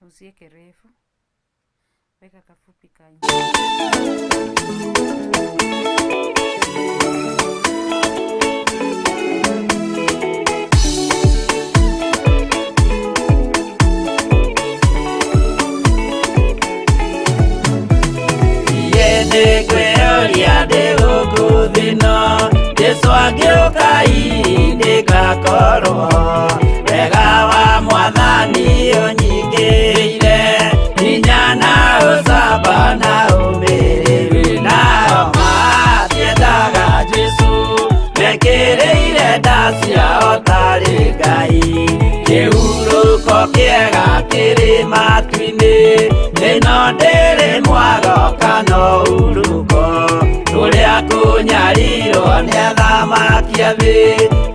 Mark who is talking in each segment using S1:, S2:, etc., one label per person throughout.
S1: Usiweke refu, weka kafupi ka
S2: Nĩngwĩyũria ndĩ gũkũ thĩ ĩno, Jesũ angĩũka hihi nĩngakorwo. Wega wa Mwathani ũnyingĩrĩire, hinya na ũcamba na ũmĩrĩru. Nao matiendaga Jesũ, mekĩrĩire nda ciao tarĩ Ngai. Kĩhurũko kĩega kĩrĩ matu-inĩ, ĩno ndĩrĩ mwago kana ũhurũko. Tũrĩa kũnyarirwo nĩ athamaki a thĩ,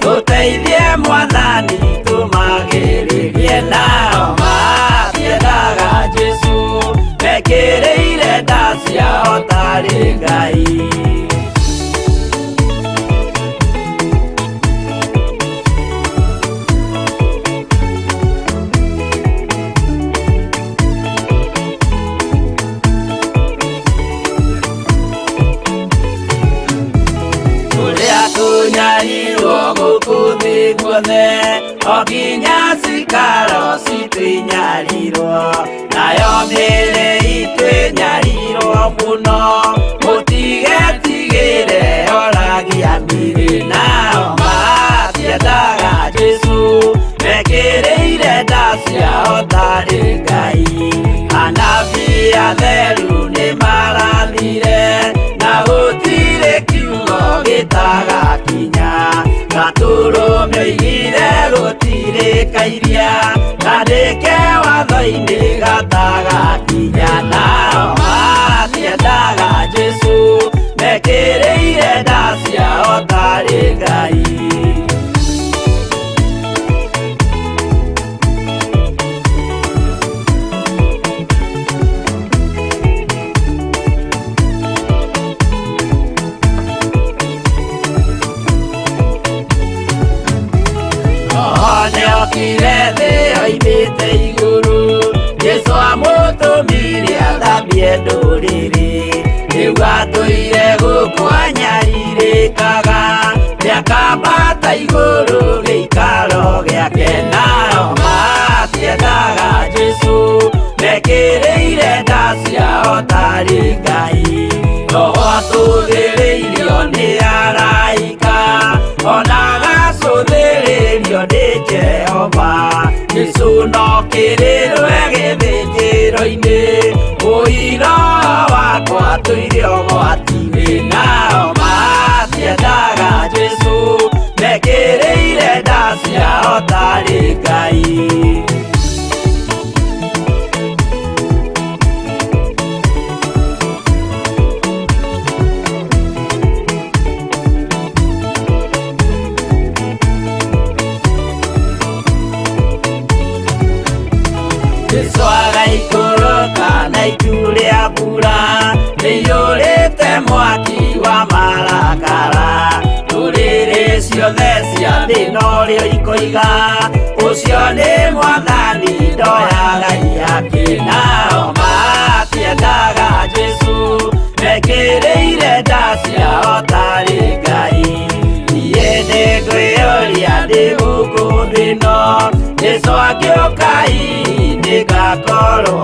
S2: tũteithie Mwathani tũmagĩrĩrie. Nao matiendaga Jesũ, mekĩrĩire nda ciao tarĩ Ngai. Kũrĩa kũnyarirwo gũkũ thĩ guothe, o nginya cikaro citũ inyarirwo, nayo mĩĩrĩ itũ ĩnyarirwo mũno, mũtigetigĩre oragia mĩĩrĩ. Nao matiendaga Jesũ, mekĩrĩire nda ciao tarĩ Ngai. Anabii atheru nĩmarathire, na gũtirĩ kiugo gĩtagakinya. Gatũrũme oigire gũtirĩ kairia, kandĩke watho-inĩ gatagakinya. Nao matiendaga Jesũ, mekĩrĩire nda ciao tarĩ Ngai. Roho nĩokire thĩ oimĩte igũrũ, Jesũ amũtũmire athambie ndũrĩrĩ. Rĩu atũire gũkũ anyarirĩkaga, nĩakambata igũrũ gĩikaro gĩake. Nao matiendaga Jesũ, mekĩrĩire nda ciao tarĩ Ngai. Roho acũthĩrĩirio nĩ araika, ona agacũthĩrĩrio nĩ Jehova. Jesũ no kĩrĩrwe gĩthĩnjĩro-inĩ, ũira wakwa tũire ũgwati-inĩ. Nao matiendaga Jesũ, mekĩrĩire nda ciao tarĩ Ngai. Jesũ agaikũrũka na itu rĩa mbura rĩiyũrĩte mwaki wa marakara. Ndũrĩrĩ ciothe cia thĩ norĩo ikoiga, ũcio nĩ Mwathani ndoyaga ihaki. Nao matiendaga Jesũ, mekĩrĩire nda ciao tarĩ Ngai. Niĩ nĩngwĩyũria ndĩ gũkũ thĩ ĩno, Jesũ angĩũka hihi nĩngakorwo.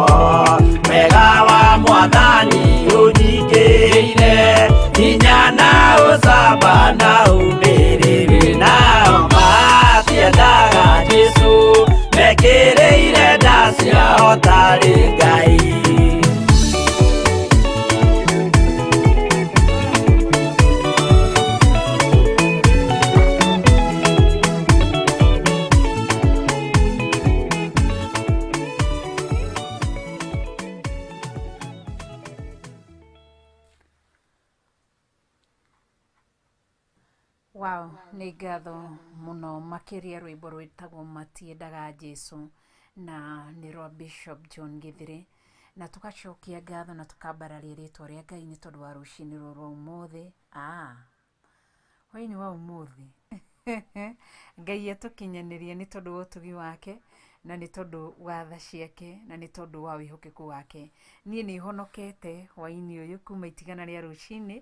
S2: Wega wa Mwathani ũnyingĩrĩire, hinya na ũcamba na ũmĩrĩru. Nao matiendaga Jesũ, mekĩrĩire nda ciao tarĩ Ngai.
S1: Wow, nĩ ngatho mũno makĩria rwĩmbo rwĩtagwo Matiendaga Jesu na nĩ rwa Bishop John Githire, na tũgacokia ngatho na tũkambararia rĩtwa rĩa Ngai nĩ tondũ wa rũcinĩ rũrũ rwa ũmũthĩ. Hwaĩ-inĩ wa ũmũthĩ Ngai atũkinyanĩrie nĩ tondũ wa ũtugi wake Na nĩ tondũ wa tha ciake na nĩ tondũ wa wĩhokeku wake. Niĩ nĩ honokete hwaĩ-inĩ ũyũ kuma itigana rĩa rũcinĩ,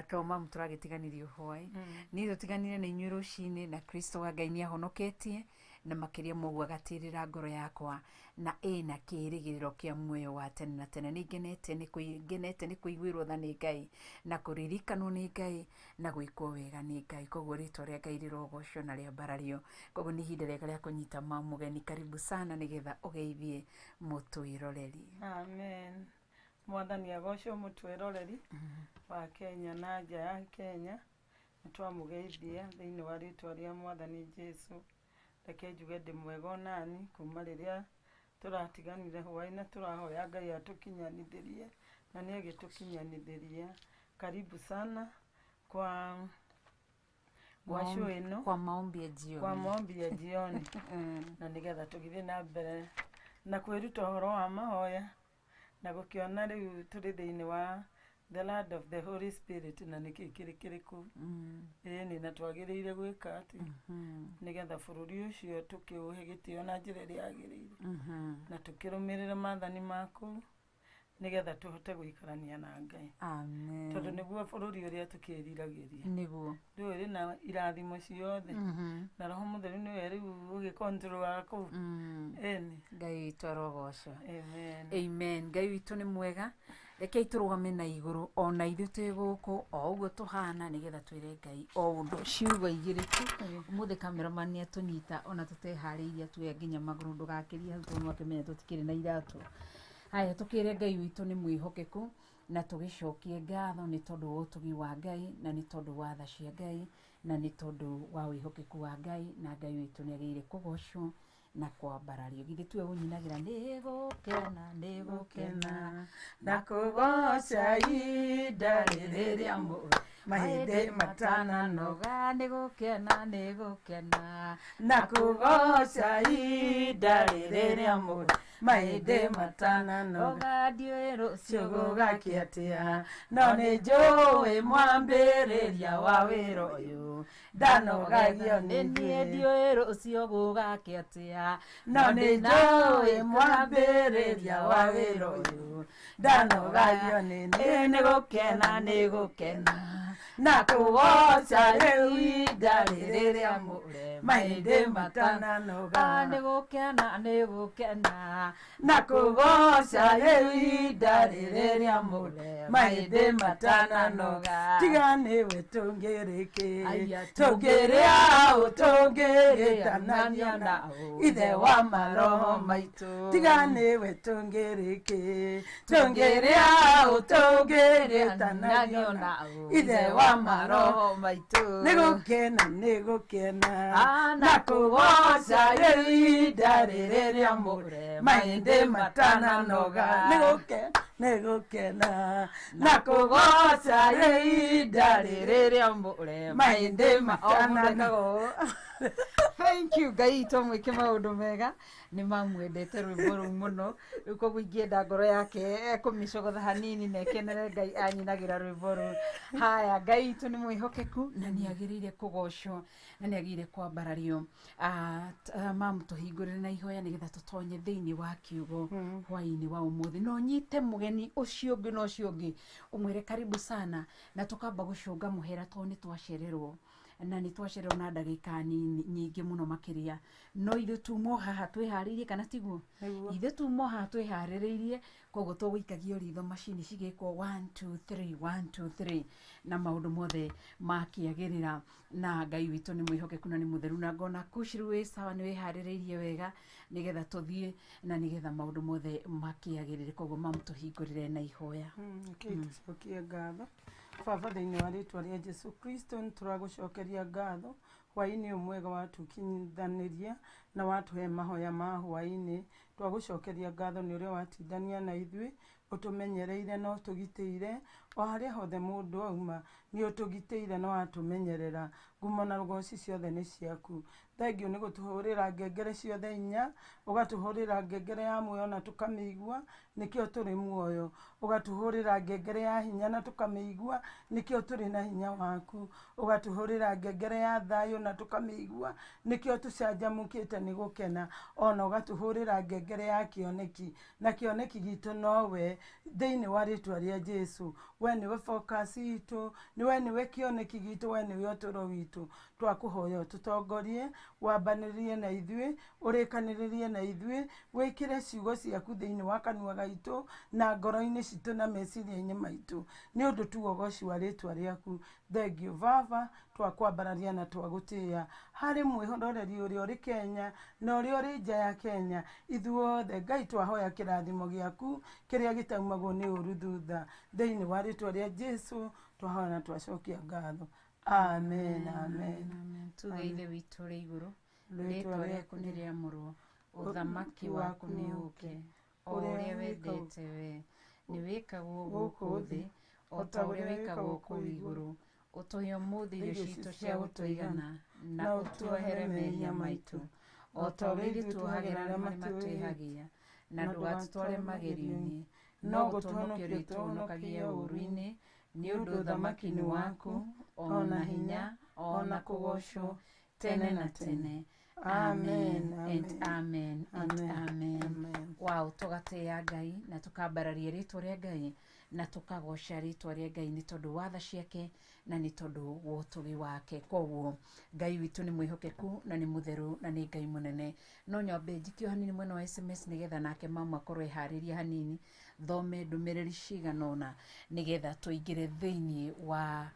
S1: to mamu tũragĩtiganirio hwaĩ. Niĩ tũtiganire na inyuĩ rũcinĩ na Kristo wa Ngai nĩ ahonoketie na makĩria ma ũguo agatĩrĩra ngoro yakwa na ĩna kĩĩrĩgĩrĩro kĩa muoyo wa tene na tene. Nĩ ngenete nĩ ngenete nĩ kũiguĩrwo tha nĩ Ngai na kũririkanwo nĩ Ngai na gwĩkwo wega nĩ Ngai. Koguo rĩtwa rĩa Ngai rĩrogocwo na rĩambarario. Koguo nĩ ihinda rĩega rĩa kũnyita mamũgeni. Karibu sana nĩgetha ũgeithie mũtwĩroreri.
S3: Amen. Mwathani agocwo mũtwĩroreri wa Kenya na nja ya Kenya. Nĩ twamũgeithia thĩinĩ wa rĩtwa rĩa Mwathani Jesu. Reke njuge ndĩ mwega onani kuma rĩrĩa tũratiganire hwaĩ na tũrahoya Ngai atũkinyanithĩrie na nĩ agĩtũkinyanithĩria. Karibu sana kwa show ĩno,
S1: kwa maombi ya jioni.
S3: Kwa maombi ya jioni. Na nĩgetha tũgĩthiĩ na mbere na kwĩruta ũhoro wa mahoya na gũkĩona rĩu tũrĩ thĩinĩ wa the land of the Holy Spirit na nĩkĩ kĩrĩ kĩrĩkũ. Ĩni na twagĩrĩire gwĩka atĩ nĩgetha bũrũri ũcio tũkĩũhe gĩtĩo na njĩra ĩrĩa yagĩrĩire na tũkĩrũmĩrĩre maathani maku nĩgetha tũhote gũikarania na Ngai.
S1: Amen.
S3: Tondũ nĩguo bũrũri ũrĩa tũkĩriragĩria.
S1: Nĩguo.
S3: Rĩu ĩrĩ na irathimo ciothe na Roho Mũtheru nĩwe rĩu ũgĩkontrolaga kũu. Ĩni.
S1: Ngai witũ arogocwo.
S3: Amen.
S1: Amen. Ngai witũ nĩ mwega. Rekei tũrũgame na igũrũ ona ithuĩ twĩ gũkũ o ũguo tũhana nĩgetha twĩre Ngai o ũndũ ciugo igĩrĩ tu. Ũmũthĩ cameraman nĩ atũnyita ona tũteharĩirie atuoya nginya magũrũ ndũgakĩrie hau tondũ nĩwakĩmenya tũtikĩrĩ na iratũ. Haya, tũkĩre Ngai witũ nĩ mwĩhokeku na tũgĩcokie ngatho nĩ tondũ wa ũtugi wa Ngai na nĩ tondũ wa tha cia Ngai na nĩ tondũ wa wĩhokeku wa Ngai na Ngai witũ nĩ agĩrĩire kũgocwo na kwambarario. Githĩ tiwe ũnyinagĩra nĩ gũkena nĩ gũkena
S3: na kũgoca ihinda rĩrĩa mahĩndĩ matananoga.
S1: Nĩ gũkena nĩ gũkena
S3: na kũgoca ihinda rĩrĩa mahĩndĩ matananoga.
S1: Ndiũĩ rũciũ
S3: gũgakĩa atĩa no nĩ njũĩ mwambĩrĩria wa wĩra ũyũ ndanogagio nĩ
S1: niĩ. Ndiũĩ rũciũ gũgakĩa atĩa
S3: no nĩ njũĩ mwambĩrĩria wa wĩra ũyũ ndanogagio nĩ niĩ. Nĩ gũkena nĩ gũkena na kũgoca rĩu ihinda rĩrĩa mahĩndĩ matananoga.
S1: Nĩ gũkena nĩ gũkena
S3: na kũgoca rĩu ihinda rĩrĩa mahĩndĩ matananoga. Tiga nĩwe tũngĩrĩkĩ tũngĩrĩa ũ tũngĩrĩtanania na ithe wa maroho maitũ. Tiga nĩwe tũngĩrĩkĩ tũngĩrĩa ũ tũngĩrĩtanania na ithe wa maroho
S1: maitũ.
S3: Nĩ gũkena nĩ gũkena na kũgoca rĩu ihinda rĩrĩa mahĩndĩ matananoga. Nĩ gũkena nĩ gũkena na kũgoca rĩu ihinda
S1: rĩrĩa
S3: mahĩndĩ matananoga.
S1: Thank you Ngai witũ mwĩke maũndũ mega. Nĩ mamwendete rwĩmbo rũu mũno. Rĩu koguo ingĩenda ngoro yake ekũmĩcogotha hanini na ĩkenere Ngai anyinagĩra rwĩmbo rũu. Haya, Ngai witũ nĩ mwĩhokeku na nĩ agĩrĩire kũgocwo na nĩ agĩrĩire kwambarario. Mamu tũhingũrĩre na ihoya nĩgetha tũtonye thĩinĩ wa kiugo hwaĩ-inĩ wa ũmũthĩ. No nyite mũgeni ũcio ũngĩ na ũcio ũngĩ ũmwĩre karibu sana na tũkamba gũcũnga mũhera tondũ nĩ twacererwo na nĩ twacererwo na ndagĩka nyingĩ mũno makĩria. No ithuĩ tumo haha twĩharĩirie kana tiguo? Ithuĩ tumo haha twĩharĩrĩirie, koguo tũgũikagio ritho macini cigĩkwo 1 2 3 1 2 3 na maũndũ mothe makĩagĩrĩra. Na Ngai witũ nĩ mwĩhokeku na nĩ mũtheru na ngona Kushru wĩ sawa, nĩ wĩharĩrĩirie wega nĩgetha tũthiĩ na nĩgetha maũndũ mothe makĩagĩrĩre. Koguo mamu tũhingũrĩre na ihoya.
S3: Rekei tũcokie ngatho. Baba, thĩinĩ wa rĩtwa rĩa Jesu Kristo nĩ tũragũcokeria ngatho hwaĩ-inĩ ũyũ mwega watũkinyithanĩria na watũhe mahoya ma hwaĩ-inĩ. Twagũcokeria ngatho nĩ ũrĩa watindania na ithuĩ ũtũmenyereire na ũtũgitĩire o harĩa hothe mũndũ auma nĩ ũtũgitĩire na watũmenyerera. Ngumo na rũgoci ciothe nĩ ciaku. Thengio nĩ gũtũhũrĩra ngengere ciothe inya, ũgatũhũrĩra ngengere ya muoyo na tũkamĩigua, nĩkĩo tũrĩ muoyo. Ũgatũhũrĩra ngengere ya hinya na tũkamĩigua, nĩkĩo tũrĩ na hinya waku. Ũgatũhũrĩra ngengere ya thayũ na tũkamĩigua, nĩkĩo tũcanjamũkĩte nĩ gũkena. Ona ũgatũhũrĩra ngengere ya kĩoneki, na kĩoneki gitũ nowe, thĩinĩ wa rĩtwa rĩa Jesu. We nĩwe focus itũ, we nĩwe kĩoneki gitũ, we nĩwe ũtũũro witũ. Twakũhoya ũtũtongorie, wambanĩrĩrie na ithuĩ, ũrĩkanĩrĩrie na ithuĩ, wĩkĩre ciugo ciaku thĩinĩ wa kanua gaitũ na ngoro-inĩ citũ na meciria-inĩ maitũ, nĩ ũndũ tu ũgoci wa rĩtwa rĩaku. Thengio Baba, twakwambararia na twagũtĩĩa. Harĩ mwĩroreri ũrĩa ũrĩ Kenya na ũrĩa ũrĩ nja ya Kenya, ithuothe Ngai twahoya kĩrathimo gĩaku kĩrĩa gĩtaumagwo nĩ ũru thutha. Thĩinĩ wa rĩtwa rĩa Jesu twahoya na twacokia ngatho. Amen, amen.
S1: Amen. Tuge Ithe witũ ũrĩ igũrũ,
S3: Rĩĩtwa
S1: rĩtwa rĩaku nĩ rĩamũrwo, ũthamaki waku nĩ ũũke, o ũrĩa wendete we nĩ wĩkagwo gũkũ thĩ o ta ũrĩa wĩkagwo kũu igũrũ. Ũtũhe ũmũthĩ irio citũ cia gũtũigana, na ũtuohere mehia maitũ o ta ũrĩa ithuĩ tuohagĩra arĩa matwĩhagia, na ndũgatũtware magerio-inĩ, no gũtũhonokia ũrĩtũhonokagia ũũru-inĩ, nĩ ũndũ ũthamaki nĩ waku, o na hinya, o na kũgoocwo tene na tene. Amen and amen and
S3: Amen.
S1: amen.
S3: Amen.
S1: Wow, tũgatĩĩa Ngai na tũkambararia rĩtwa rĩa Ngai na tũkagoca rĩtwa rĩa Ngai nĩ tondũ wa tha ciake na nĩ tondũ wa ũtugi wake. Koguo Ngai witũ nĩ mwĩhokeku na nĩ mũtheru na nĩ Ngai mũnene. No nyambe njikio hanini mwena wa SMS nĩgetha nake mama akorwo eharĩria hanini, thome ndũmĩrĩri cigana ũna nĩgetha tũingĩre thĩinĩ wa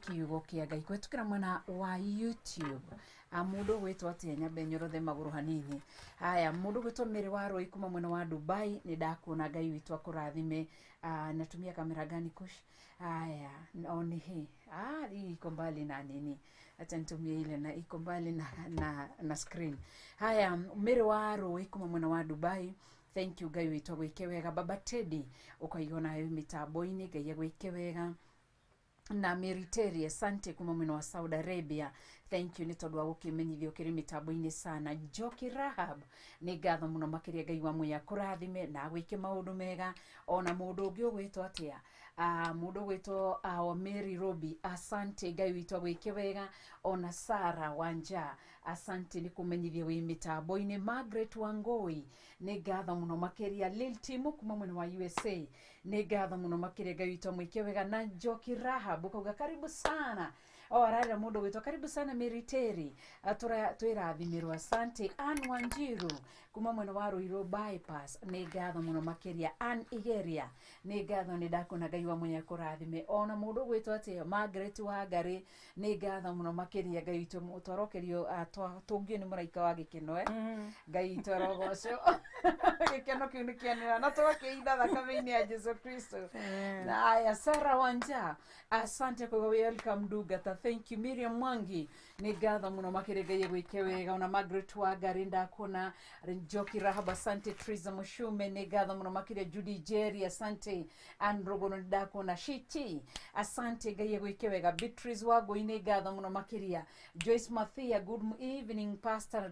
S1: kiugo kĩa Ngai kũhetũkĩra mwena wa YouTube. Mũndũ ũgwĩtwo atĩa, nyambe nyorothe magũrũ hanini. Haya, mũndũ ũgwĩtwo Mary wa Rũĩ kuma mwena wa Dubai, nĩ ndakuona, Ngai witũ akũrathime. Natumia kamera gani kush? Haya, oni hii. Hii iko mbali na nini, acha nitumie ile na iko mbali na screen. Haya, Mary wa Rũĩ kuma mwena wa Dubai, thank you, Ngai witũ agwĩke wega. Baba Teddy ũkaigua nayo mĩtambo-inĩ, Ngai agwĩke wega. Na Mary Terry, asante kuma mwena wa Saudi Arabia, thank you nĩ tondũ wa gũkĩmenyithio ũkĩrĩ mĩtambo-inĩ sana. Njoki Rahab, nĩ ngatho mũno makĩria, Ngai wa muoyo akũrathime na agwĩke maũndũ mega. Ona mũndũ ũngĩ ũgwĩtwo atĩa, mũndũ ũgwĩtwo Mary Robi, asante, Ngai witũ agwĩke wega. Ona Sara Wanja, asante nĩ kũmenyithia wĩ mĩtambo-inĩ. Margaret Wangoi, nĩ ngatho mũno makĩria. Lil Timo kuma mwena wa USA, nĩ ngatho mũno makĩria, Ngai witũ amwĩke wega. Na Njoki Rahab ũkauga karibu sana, o ararĩra mũndũ gwĩtwo karibu sana Mary Terry, twĩrathimĩrwo, asante. Ann Wanjiru kuma mwena wa Ruiru bypass, nĩ ngatho mũno makĩria. Ann Igeria, nĩ ngatho, nĩ ndakuona, Ngai wa muoyo akũrathime. Ona mũndũ ũgwĩtwo atĩa, Margaret Wangari, nĩ ngatho mũno makĩria, Ngai witũ twarokerio, tũngio nĩ mũraika wa gĩkeno, eh? Ngai witũ arogocwo, gĩkeno kĩu nĩ kĩanĩra na twakĩitha thakame-inĩ ya Jesu Kristo. Na aya, Sarah Wanja, asante kwa welcome Ndungata, thank you. Miriam Mwangi, nĩ ngatho mũno makĩria, Ngai agwĩke wega. Ona Margaret Wangari ndakuona. Njoki Rahab, asante. Triza Mushume, nĩ ngatho mũno makĩria. Judy Jerry, asante. Ann Rogono, nĩ ndakuona. Shiti, asante, Ngai agwĩke wega. Beatrice Wangui, nĩ ngatho mũno makĩria. Joyce Mathia, good evening pastor,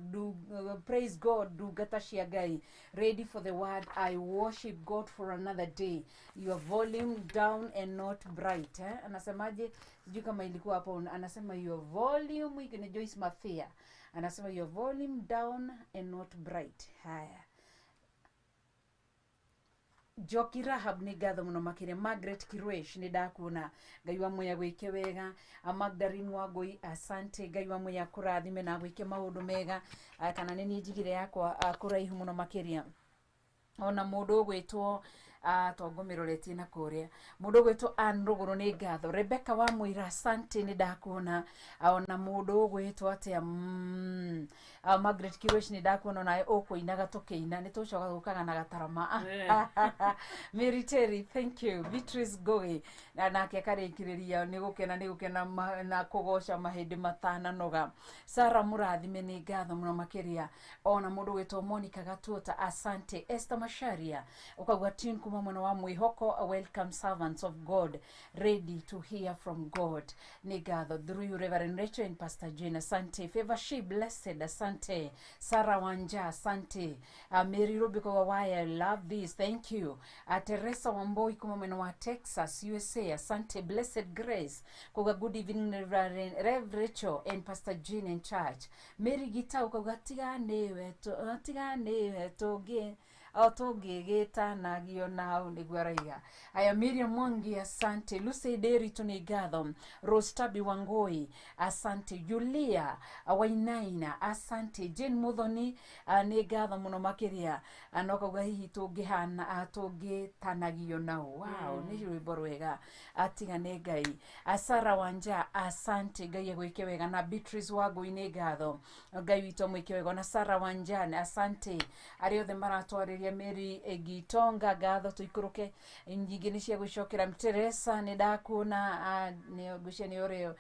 S1: praise God, ndungata cia Ngai, ready for the word. I worship God for another day. Your volume down and not bright, eh? Anasemaje? Sijui kama ilikuwa hapo. Anasema your volume, ni Joyce Mathia anasema your volume down and not bright. Haya, Njoki Rahab, nĩ ngatho mũno makĩria. Margaret Kirwesh, nĩ ndakuona, Ngai wa muoyo agwĩke wega. Magdalene Wangui, asante, Ngai wa muoyo akũrathime na agwĩke maũndũ mega. Kana nĩ niĩ njigire yakwa kũraihu mũno makĩria. Ona mũndũ ũgwĩtwo tongũmĩroretie na kũrĩa, mũndũ ũgwĩtwo Ann Rũgũrũ, nĩ ngatho. Rebecca wa Mũira, asante, nĩ ndakuona. Ona mũndũ ũgwĩtwo atĩa, Margaret Kirwesh, nĩ ndakuona onawe ũkũinaga tũkĩina, nĩ tũcoka gũkaga na gatarama. Mary Terry, thank you. Beatrice Ngũgĩ na nake akarĩkĩrĩria nĩ gũkena, nĩ gũkena na kũgoca mahĩndĩ matananoga. Sara Mũrathime, nĩ ngatho mũno makĩria. Ona mũndũ ũgwĩtwo Monica Gatuota, asante. Esther Masharia ũkauga tune kuma kuma mwena wa Mwihoko, welcome servants of God ready to hear from God. Nĩ ngatho through you Reverend Rachel and Pastor Jane, asante. Favor she blessed, asante. Sarah Wanja, asante. Mary Rubiko, why I love this, thank you. Teresa Wamboi kuma mwena wa Texas, USA, asante. Blessed Grace kuga good evening Reverend Rev Rachel and Pastor Jane in church. Mary Gitau kuga tiga niwe tũngĩ o tũngĩgĩtanagio na hau nĩguo araiga. Aya, Miriam Mwangi, asante. Lucy Nderitu, nĩ ngatho. Rostabi Wangoi, asante. Julia Wainaina, asante. Jane Muthoni, nĩ ngatho mũno makĩria. No kauga hihi tũngĩhana tũngĩtanagio nao. Wow, nĩ rwĩmbo rwega, atiga nĩ Ngai. Sara Wanja, asante, Ngai agwĩke wega. Na Beatrice Wangui, nĩ ngatho, Ngai witũ amwĩke wega. Na Sara Wanja, asante. Arĩa othe maratwarĩria Mary Gitonga ngatho, tũikũrũke nyingĩ nĩ cia gwĩcokera. Teresa, nĩ ndakuona, nĩ ngwĩciria nĩ ũrĩo.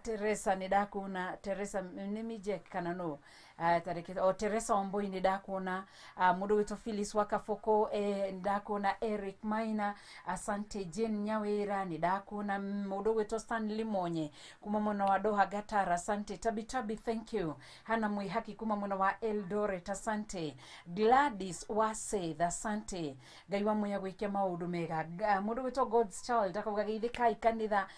S1: Teresa, nĩ ndakuona. Teresa nĩ Mijek kana no tarĩki o Teresa Wambui, nĩ ndakuona. Mũndũ wĩtwo Phyllis Wakaboko, nĩ ndakuona. Eric Maina, asante. Jane Nyawira, nĩ ndakuona. Mũndũ wĩtwo Stanley Monye kuma mwena wa Doha Gatara, asante. Tabi Tabi, thank you. Hana Mwihaki kuma mwena wa Eldoret, asante. Gladys Waseth, asante. Ngai wa muya gwĩke maũndũ mega. Mũndũ wĩtwo God's Child akauga geithĩkai kanitha,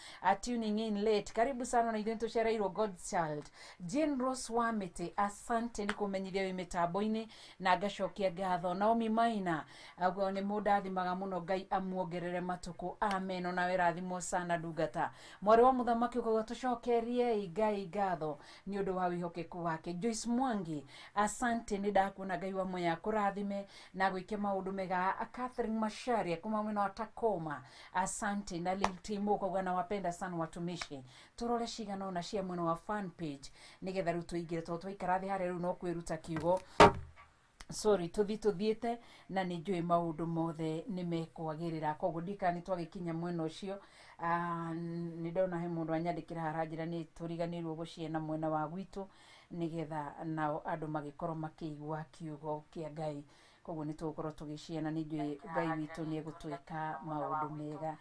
S1: tuning in late, karibu sana na ithuĩ nĩtũcereirwo. God's Child. Jane Rose Wamĩtĩ, asante nĩ kũmenyithia wĩ mĩtambo-inĩ na ngacokia ngatho. Naomi Maina aguo nĩ mũndũ athimaga mũno, Ngai amuongerere matukũ, amen. Onawe rathimwo sana ndungata. Mwarĩ wa mũthamaki ũkauga tũcokerie Ngai ngatho nĩ ũndũ wa wĩhokeku wake. Joyce Mwangi, asante, nĩ ndakuona, Ngai wa moya kũrathime na gwĩke maũndũ mega. Catherine Masharia kuma mwena wa Takoma, asante. Na Lil Timo ukauga nawapenda sana watumishi. Tũrore cigana ona cia mwena wa fan page nĩgetha rĩu tũingĩre, tondũ twaikara thĩ harĩa rĩu no kwĩruta kiugo, sorry, tũthi tũthiĩte na nĩ njũĩ maũndũ mothe nĩ mekwagĩrĩra, koguo ndikana nĩ twagĩkinya mwena ũcio. Nĩ ndona he mũndũ anyandĩkĩra haranjĩra nĩ tũriganĩirwo gũciena mwena wa gwitũ nĩgetha nao andũ magĩkorwo makĩigua kiugo kĩa Ngai, koguo nĩ tũgũkorwo tũgĩciena. Nĩ njũĩ Ngai witũ nĩ egũtwĩka maũndũ mega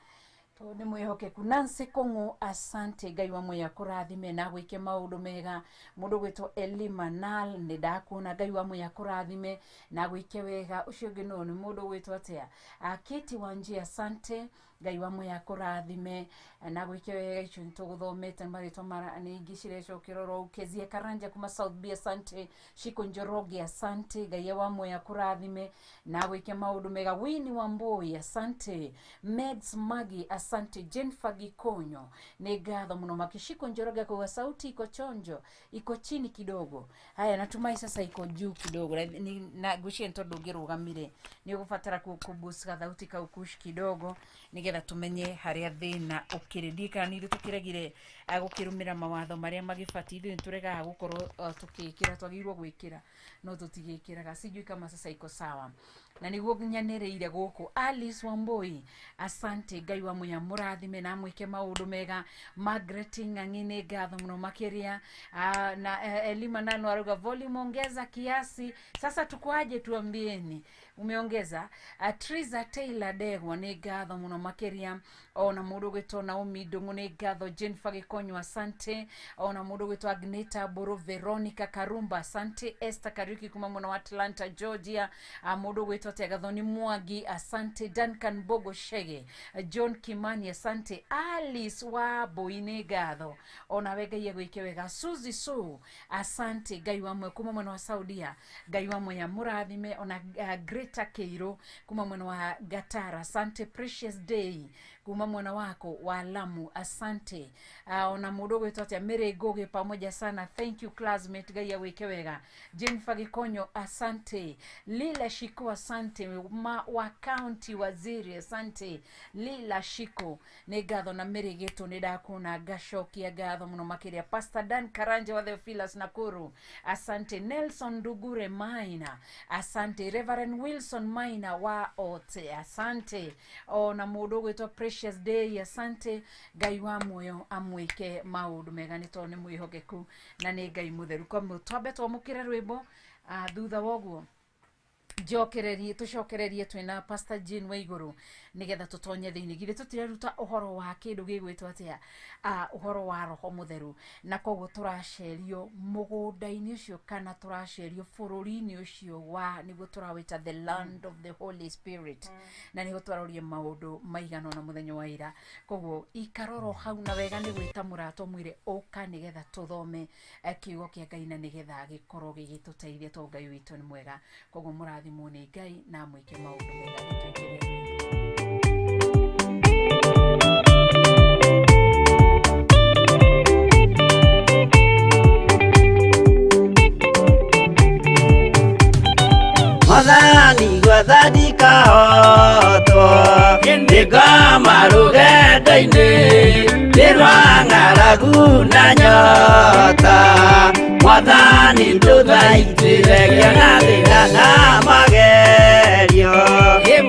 S1: tondũ nĩ mwĩhokeku. Nancy Kũng'ũ, asante, Ngai wa muoyo akũrathime na gwĩke maũndũ mega. Mũndũ gwĩtwo Elima Nal, nĩ ndakuona, Ngai wa muoyo akũrathime na gwĩke wega. Ũcio ũngĩ nũ? Nĩ mũndũ gwĩtwo atĩa? Kate Wanji, asante, Ngai wa muoyo akũrathime na gwĩke wega. Icio nĩ tũgũthomete marĩtwa mara nĩ ingĩ cirecokera oro. Kezia Karanja kuma South B, asante. Shiko Njoroge, asante, Ngai wa muoyo akũrathime na gwĩke maũndũ mega. Winnie Wambui, asante. Megs Magi, asante. Jennifer Gikonyo, nĩ ngatho mũno makishiko. Njoroge kwa sauti iko chonjo, iko chini kidogo. Haya, natumai sasa iko juu kidogo. Na ngwĩciria nĩ tondũ ũngĩrũgamire nĩ ũgũbatara kũboost gathauti kau kush kidogo nĩgetha tũmenye harĩa thĩna ũkĩrĩ. Ndiĩ kana nĩ ithuĩ tũkĩregire gũkĩrũmĩrĩra mawatho marĩa magĩbatiĩ. Ithuĩ nĩ tũregaga gũkorwo tũkĩkĩra, twagĩrĩirwo gwĩkĩra no tũtigĩkĩraga. Sijui kama sasa iko sawa na nĩguo nyanĩrĩire gũkũ. Alice Wambui, asante, Ngai wa muya mũrathime na mwĩke maũndũ mega. Margaret Ng'ang'i, nĩ ngatho mũno makĩria. Na Elima Nano arauga volume ongeza kiasi. Sasa tukoaje? Tuambieni umeongeza. Triza Taylor Degwa, nĩ ngatho mũno makĩria. Ona mũndũ ũgwĩtwo Naomi Ndung'u, nĩ ngatho. Jennifer Gĩkonyo, asante. Ona mũndũ ũgwĩtwo Agneta Boro, Veronica Karumba, asante. Esther Kariuki kuma mwena wa Atlanta, Georgia. Mũndũ ũgwĩtwo atĩa? Gathoni Mwangi, asante. Duncan Bogo Shege, John Kimani, asante. Alice wa Boi, nĩ ngatho onawe, Ngai agwĩke wega. Suzy Su, asante, Ngai wa mwe kuma mwena wa Saudia, Ngai wa mwe amũrathime. Ona Greta Keiro kuma mwena wa Gatara, asante. Precious Day kuma mwena wako wa Lamu, asante. Ona mũndũ ũgwĩtwo atĩa? Mary Ngugi, pamoja sana, thank you classmate, Ngai agwĩke wega. Jennifer Gikonyo, asante. Lila Shiko, asante. Ma wa county waziri, asante. Lila Shiko, nĩ ngatho. Na Mary Gĩtũ, nĩ ndakuona, ngacokia ngatho mũno makĩria. Pastor Dan Karanja wa Theophilus Nakuru, asante. Nelson Ndugure Maina, asante. Reverend Wilson Maina wa Ote, asante. Ona mũndũ ũgwĩtwo Precious Day, asante. Ngai wa muoyo amwĩke maũndũ mega nĩ tondũ nĩ mwĩhokeku na nĩ Ngai mũtheru. Kwa twambe twamũkĩre rwĩmbo, thutha wa ũguo Njokererie tũcokererie twĩna Pastor Jane Waigũrũ nĩgetha tũtonye thĩinĩ. Githĩ tũtireruta ũhoro wa kĩndũ gĩgwĩtwo atĩa? Ũhoro wa Roho Mũtheru, na koguo tũracerio mũgũnda-inĩ ũcio kana tũracerio bũrũri-inĩ ũcio wa nĩguo tũrawĩta the land of the Holy Spirit, na nĩho twarorie maũndũ maigana ũna mũthenya wa ira. Koguo ikaroro hau na wega nĩ gwĩta mũrata ũmwĩre ũka nĩgetha tũthome kiugo kĩa Ngai na nĩgetha gĩkorwo gĩgĩtũteithia tondũ Ngai witũ nĩ mwega. Koguo mũrathimwo nĩ Ngai na mwĩke maũndũ mega gĩtũingĩre rwĩmbo.
S2: Mwathani gwathandika hotwo nĩngoma rũgendo-inĩ nĩ rwa ng'aragu na nyota. Mwathani ndũthaitĩre ngĩona thĩna na magerio.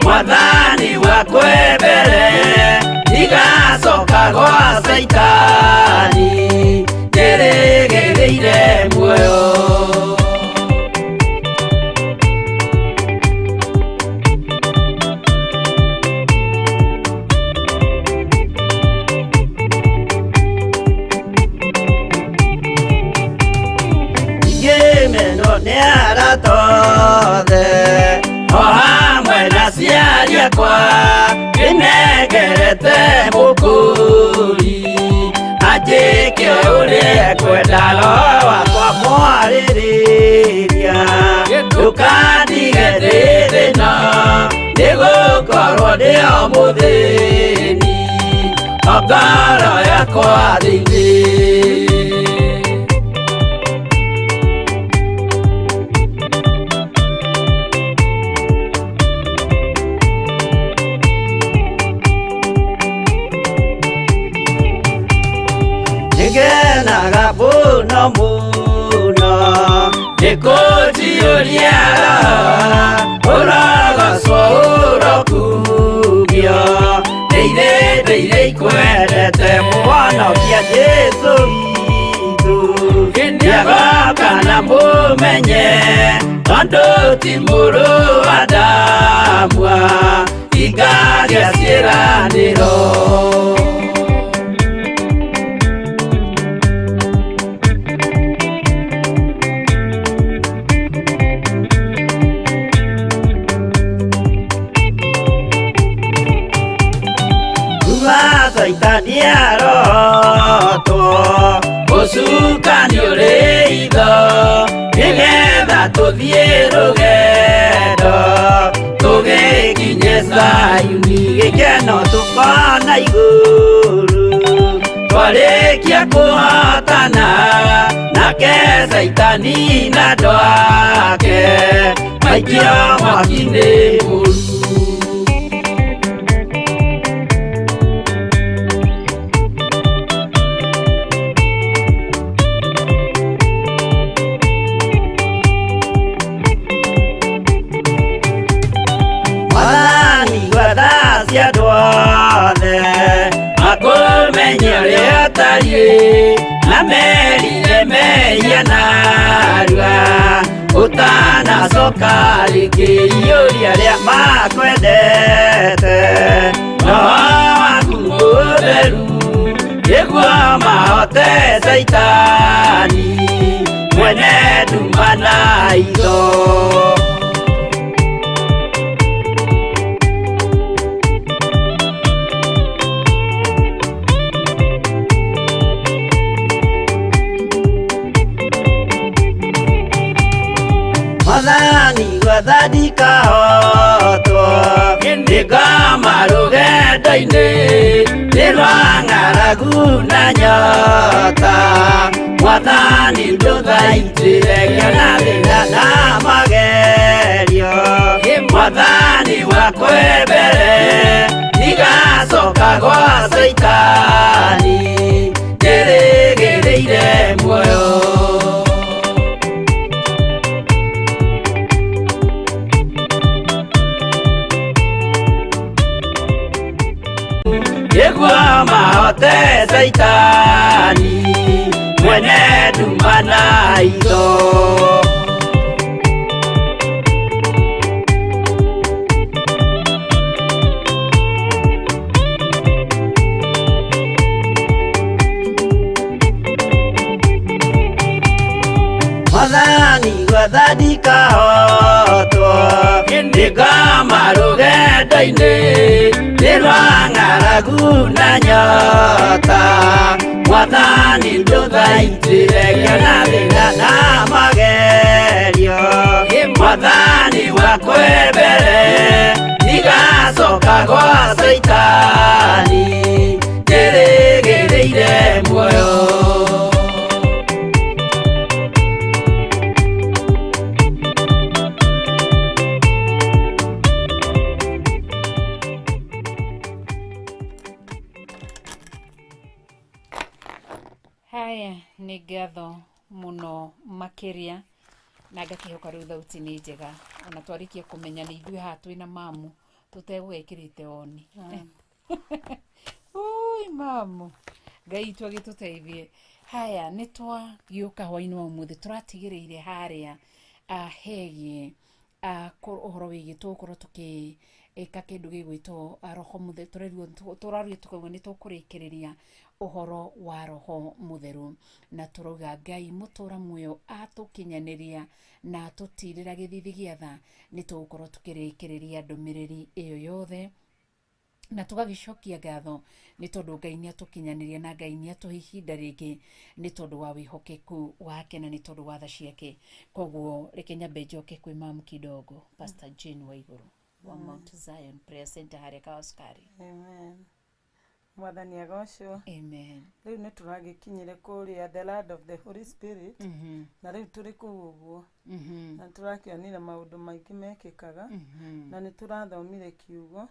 S2: Mwathani wakwe mbere ndigacoka gwa Caitani njĩrĩgĩrĩire muoyo. Ngĩmenwo nĩ arata othe o hamwe na aciari akwa, ndĩnengerete mũkũri anjĩke ũrĩa ekwenda. Roho wakwa mwarĩrĩria ndũkandige ndĩ thĩna, nĩgũkorwo ndĩ o mũthĩni o ngoro yakwa thĩinĩ. Nĩngenaga mũno mũno nĩkũnjiyũria Roho, ũrogocwo ũrokumio. Ndĩire ndĩire ikwendete mũhonokia Jesũ witũ, nĩagoka na mũmenye tondũ ti mũrũ wa Adamu ingagĩa ciĩranĩro. Kuma Caitani arotwo ũcukani ũrĩ itho, nĩgetha tũthiĩ rũgendo tũgĩkinye Zayuni, gĩkeno tũkona igũrũ twarĩkia kũhotana nake Caitani na andũ ake maikio mwaki-inĩ mũru. Mwathani gwatha cia andũ othe makũmenye ũrĩa ũtariĩ na merire mehia narua ũtanacoka rĩngĩ. Iyũria arĩa makwendete Roho waku mũtheru nĩguo mahote Caitani mwene nduma na itho. Mwathani gwathandika hotwo nĩngoma rũgendo-inĩ nĩ rwa ng'aragu na nyota. Mwathani ndũthaitĩre ngĩona thĩna na magerio. Mwathani wakwe mbere ndigacoka gwa Caitani njĩrĩgĩrĩire muoyo. Nĩguo mahote Caitani mwene nduma na itho. tha ndikahotwo nĩngoma rũgendo-inĩ nĩ rwa ng'aragu na nyota mwathani ndũthaitĩre ngĩona thĩna na magerio mwathani wakwe mbere ndigacoka gwa caitani njĩrĩgĩrĩire muoyo.
S1: Haya, nĩ ngatho mũno makĩria na ngakĩhoka rĩu thauti nĩ njega ona twarĩkia kũmenya nĩ ithuĩ haha twĩna mamu tũtegũgekĩrĩte oni. Ui mamu, Ngai itũ agĩtũteithie. Haya, nĩ twagĩũka hwainĩ wa ũmũthĩ tũratigĩrĩire harĩa hegiĩ ũhoro wĩgiĩ tũgũkorwo tũkĩĩka kĩndũ gĩgwĩtwo roho mũtheru. Tũrerirwo tũrario tũkauga nĩ tũkũrĩkĩrĩria ũhoro wa roho mũtheru na tũrauga Ngai mũtũra muoyo atũkinyanĩria na atũtirĩra gĩthithi gĩa tha nĩ tũgũkorwo tũkĩrĩkĩrĩria ndũmĩrĩri ĩyo yothe na tũgagĩcokia ngatho nĩ tondũ Ngai nĩ atũkinyanĩria na Ngai nĩ atũhe ihinda rĩngĩ nĩ tondũ wa wĩhokeku wake na nĩ tondũ wa tha ciake. Koguo reke nyambe njoke kwĩ mamu kidogo, Pastor Jane Waiguru wa Mount Zion Prayer Center harĩa Kawasukari.
S3: Amen. Mwathani agocwo.
S1: Amen.
S3: Rĩu nĩ tũragĩkinyire kũrĩa the land of the Holy Spirit, na rĩu tũrĩ kũu ũguo, na tũrakĩonire maũndũ maingĩ mekĩkaga, na nĩ tũrathomire kiugo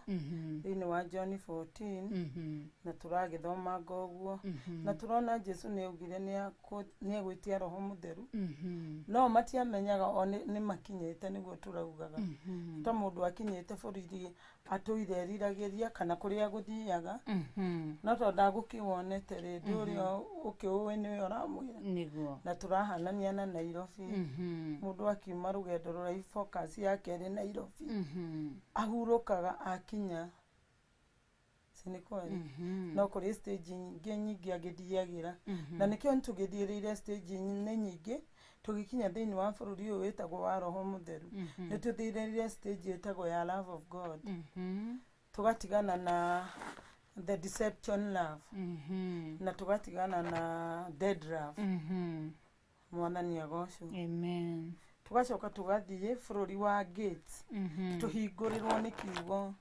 S3: thĩinĩ wa John 14, na tũragĩthomanga ũguo, na tũrona Jesu nĩ augire nĩ egwĩtia roho mũtheru, no matiamenyaga o nĩ makinyĩte, nĩguo tũraugaga ta mũndũ akinyĩte bũrũri atũire eriragĩria kana kũrĩa gũthiaga, no tondũ ndagũkĩwonete rĩ, ndũrĩa ũkĩũĩ nĩwe ũramwĩra.
S1: Nĩguo.
S3: Na tũrahanania na Nairobi, mũndũ akiuma rũgendo rũraihu, focus yake ĩrĩ Nairobi, ahurũkaga akinya, si nĩ kweli? No kũrĩ stage nyingĩ nyingĩ agĩthiagĩra, na nĩkĩo nĩtũgĩthiĩrĩire stage nĩ nyingĩ tũgĩkinya thĩinĩ wa bũrũri ũyũ wĩtagwo wa roho mũtheru. Nĩ tũthirĩrire stage ĩtagwo ya love of God, tũgatigana na the deception love, na tũgatigana na dead love. Mwathani agocwo.
S1: Amen.
S3: Tũgacoka tũgathiĩ bũrũri wa gates, tũhingũrĩrwo nĩ kiugo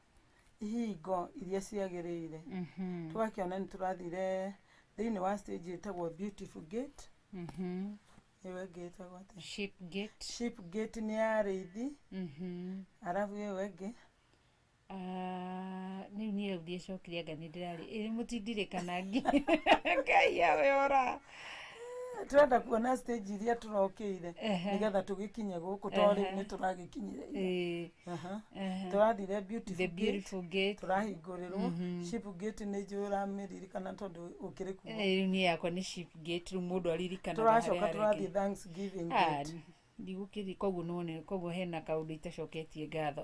S3: ihingo iria ciagĩrĩire. Tũgakĩona nĩ tũrathire thĩinĩ wa stage ĩtagwo beautiful gate. Ĩyo ĩngĩ ĩtagwo atĩa?
S1: Sheep gate.
S3: Sheep gate nĩ ya arĩithi. Arabu ĩyo ĩngĩ?
S1: Ah, rĩu niĩ rĩu ndiecokire anga nĩ ndĩrarĩ ĩ mũtindire kana Ngai awe ora.
S3: Tũrenda kuona stage iria tũrokĩire nĩgetha tũgĩkinye gũkũ, to rĩu nĩ tũragĩkinyire ira. Tũrathire beautiful
S1: The
S3: gate,
S1: beautiful gate.
S3: Tũrahingũrĩrwo sheep gate, nĩ njũĩ ũramĩririkana tondũ ũkĩrĩ kuo.
S1: Rĩu niĩ yakwa nĩ sheep gate, rĩu mũndũ aririkanaga
S3: Tũracoka
S1: harĩa
S3: tũrathiĩ
S1: arĩ.
S3: thanksgiving
S1: Ah,
S3: gate.
S1: ndigũkĩri koguo nĩwone koguo hena kaũndũ itacoketie ngatho.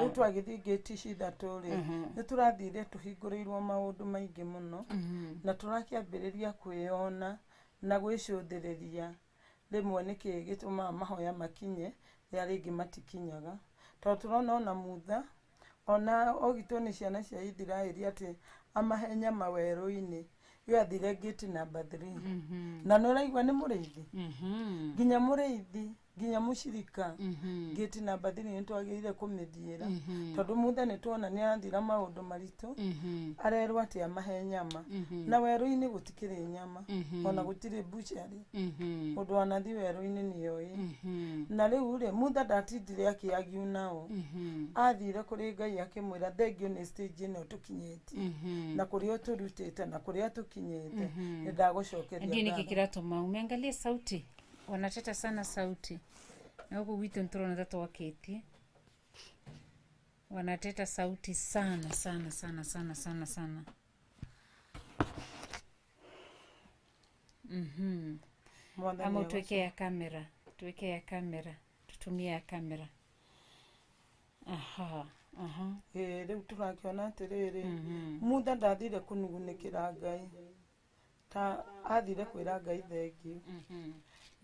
S3: Rĩu twagĩthiĩ gate ici ithatũ rĩ, nĩ tũrathire tũhingũrĩirwo maũndũ maingĩ mũno, na tũrakĩambĩrĩria kwĩyona na gwĩcũthĩrĩria rĩmwe nĩkĩĩ gĩtũmaga mahoya makinye rĩrĩa rĩngĩ matikinyaga, tondũ tũrona ona Mutha ona ogitwo nĩ ciana cia Ithiraĩri atĩ amahe nyama werũ-inĩ, yo athire gate number 3, na nĩ ũraigua nĩ mũrĩithi, nginya mũrĩithi, nginya mũcirika, gate number 3 nĩ twagĩrĩire kũmĩthiĩra, tondũ Mutha nĩ tuona nĩ arathira maũndũ maritũ, arerwo atĩ amahe nyama na werũ-inĩ gũtikĩrĩ nyama, ona gũtirĩ buchari. Mũndũ wanathi werũ-inĩ nĩoĩ. Na rĩu rĩ, Mutha ndatindire akĩagiu nao, athire kũrĩ Ngai akĩmwĩra thengio nĩ stage ĩno tũkinyĩtie na kũrĩa ũtũrutĩte na kũrĩa tũkinyĩte nĩ ndagũcokeria
S1: Ndio niki
S3: ngatho.
S1: kiratũma umeangalia sauti, wanateta sana sauti, na huku gwitũ nĩtũrona ta twakĩtie, wanateta sauti sana sana sana sana sana sana.
S3: Mwathani
S1: Ama
S3: agocwo.
S1: tuweke ya kamera, tuweke ya kamera, tutumie ya kamera. Aha, aha.
S3: Ĩĩ, rĩu tũrakĩona atĩrĩrĩ, Mutha ndathire kũnugunĩkĩra Ngai, ta athire kwĩra Ngai thengio.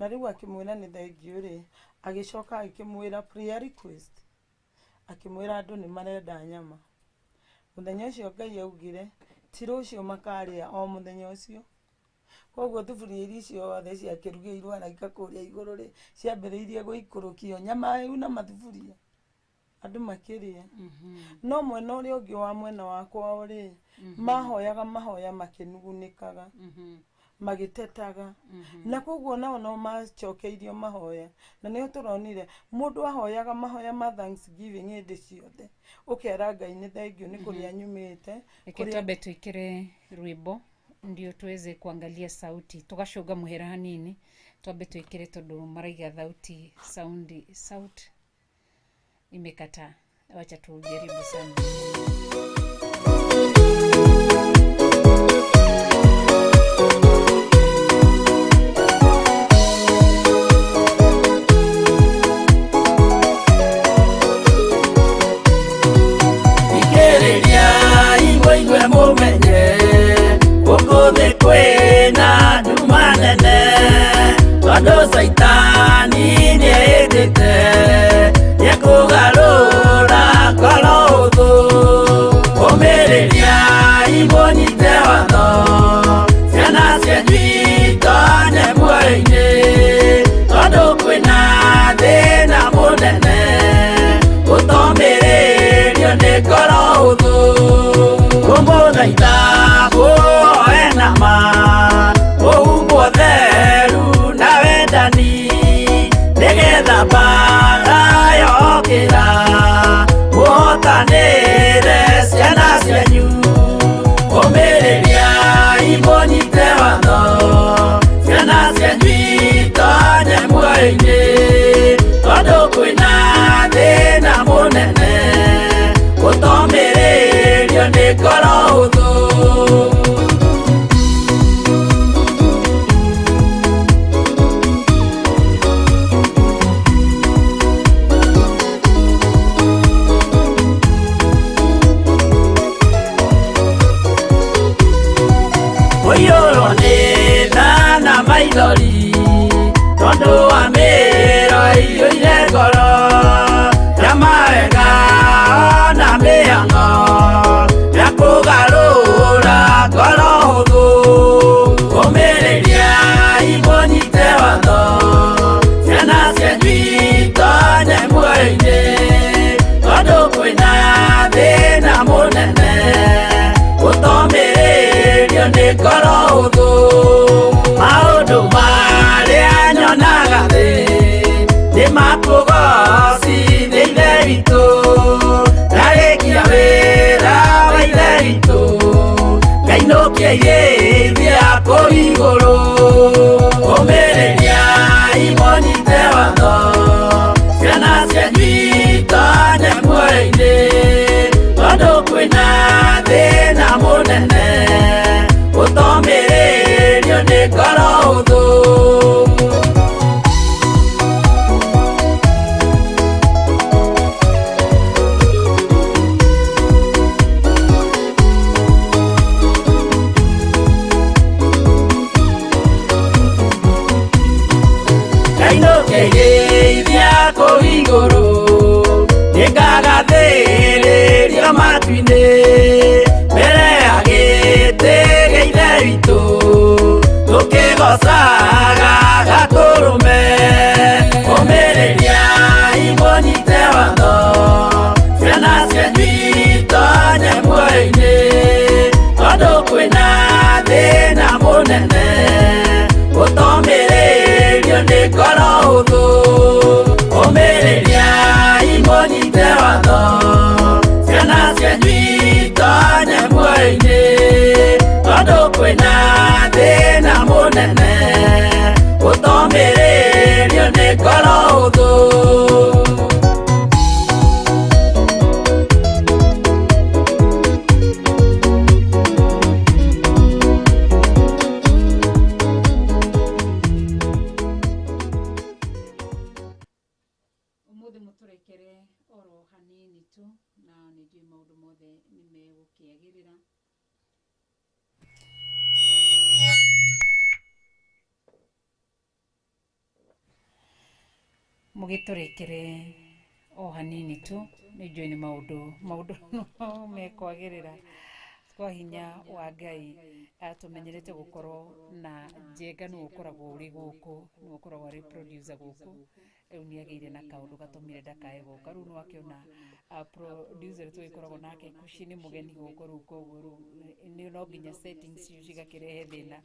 S3: Na rĩu akĩmwĩra nĩ thengiũ rĩ, agĩcoka agĩkĩmwĩra prayer request, akĩmwĩra andũ nĩ marenda nyama. Mũthenya ũcio Ngai augire ti rũciũ makarĩa, o mũthenya ũcio. Koguo thuburia iria ciothe ciakĩrugĩirwo araika kũrĩa igũrũ rĩ, ciambĩrĩirie gũikũrũkio nyama ĩu na mathuburia, andũ makĩrĩa. No mwena ũrĩa ũngĩ wa mwena wa kwao rĩ, mahoyaga mahoya makĩnugunĩkaga, magĩtetaga, na koguo nao no macokeirio mahoya. Na nĩho tũronire mũndũ ahoyaga mahoya ma thanksgiving hĩndĩ ciothe, ũkera Ngai nĩ thengiũ nĩ kũrĩa nyumĩte.
S1: Reke twambe twĩkĩre rwĩmbo ndio tuweze kuangalia sauti, tũgacũnga mũhera hanini, twambe twĩkĩre tondũ maraiga thauti saundi sauti imekataa. Wacha tujaribu sana.
S2: Ikĩrĩria mũigue mũmenye gũkũ thĩ kwĩna nduma nene, tondũ caitani nĩehĩtĩte nĩekũgarũra ngoro hũthũ. Ũmĩrĩria mũnyite watho, ciana cianyu itonye muoyo-inĩ, tondũ kwĩna thĩna mũnene gũtomĩrĩrio nĩ ngoro hũthũ. Kũmũthaitha mũhoe na ma, mũhumbwo theru na wendani, nĩgetha mbaara yokĩra mũhotanĩre ciana cianyu. Ũmĩrĩria mũnyite watho, ciana cianyu itonye muoyo-inĩ, tondũ kwĩna thĩna mũnene gũtomĩrĩrio nĩ ngoro hũthũ. Kũiyũrwo nĩ tha na maithori, tondũ wa mĩĩro ĩiyũire ngoro, ya mawega ona mĩhang'o ya kũgarũra ngoro hũthũ. Ũmĩrĩria mũnyite watho, ciana cianyu itonye muoyo-inĩ, tondũ kwĩna thĩna mũnene gũtomĩrĩrio nĩ ngoro hũthũ. Maũndũ marĩa nyonaga thĩ nĩ makũgocithia Ithe witũ, ndarĩkia wĩra wa Ithe witũ, ngainũkia irĩithia kũu igũrũ. Ũmĩrĩria mũnyite watho, ciana cianyu itonye muoyo-inĩ, tondũ kwĩna thĩna mũnene gũtomĩrĩrio nĩ ngoro hũthũ. Ngainũkia irĩithia kũu igũrũ, nĩngagathĩrĩrio matu-inĩ, mbere ya gĩtĩ gĩa Ithe witũ, tũkĩgocaga Gatũrũme. Ũmĩrĩria mũnyite watho, ciana cianyu itonye muoyo-inĩ, tondũ kwĩna thĩna mũnene gũtomĩrĩrio nĩ ngoro hũthũ. Ũmĩrĩria mũnyite watho, ciana cianyu itonye muoyo-inĩ, tondũ kwĩna thĩna mũnene gũtomĩrĩrio nĩ ngoro hũthũ.
S1: Ũmũthĩ mũtũrekere oro hanini tu, na nĩ njũĩ maũndũ mothe nĩ megũkĩagĩrĩra. Mũgĩtũrekere o hanini tu, nĩ njũĩ nĩ maũndũ maũndũ no mekwagĩrĩra kwa hinya wa Ngai. Tũmenyerete gũkorwo na Njenga, nĩwe ũkoragwo ũrĩ gũkũ, nĩwe ũkoragwo arĩ producer gũkũ. Rĩu nĩ agĩire na kaũndũ gatũmire ndakae gũka. Rĩu nĩwakĩona producer ũrĩa tũgĩkoragwo nake Kushi nĩ mũgeni gũkũ rĩu, koguo rĩu nĩ no nginya settings icio cigakĩrehe thĩna.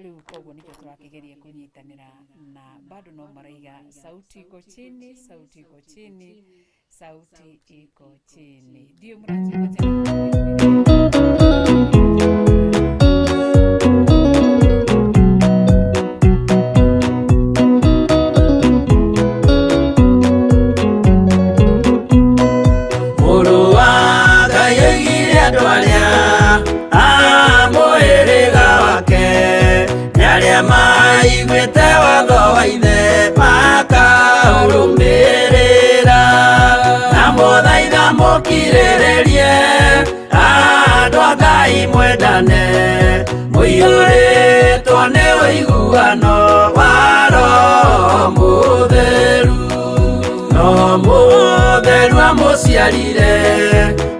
S1: Rĩu koguo nĩkĩo tũrakĩgeria kũnyitanĩra na bado no maraiga sauti iko chini, sauti iko chini, sauti iko chini. Ndiũ mũranjigua?
S2: Mũrũ wa Ngai oigire andũ arĩa a mũhĩrĩga wake nĩ arĩa maiguĩte watho wa ithe makaũrũmĩrĩra. Na mũthaitha mũkirĩrĩrie andũ a Ngai mwendane, mũiyũrĩtwo nĩ ũiguano wa Roho Mũtheru. No Mũtheru amũciarire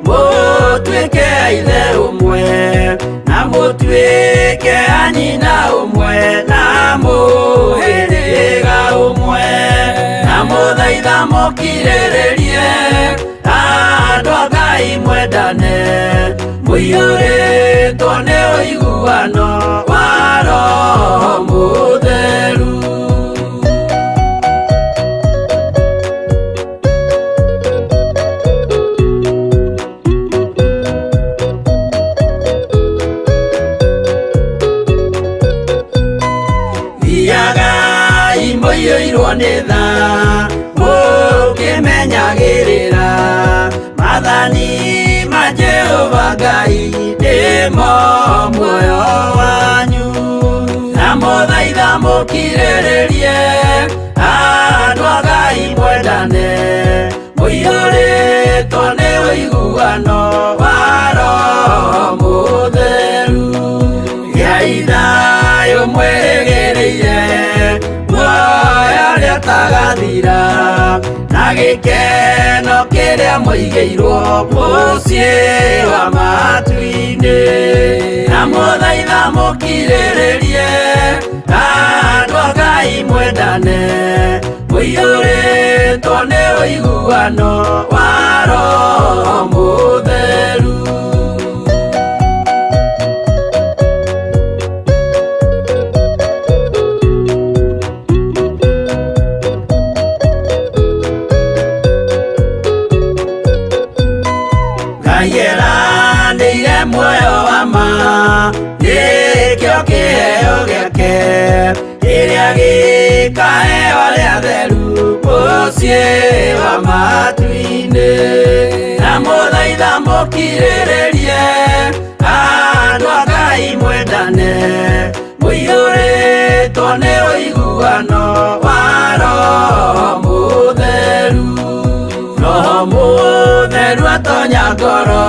S2: mũtuĩke a ithe ũmwe, na mũtuĩke a nyina ũmwe, na mũhĩrĩga ũmwe. Na mũthaitha mũkirĩrĩrie andũ a Ngai mwendane, mũiyũrĩtwo nĩ ũiguano wa Roho Mũtheru. Thiagai mũiyũirwo nĩ tha, mũkĩmenyagĩrĩra maathani ma Jehova Ngai nĩmo muoyo wanyu. Na mũthaitha mũkirĩrĩrie andũ a Ngai mwendane, mũiyũrĩtwo nĩ ũiguano wa Roho Mũtheru. Gĩai thayũ mwĩrĩgĩrĩire muoyo ũrĩa ũtagathira, na gĩkeno kĩrĩa mũigĩirwo mũciĩ wa matu-inĩ. Na mũthaitha mũkirĩrĩrie andũ a Ngai mwendane, mũiyũrĩtwo nĩ ũiguano wa Roho Mũtheru. Ngai eranĩire muoyo wa ma, nĩkĩo kĩheo gĩake kĩrĩa gĩkaheo arĩa atheru mũciĩ wa matu-inĩ. Na mũthaitha mũkirĩrĩrie andũ a Ngai mwendane, mũiyũrĩtwo nĩ ũiguano wa Roho Mũtheru. Roho Mũtheru atonya ngoro,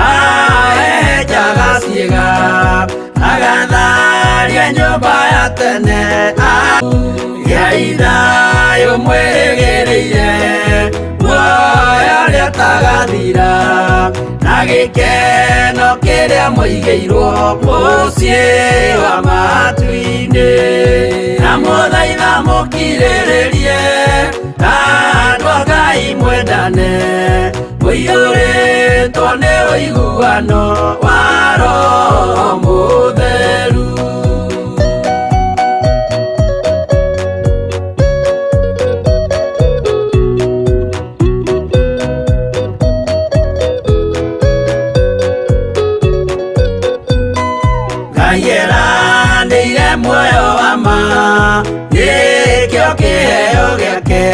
S2: ahehenjaga ciĩga, agatharia nyũmba ya tene. Gĩai thayũ mwĩrĩgĩrĩire muoyo ũrĩa ũtagathira, na gĩkeno kĩrĩa mũigĩirwo mũciĩ wa matu-inĩ. Na mũthaitha mũkirĩrĩrie andũ a Ngai mwendane, mũiyũrĩtwo nĩ ũiguano wa Roho Mũtheru. Ngai eranĩire muoyo wa ma, nĩkĩo kĩheo gĩake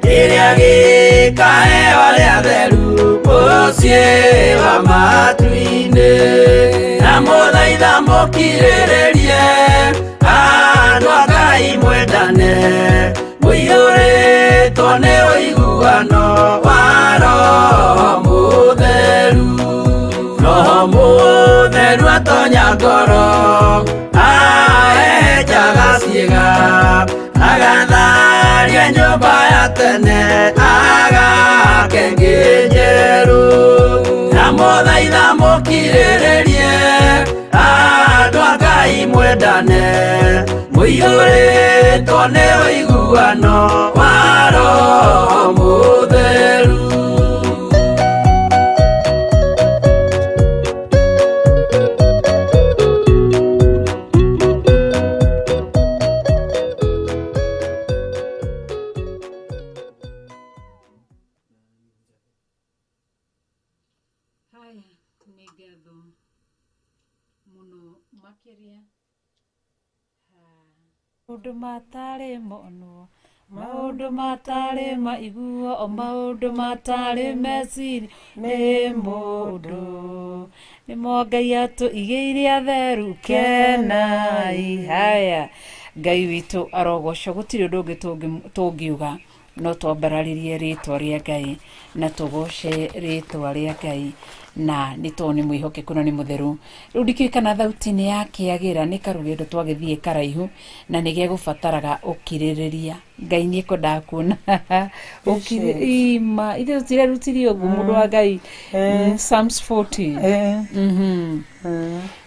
S2: kĩrĩa gĩkaheo arĩa atheru mũciĩ wa matu-inĩ. Na mũthaitha mũkirĩrĩrie andũ a Ngai mwendane, mũiyũrĩtwo nĩ ũiguano wa Roho Mũtheru. Roho Mũtheru atonya ngoro, ahehenjaga ciĩga, Agatharia nyũmba ya tene agake ĩngĩ njerũ. Ndamũthaitha mũkirĩrĩrie andũ a Ngai mwendane mũiyũrĩtwo nĩ ũiguano wa Roho Mũtheru.
S1: Haya, nĩ ngatho mũno makĩria. Maũndũ matarĩ monwo, maũndũ matarĩ maiguo, o maũndũ matarĩ meciria nĩ mũndũ. Nĩmo Ngai atũigĩire atheru, kenai. Haya, Ngai witũ arogocwo, gũtirĩ ũndũ ũngĩ tũngiuga no twambararĩrie rĩtwa rĩa Ngai na tũgoce rĩtwa rĩa Ngai na nĩ tondũ nĩ mwĩhokeku na nĩ mũtheru. Rĩu ndikĩũĩ kana thauti nĩ yakĩagĩra, nĩ karũgendo twagĩthiĩ karaihu na nĩ gegũbataraga ũkirĩrĩria. Ngai nĩ ekwendaga kuona ima ithuĩ tũtirerutirie ũguo mũndũ wa Ngai. Psalms 40.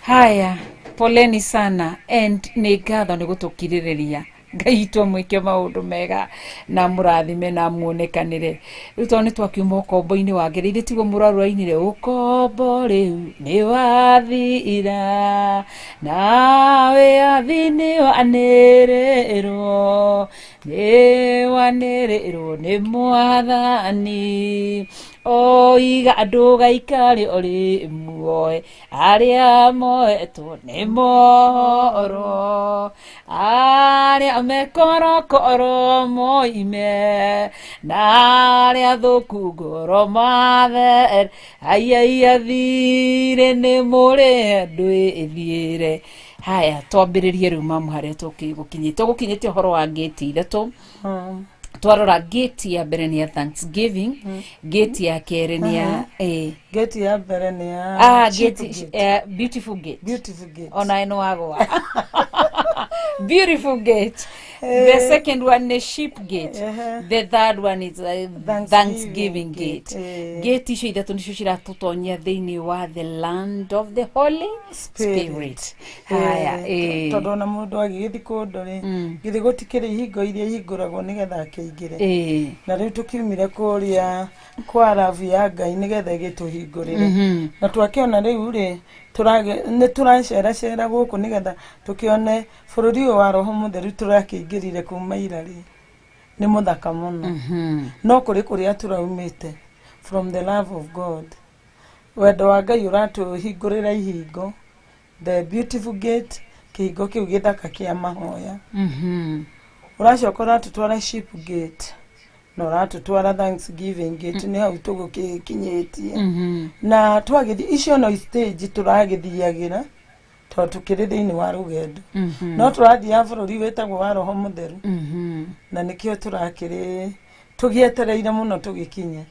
S1: Haya, poleni sana and nĩ ngatho nĩ gũtũkirĩrĩria. Ngai witũ amwĩke maũndũ mega na mũrathime na muonekanĩre. Rĩu tondũ nĩ twakiuma ũkombo-inĩ wa Ngai, ithe tiguo mũrwaru ainire ũkombo rĩu nĩ wathira na wĩyathi nĩ wanĩrĩrwo, nĩ wanĩrĩrwo nĩ Mwathani. Oiga ndũgaikare ũrĩ muoe, arĩa moetwo nĩ mohoro, arĩa mekorokoro moime, na arĩa athũku ngoro mathere. Aiaia thirĩ nĩ mũrĩhe ndwĩthiĩre. Haya, twambĩrĩrie rĩu mamu harĩa tũgũkinyĩte. Tũgũkinyĩte ũhoro wa ngĩti ithatũ. Twarora gate ya mbere nĩ ya Thanksgiving, gate ya kerĩ nĩ ya
S3: Gate ya mbere nĩ ya cheap
S1: gate,
S3: gate.
S1: Beautiful gate.
S3: Beautiful gate.
S1: Ona ĩno wagwa. Beautiful gate. The second one is sheep gate. The third one is
S3: Thanksgiving
S1: Thanksgiving gate.
S3: gate.
S1: Gate icio ithatũ nĩcio ciratũtonyia thĩinĩ wa the land of the Holy
S3: Spirit.
S1: Spirit. Haya,
S3: Tondũ ona mũndũ agĩgĩthiĩ kũndũ rĩ, githĩ gũtikĩrĩ ihingo iria ihingũragwo nĩgetha akĩingĩre. Na rĩu tũkiumire kũrĩa kwa rabu ya Ngai nĩgetha ĩgĩtũhingũrĩre. Na twakĩona rĩu rĩ, nĩ tũraceracera gũkũ nĩgetha tũkĩone bũrũri ũyũ wa Roho Mũtheru tũrakĩingĩrire kuma ira rĩ, nĩ mũthaka mũno. No kũrĩ kũrĩa tũraumĩte from the love of God. Wendo wa Ngai ũratũhingũrĩra ihingo, the beautiful gate, kĩhingo kĩu gĩthaka kĩa mahoya. Ũracoka ũratũtwara sheep gate na ũratũtwara Thanksgiving gate, nĩ hau tũgũkĩkinyĩtie. Na twagĩthiĩ icio no stage tũragĩthiagĩra tondũ tũkĩrĩ thĩinĩ wa rũgendo. No tũrathiaga bũrũri wĩtagwo wa Roho Mũtheru. Na nĩkĩo tũrakĩrĩ tũgĩetereire mũno tũgĩkinye.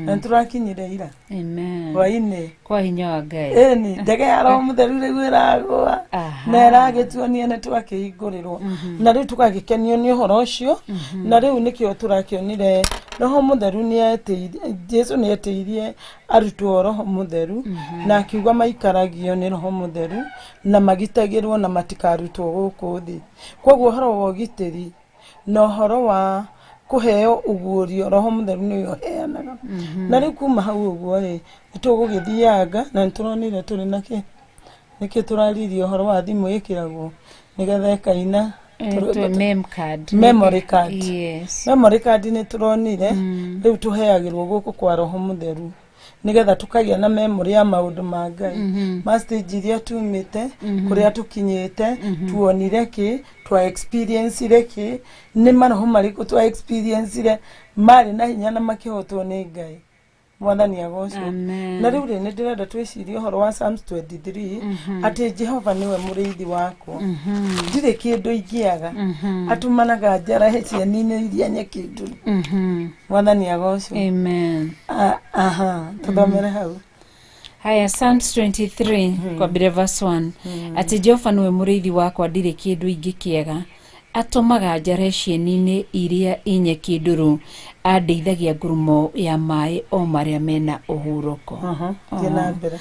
S3: Na nĩtũrakinyire ira.
S1: Amen.
S3: Hwainĩ.
S1: Kwa hinya wa Ngai.
S3: Ĩni, ndege ya Roho Mũtheru rĩu ĩragũa. Na ĩragĩtuonia nĩ twakĩhingũrĩrwo. Na rĩu tũgagĩkenio nĩ ũhoro ũcio. Na rĩu nĩkĩo tũrakĩonire Roho Mũtheru nĩetĩirie, Jesu nĩetĩirie arutwo Roho Mũtheru. Na akiuga maikaragio nĩ Roho Mũtheru na magitagĩrwo na matikarutwo gũkũ thĩ. Koguo ũhoro wa ũgitĩri na ũhoro wa kũheo ũguũrio Roho Mũtheru nĩwe ũheanaga. Na rĩu kuma hau ũguo rĩ, nĩtũgũgĩthianga na nĩtũronire tũrĩ na kĩ, nĩkĩ tũraririe ũhoro wa thimũ ĩkĩragwo nĩgetha ĩkaina.
S1: Mem card.
S3: Memory card.
S1: Yes.
S3: Memory card nĩ tũronire rĩu tũheagĩrwo gũkũ kwa Roho Mũtheru nĩgetha tũkagĩa na memory ya maũndũ ma Ngai, ma stage iria tumĩte, kũrĩa tũkinyĩte, tuonire kĩ, twa experience-ire kĩ, nĩ maroho marĩkũ twa experience-ire marĩ na hinya na makĩhotwo nĩ Ngai. Mwathani agocwo.
S1: Amen.
S3: Na rĩu rĩ, nĩ ndĩrenda twĩcirie ũhoro wa Psalms 23, atĩ Jehova nĩwe mũrĩithi wakwa, ndirĩ kĩndũ ingĩaga, atũmanaga njarahe cieni-inĩ iria nyeki nduru. Mwathani agocwo.
S1: Amen.
S3: Aha, tũthomere hau.
S1: Haya, Psalms 23 kwambĩrĩria verse 1, atĩ Jehova nĩwe mũrĩithi wakwa, ndirĩ kĩndũ ingĩkĩaga. Atũmaga njare cieni-inĩ iria i nyeki nduru, andeithagia ngurumo ya maĩ o marĩa mena ũhurũko.
S3: Thiĩ na mbere.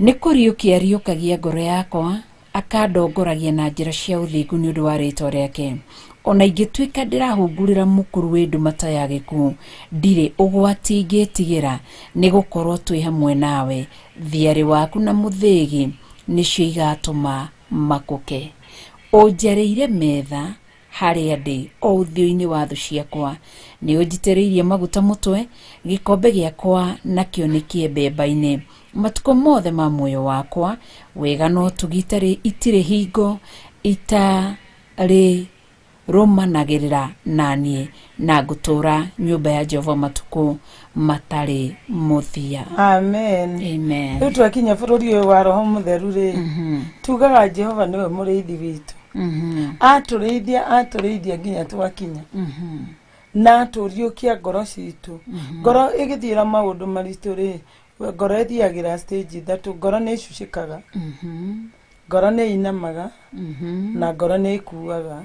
S1: Nĩ kũriũkia ariũkagia ngoro yakwa, akandongoragia na njĩra cia ũthingu nĩ ũndũ wa rĩĩtwa rĩake. Ona ingĩtuĩka ndĩrahungurĩra mũkuru wĩ nduma ta ya gĩkuũ, ndirĩ ũgwati ingĩtigĩra, nĩ gũkorwo twĩ hamwe nawe. Thiarĩ waku na mũthĩgi nĩcio igatũma makũke. Ũnjarĩire metha harĩa ndĩ o ũthiũ-inĩ wa thũ ciakwa, nĩ ũnjitĩrĩirie maguta mũtwe, gĩkombe gĩakwa nakĩo nĩ kĩembemba-inĩ. Matukũ mothe ma muoyo wakwa, wega na ũtugi itirĩ hingo itarĩ rũmanagĩrĩra na niĩ, na ngũtũũra nyũmba ya Jehova matukũ matarĩ mũthia.
S3: Amen.
S1: Amen.
S3: Rĩu twakinya bũrũri ũyũ wa roho mũtheru rĩ, tugaga Jehova nĩwe mũrĩithi witũ. Atũrĩithia, atũrĩithia nginya twakinya, na atũriũkia ngoro citũ. Ngoro ĩgĩthiĩra maũndũ maritũ rĩ, ngoro ĩthiagĩra stage ithatũ. Ngoro nĩ ĩcucĩkaga, ngoro nĩ inamaga, na ngoro nĩ ĩkuaga.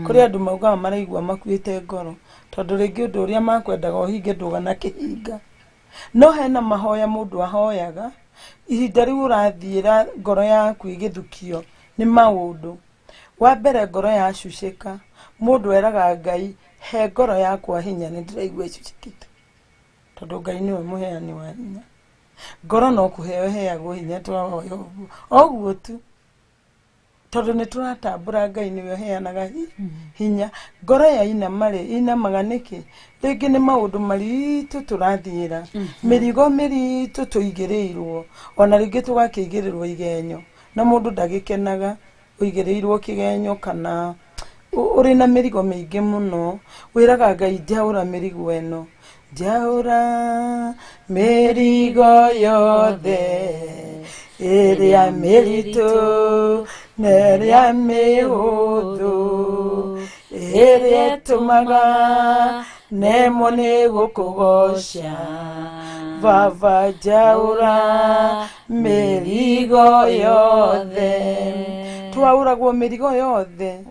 S3: Kũrĩ andũ maugaga maraigua makuĩte ngoro, tondũ rĩngĩ ũndũ ũrĩa makwendaga ũhinge ndũgana kĩhinga. No hena mahoya mũndũ ahoyaga ihinda rĩu ũrathiĩra ngoro yaku ĩgĩthukio nĩ maũndũ. Wa mbere, ngoro yacucĩka, mũndũ eraga Ngai, he ngoro yakwa hinya, nĩ ndĩraigua ĩcucĩkĩte, tondũ Ngai nĩwe mũheani wa hinya. Ngoro no kũheo ĩheagwo hinya twahoya ũguo o ũguo tu, tondũ nĩ tũratambũra Ngai nĩwe ũheanaga hinya. Ngoro yainama rĩ, inamaga nĩkĩ? Rĩngĩ nĩ maũndũ maritũ tũrathiĩra, mĩrigo mĩritũ tũigĩrĩirwo, ona rĩngĩ tũgakĩigĩrĩrwo igenyo, na mũndũ ndagĩkenaga ũigĩrĩirwo kĩgenyo kana ũrĩ na mĩrigo mĩingĩ mũno. Wĩraga Ngai, njaũra mĩrigo ĩno, njaũra mĩrigo yothe ĩrĩa mĩritũ na ĩrĩa mĩhũthũ, ĩrĩa ĩtũmaga nemwo nĩ gũkũgoca. Baba, njaũra mĩrigo yothe. Twaũragwo mĩrigo yothe.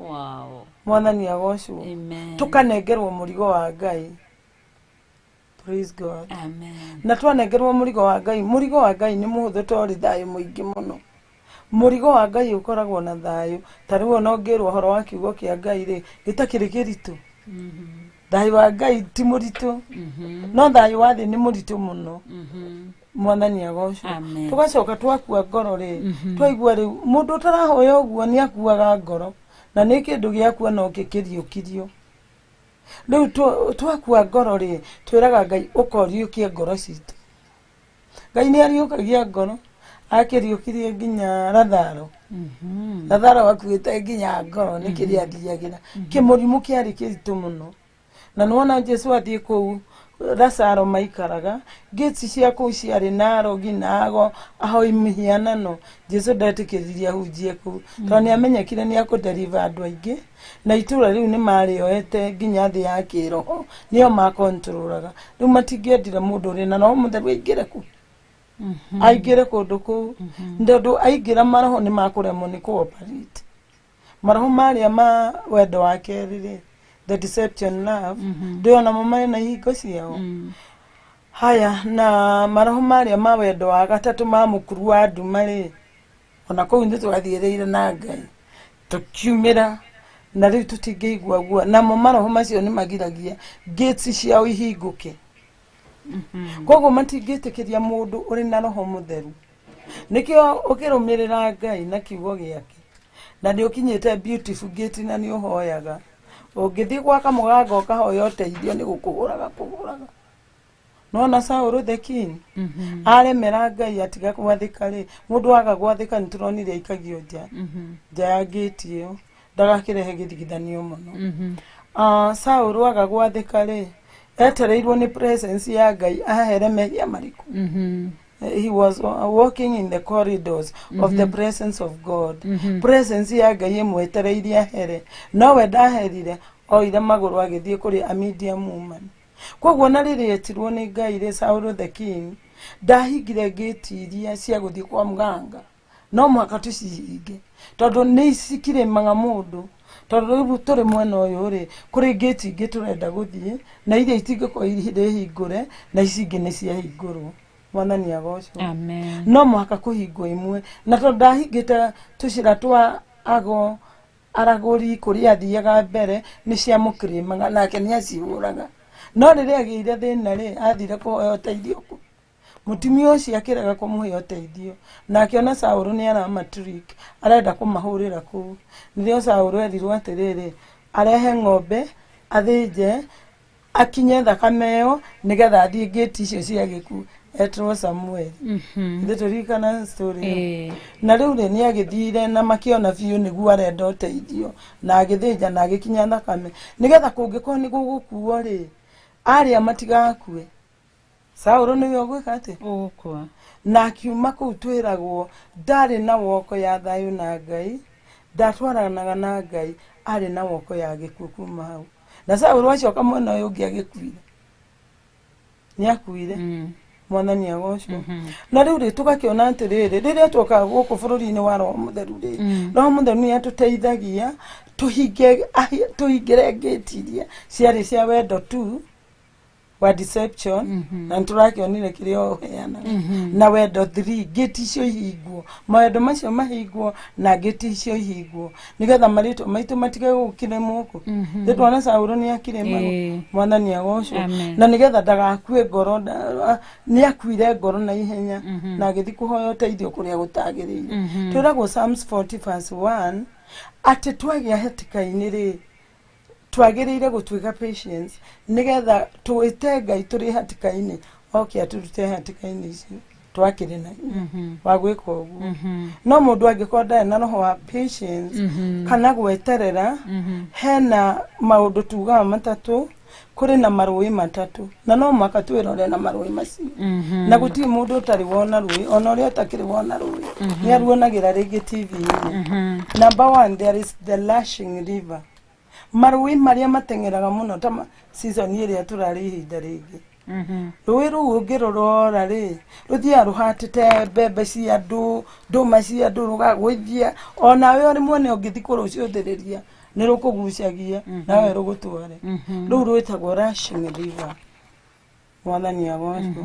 S3: Mwathani agocwo.
S1: Amen.
S3: Tũkanengerwo mũrigo wa Ngai. Praise God.
S1: Amen.
S3: Na twanengerwo mũrigo wa Ngai, mũrigo wa Ngai nĩ mũhũthũ, to ũrĩ thayũ mũingĩ mũno. Mũrigo wa Ngai ũkoragwo na thayũ. Ta rĩu ona ũngĩrwo ũhoro wa kiugo kĩa Ngai rĩ, gĩtakĩrĩ kĩritũ. Thayũ wa Ngai ti mũritũ, no thayũ wa thĩ nĩ mũritũ mũno. Mwathani agocwo.
S1: Amen.
S3: Tũgacoka twakua ngoro rĩ, twaigua rĩu mũndũ ũtarahoya ũguo nĩ akuaga ngoro, na nĩ kĩndũ gĩakua no gĩkĩriũkirio. Rĩu twakua ngoro rĩ, twĩraga Ngai, ũkoriũkie ngoro citũ. Ngai nĩ ariũkagia ngoro, akĩriũkirie nginya Latharo. Latharo akuĩte nginya ngoro nĩ kĩrĩa athiagĩra kĩmũrimũ kĩarĩ kĩritũ mũno. Na nĩwona Jesu athiĩ kũu Lazaro maikaraga, gates cia kũu ciarĩ na arogi na ago ahoi mĩhianano. Jesu ndetĩkĩririe ahunjie kũu, tondũ nĩ amenyekire nĩ akũdeliver andũ aingĩ, na itũra rĩu nĩ marĩoete nginya thĩ ya kĩroho, nĩo makontrolaga. Rĩu matingĩendire mũndũ ũrĩ na roho mũtheru aingĩre kũu, aingĩre kũndũ kũu, tondũ aingĩra maroho nĩ makũremwo nĩ kũoperate. Maroho marĩa ma wendo wa kerĩ rĩ, the deception love, ndĩ onamo marĩ na ihingo ciao. Haya, na maroho marĩa ma wendo wa gatatũ ma mũkuru wa nduma rĩ, ona kũu nĩ twathiĩrĩire na Ngai tũkiumĩra, na rĩu tũtingĩigua guo. Namo maroho macio nĩ magiragia gates ciao ihingũke, koguo matingĩtĩkĩria mũndũ ũrĩ na roho mũtheru. Nĩkĩo ũkĩrũmĩrĩra Ngai na kiugo gĩake, na nĩ ũkinyĩte beautiful gate, na nĩ ũhoyaga, ũngĩthiĩ gwaka mũganga ũkahoya ũteithio, nĩ gũkũhũraga kũhũraga. Nona Saũlũ the king aremera Ngai, atiga gwathĩka rĩ, mũndũ aga gwathĩka nĩ tũronire aikagio nja, nja ya gate ĩyo, ndagakĩrehe gĩthigithanio mũno. Saũlũ aga gwathĩka rĩ, etereirwo nĩ presence ya Ngai ahere mehia marĩkũ. He was walking in the corridors of the presence of God. Presence ya Ngai ĩmwetereirie ahere, nowe ndaherire, oire magũrũ agĩthiĩ kũrĩ a Midian woman. Koguo na rĩrĩa etirwo nĩ Ngai rĩ, Saũlũ the king ndahingire ngĩti iria cia gũthiĩ kwa mganga. No mũhaka tũcihinge, tondũ nĩ cikirĩmaga mũndũ. Tondũ rĩu tũrĩ mwena ũyũ rĩ, kũrĩ ngĩti ingĩ tũrenda gũthiĩ na iria itingĩkorwo irĩ hingũre na ici ingĩ nĩ ciahingũrwo. Mwathani agocwo.
S1: Amen.
S3: No mũhaka kũhingwo imwe, na tondũ ndahingĩte tũcĩra twa ago aragũri kũrĩa athiaga mbere nĩ ciamũkĩrĩmaga nake nĩ acihũraga. No rĩrĩa agĩire thĩna rĩ, athire kũhoya ũteithio kũ? Mũtumia ũcio akĩrega kũmũhe ũteithio, na akĩona Saũlũ nĩ aramatrick, arenda kũmahũrĩra kũu. Nĩrĩo Saũlũ erirwo atĩrĩrĩ, arehe ng'ombe, athĩnje, akinye thakame ĩyo, nĩgetha athiĩ ngĩti icio cia gĩkuũ, etwo Samueli. Ithuĩ tũririkana story ĩyo? Na rĩu rĩ, nĩ agĩthire na makĩona biũ nĩguo arenda ũteithio, na agĩthĩnja na agĩkinya thakame, nĩgetha kũngĩkorwo nĩ gũgũkuo rĩ, arĩa matigakue. Saũlũ nĩwe ũgwĩka atĩa?
S1: Ũgũkua.
S3: Na akiuma kũu twĩragwo ndarĩ na woko ya thayũ na Ngai, ndatwaranaga na Ngai, arĩ na woko ya gĩkuũ kuma hau. Na Saũlũ acoka mwena ũyũ ũngĩ agĩkuire. Nĩ akuire. Mwathani agocwo. Na rĩu rĩ, tũgakĩona atĩrĩrĩ, rĩrĩa twoka gũkũ bũrũri-inĩ wa Roho Mũtheru rĩ, Roho Mũtheru nĩ atũteithagia tũhingĩre ngĩti iria ciarĩ cia wendo tu wa deception, na nĩtũrakĩonire kĩrĩa ũheanaga na wendo 3, ngĩti icio ihingwo, mawendo macio mahingwo na ngĩti icio ihingwo, nĩgetha marĩtwa maitũ matige gũkĩremwo kũ. Nĩ twana Saũlũ nĩ akĩremagwo. Mwathani agocwo.
S1: Amen.
S3: Na nĩgetha ndagakue ngoro, nĩ akuire ngoro na ihenya na agĩthiĩ kũhoya ũteithio kũrĩa gũtagĩrĩire. Twĩragwo Psalms 40 verse 1 atĩ twagĩa hatĩka-inĩ rĩ, twagĩrĩire gũtuĩka patience nĩgetha twĩte Ngai tũrĩ hatĩka-inĩ, oke atũrute hatĩka-inĩ icio twakĩrĩ na hinya wa gwĩka ũguo. No mũndũ angĩkorwo ndarĩ na roho wa patience kana gweterera, hena maũndũ tugaga matatũ, kũrĩ na marũĩ matatũ, na no mũhaka twĩrore na marũĩ macio. Na gũtirĩ mũndũ ũtarĩ wona rũĩ, ona ũrĩa ũtakĩrĩ wona rũĩ nĩ aruonagĩra rĩngĩ TV-inĩ. Number one, there is the lashing river, marũĩ marĩa mateng'eraga mũno ta season ĩrĩa tũrarĩ ihinda rĩngĩ. Rũĩ rũu ũngĩrũrora rĩ, rũthiaga rũhatĩte mbembe cia andũ, ndũma cia andũ, rũgagũithia onawe ũrĩ mwene. Ũngĩthiĩ kũrũcũthĩrĩria nĩ rũkũgucagia nawe rũgũtware. Rũu rwĩtagwo rushing river. Mwathani agocwo.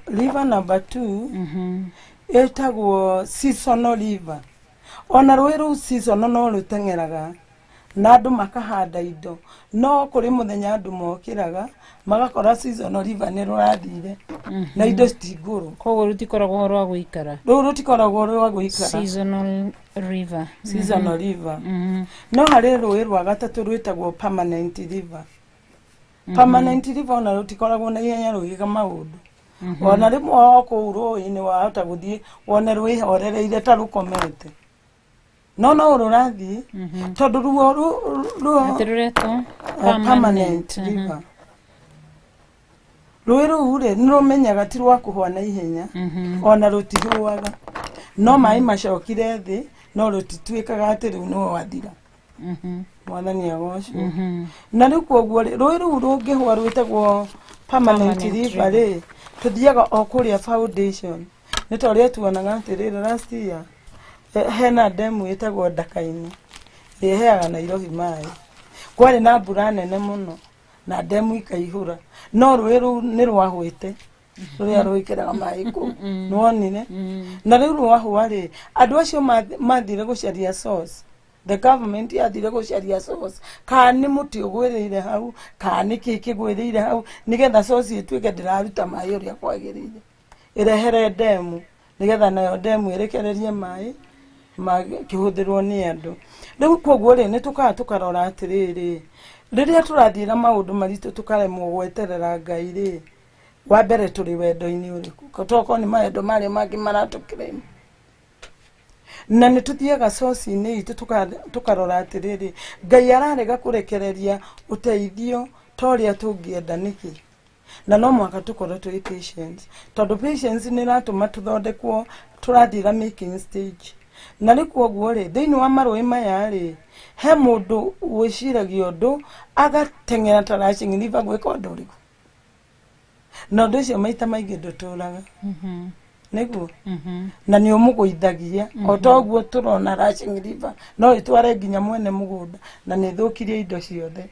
S3: River number two ĩtagwo seasonal river. Ona rũĩ rũu seasonal no rũteng'eraga na andũ makahanda indo, no kũrĩ mũthenya andũ mokĩraga magakora seasonal river nĩ rũrathire na indo citingũrwo.
S1: Koguo rũtikoragwo rwa gũikara.
S3: Rũu rũtikoragwo rwa gũikara.
S1: Seasonal river.
S3: Seasonal river. No harĩ rũĩ rwa gatatũ rwĩtagwo permanent river. Permanent river ona rũtikoragwo na ihenya rũgĩka maũndũ. Ona rĩmwe o kũu rũĩ-inĩ wahota gũthiĩ wone rwĩhorereire ta rũkomete, no rũrathiĩ tondũ ruo
S1: Atĩ rũretwo
S3: permanent river. Rũĩ rũu rĩ, nĩ rũmenyaga ti rwa kũhwa na ihenya, ona rũtihũaga, no maĩ macokire thĩ, no rũtituĩkaga atĩ rĩu nĩwe wathira. Mwathani agocwo. Na rĩu koguo rĩ, rũĩ rũu rũngĩhũa rwĩtagwo permanent
S1: Permanent
S3: river rĩ, tũthiaga o kũrĩa foundation. Nĩ ta ũrĩa tuonaga atĩrĩrĩ, last year hena ndemu ĩtagwo Ndakaini ĩrĩa ĩheaga Nairobi maĩ. Kwarĩ na mbura nene mũno na ndemu ikaihũra, no rũĩ rũu nĩ rwahwĩte, rũrĩa rwĩkĩraga maĩ kũu nĩwonire. Na rĩu rwahũa rĩ, andũ acio mathire gũcaria source, the government yathire gũcaria source, kana nĩ mũtĩ ũgwĩrĩire hau, kana nĩ kĩ kĩgwĩrĩire hau, nĩgetha source ĩtuĩke ndĩraruta maĩ ũrĩa kwagĩrĩire, ĩrehere ndemu, nĩgetha nayo ndemu ĩrekererie maĩ makĩhũthĩrwo nĩ andũ. Rĩu koguo rĩ, nĩ tũkaga tũkarora atĩrĩrĩ, rĩrĩa tũrathiĩ na maũndũ maritũ tũkaremwo gweterera Ngai rĩ, wa mbere tũrĩ wendo-inĩ ũrĩkũ? Tokorwo nĩ mawendo marĩa mangĩ maratũkĩrema. Na nĩ tũthiaga source-inĩ itũ tũkarora atĩrĩrĩ, Ngai ararega kũrekereria ũteithio ta ũrĩa tũngĩenda nĩkĩ? Na no mũhaka tũkorwo twĩ patience, tondũ patience nĩ ĩratũma tũthondekwo, tũrathiĩ making stage. Na rĩu koguo rĩ, thĩinĩ wa marũĩ maya rĩ, he mũndũ wĩciragia ũndũ agateng'era ta rushing river gwĩka ũndũ ũrĩkũ, na ũndũ ũcio maita maingĩ ndũtũraga. Nĩguo na nĩ ũmũgũithagia o toguo tũrona rushing river no ĩtware nginya mwene mũgũnda na nĩ ĩthũkirie indo ciothe.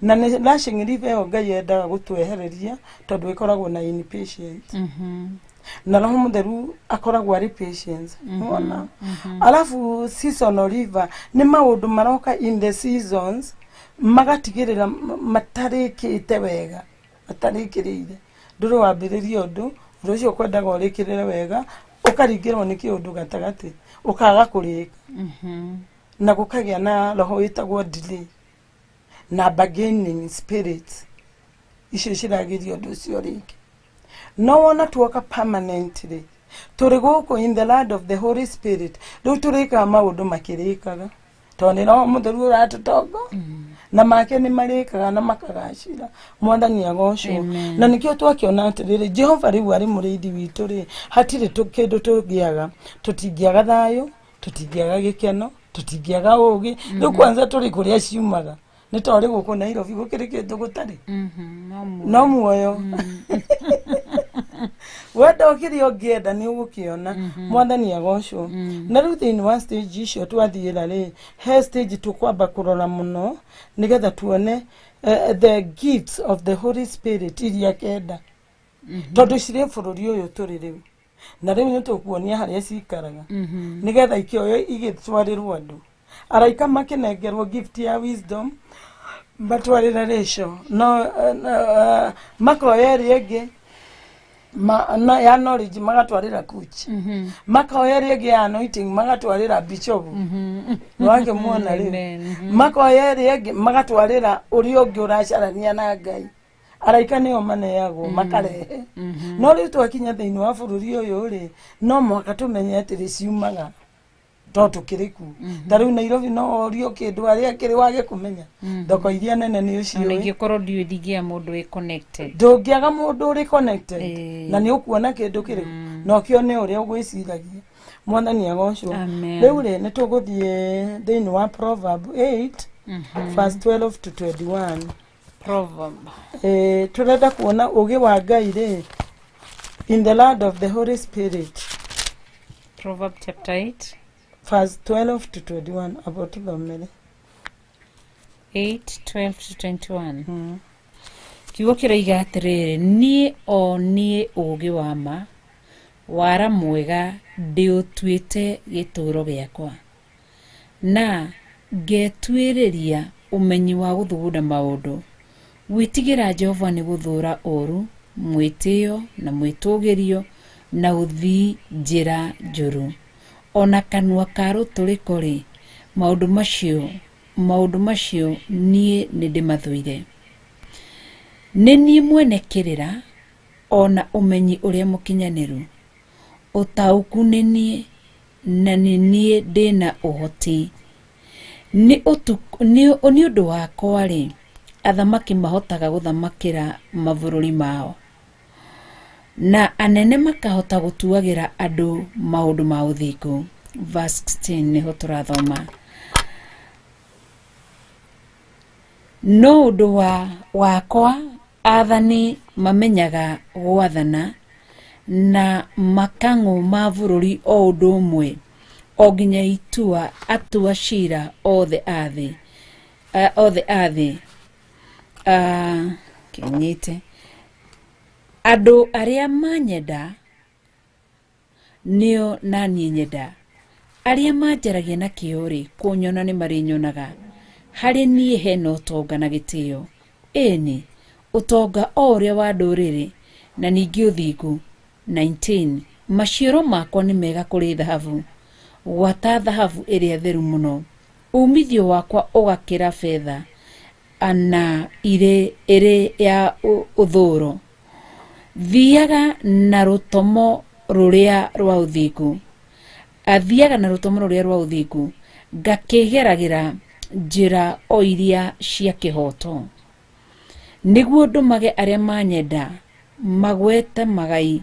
S3: Na nĩ rushing river ĩyo Ngai endaga gũtwehereria tondũ ĩkoragwo na impatience. Na Roho Mũtheru akoragwo arĩ patience. Wona? Alafu seasonal river nĩ maũndũ maroka in the seasons magatigĩrĩra matarĩkĩte wega, matarĩkĩrĩire. Ndũrĩ wambĩrĩria ũndũ, ũndũ ũcio ũkwendaga ũrĩkĩrĩre wega, ũkaringĩrwo nĩ kĩũndũ gatagatĩ, ũkaga kũrĩka. Na gũkagĩa na roho wĩtagwo delay na bargaining spirit icio ciragĩria ũndũ ũcio rĩngĩ. No wona tuoka permanently tũrĩ gũkũ in the land of the Holy Spirit, rĩu tũrĩkaga maũndũ makĩrĩkaga tondũ nĩ Roho Mũtheru ũratũtongo na make nĩ marĩkaga na makagacĩra. Mwathani agocwo.
S1: Amen.
S3: Na nĩkĩo twakĩona atĩrĩrĩ, Jehova rĩu arĩ mũrĩithi witũ rĩ, hatirĩ kĩndũ tũngĩaga. Tũtingĩaga thayũ, tũtingĩaga gĩkeno, tũtingĩaga ũgĩ. Rĩu kwanza tũrĩ kũrĩa ciumaga, nĩ ta ũrĩ gũkũ Nairobi gũkĩrĩ kĩndũ gũtarĩ.
S1: No muoyo.
S3: No muoyo. Wenda o kĩrĩa ũngĩenda nĩ ũgũkĩona. Mwathani agocwo. Na rĩu thĩinĩ wa stage icio twathiĩra rĩ, he stage tũkwamba kũrora mũno nĩgetha tuone the gifts of the Holy Spirit iria kenda. Tondũ cirĩ bũrũri ũyũ tũrĩ rĩu. Na rĩu nĩ tũkuonia harĩa cikaraga. Nĩgetha ikĩoyo igĩtwarĩrwo andũ. Araika makĩnengerwo gift ya wisdom matwarĩre Rachel. No, makoya ĩrĩa ĩngĩ ya knowledge magatwarĩra Kuchi. Makoya ĩrĩa ĩngĩ ya anointing magatwarĩra Bishop. Nĩwakĩmuona rĩu.
S1: Amen.
S3: Makoya ĩrĩa ĩngĩ magatwarĩra ũrĩa ũngĩ ũracarania na Ngai. Araika nĩo maneagwo makarehe. No rĩu twakinya thĩinĩ wa bũrũri ũyũ rĩ, no mũhaka tũmenye atĩrĩ ciumaga to tũkĩrĩ kuo. Ta rĩu Nairobi no ũrio kĩndũ arĩa kĩrĩ wage kũmenya. Thoko iria nene nĩ
S1: Ona
S3: ũciũĩ.
S1: ingĩkorwo ndiũĩ ndingĩaga mũndũ wĩ connected.
S3: Ndũngĩaga mũndũ ũrĩ connected. Na nĩ ũkuona kĩndũ kĩrĩkũ. Na ũkĩone ũrĩa ũgwĩciragia. Mwathani agocwo.
S1: Amen.
S3: Rĩu rĩ, nĩ tũgũthiĩ thĩinĩ wa Proverb 8 verse 12 to 21.
S1: Proverb.
S3: Tũrenda kuona ũgĩ wa Ngai rĩ in the land of the Holy Spirit.
S1: Proverb chapter 8.
S3: Verse 12 to 21. Abo tũthomere.
S1: 8, 12 to 21. Kiugo kĩroiga atĩrĩrĩ, niĩ o niĩ ũũgĩ wa ma, wara mwega ndĩũtuĩte gĩtũũro gĩakwa, na ngetuĩrĩria ũmenyi wa gũthugunda maũndũ. Gwĩtigĩra Jehova nĩ gũthũũra ũũru, mwĩtĩo na mwĩtũũgĩrio, na ũthii njĩra njũru. Ona kanua ka rũtũrĩko rĩ, maũndũ macio niĩ nĩ ndĩmathũire. Nĩ niĩ mwene kĩrĩra, ona ũmenyi ũrĩa mũkinyanĩru. Ũtaũku nĩ niĩ, na nĩ niĩ ndĩna ũhoti. Nĩ ũndũ wakwa rĩ, athamaki mahotaga gũthamakĩra mabũrũri mao, na anene makahota gũtuagĩra andũ maũndũ ma ũthingu. Verse 16 nĩho tũrathoma. No ũndũ wakwa athani mamenyaga gwathana na makang'ũ ma bũrũri o ũndũ ũmwe, o nginya itua atua cira othe a thĩ. Othe a thĩ. Kĩnyite. Andũ arĩa manyenda nĩo na niĩ nyenda. Arĩa manjaragia na kĩo rĩ, kũnyona nĩ marĩnyonaga. Harĩ niĩ hena ũtonga na gĩtĩo. Ĩni, ũtonga o ũrĩa wa ndũrĩrĩ na ningĩ ũthingu. 19. Maciaro makwa nĩ mega kũrĩ thahabu, gwata thahabu ĩrĩa theru mũno. Umithio wakwa ũgakĩra betha na ĩrĩ ya ũthũũro. Thiaga na rũtomo rũrĩa rwa ũthingu. Athiaga na rũtomo rũrĩa rwa ũthingu, ngakĩgeragĩra njĩra o iria cia kĩhooto. Nĩguo ndũmage arĩa manyenda magwete magai,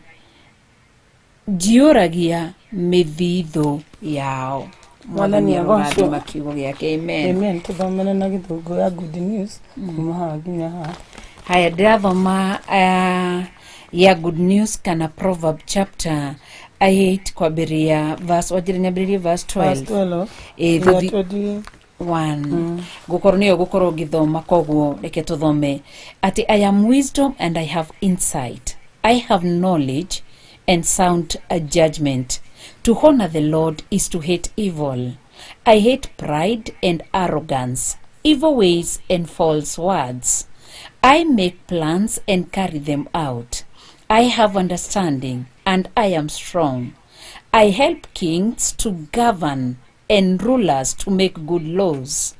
S1: njiyũragia mĩthithũ yao.
S3: Mwathani agocwo.
S1: Arorathima kiugo gĩake. Amen.
S3: Amen. Tũthomere na gĩthũngũ ya Good News kuma haha nginya haha.
S1: Haya, ndĩrathoma, Ya Good News kana Proverb chapter 8 kwambĩrĩria verse, wanjĩra nyambĩrĩrie verse 12.
S3: Verse 12.
S1: Ĩ,
S3: nginya
S1: tũthi-
S3: 20.
S1: 1 ngũkorwo nĩyo ngũkorwo ngĩthoma, koguo reke tũthome atĩ I am wisdom and I have insight, I have knowledge and sound judgment. To honor the Lord is to hate evil. I hate pride and arrogance, evil ways and false words. I make plans and carry them out. I have understanding and I am strong. I help kings to govern and rulers to make good laws.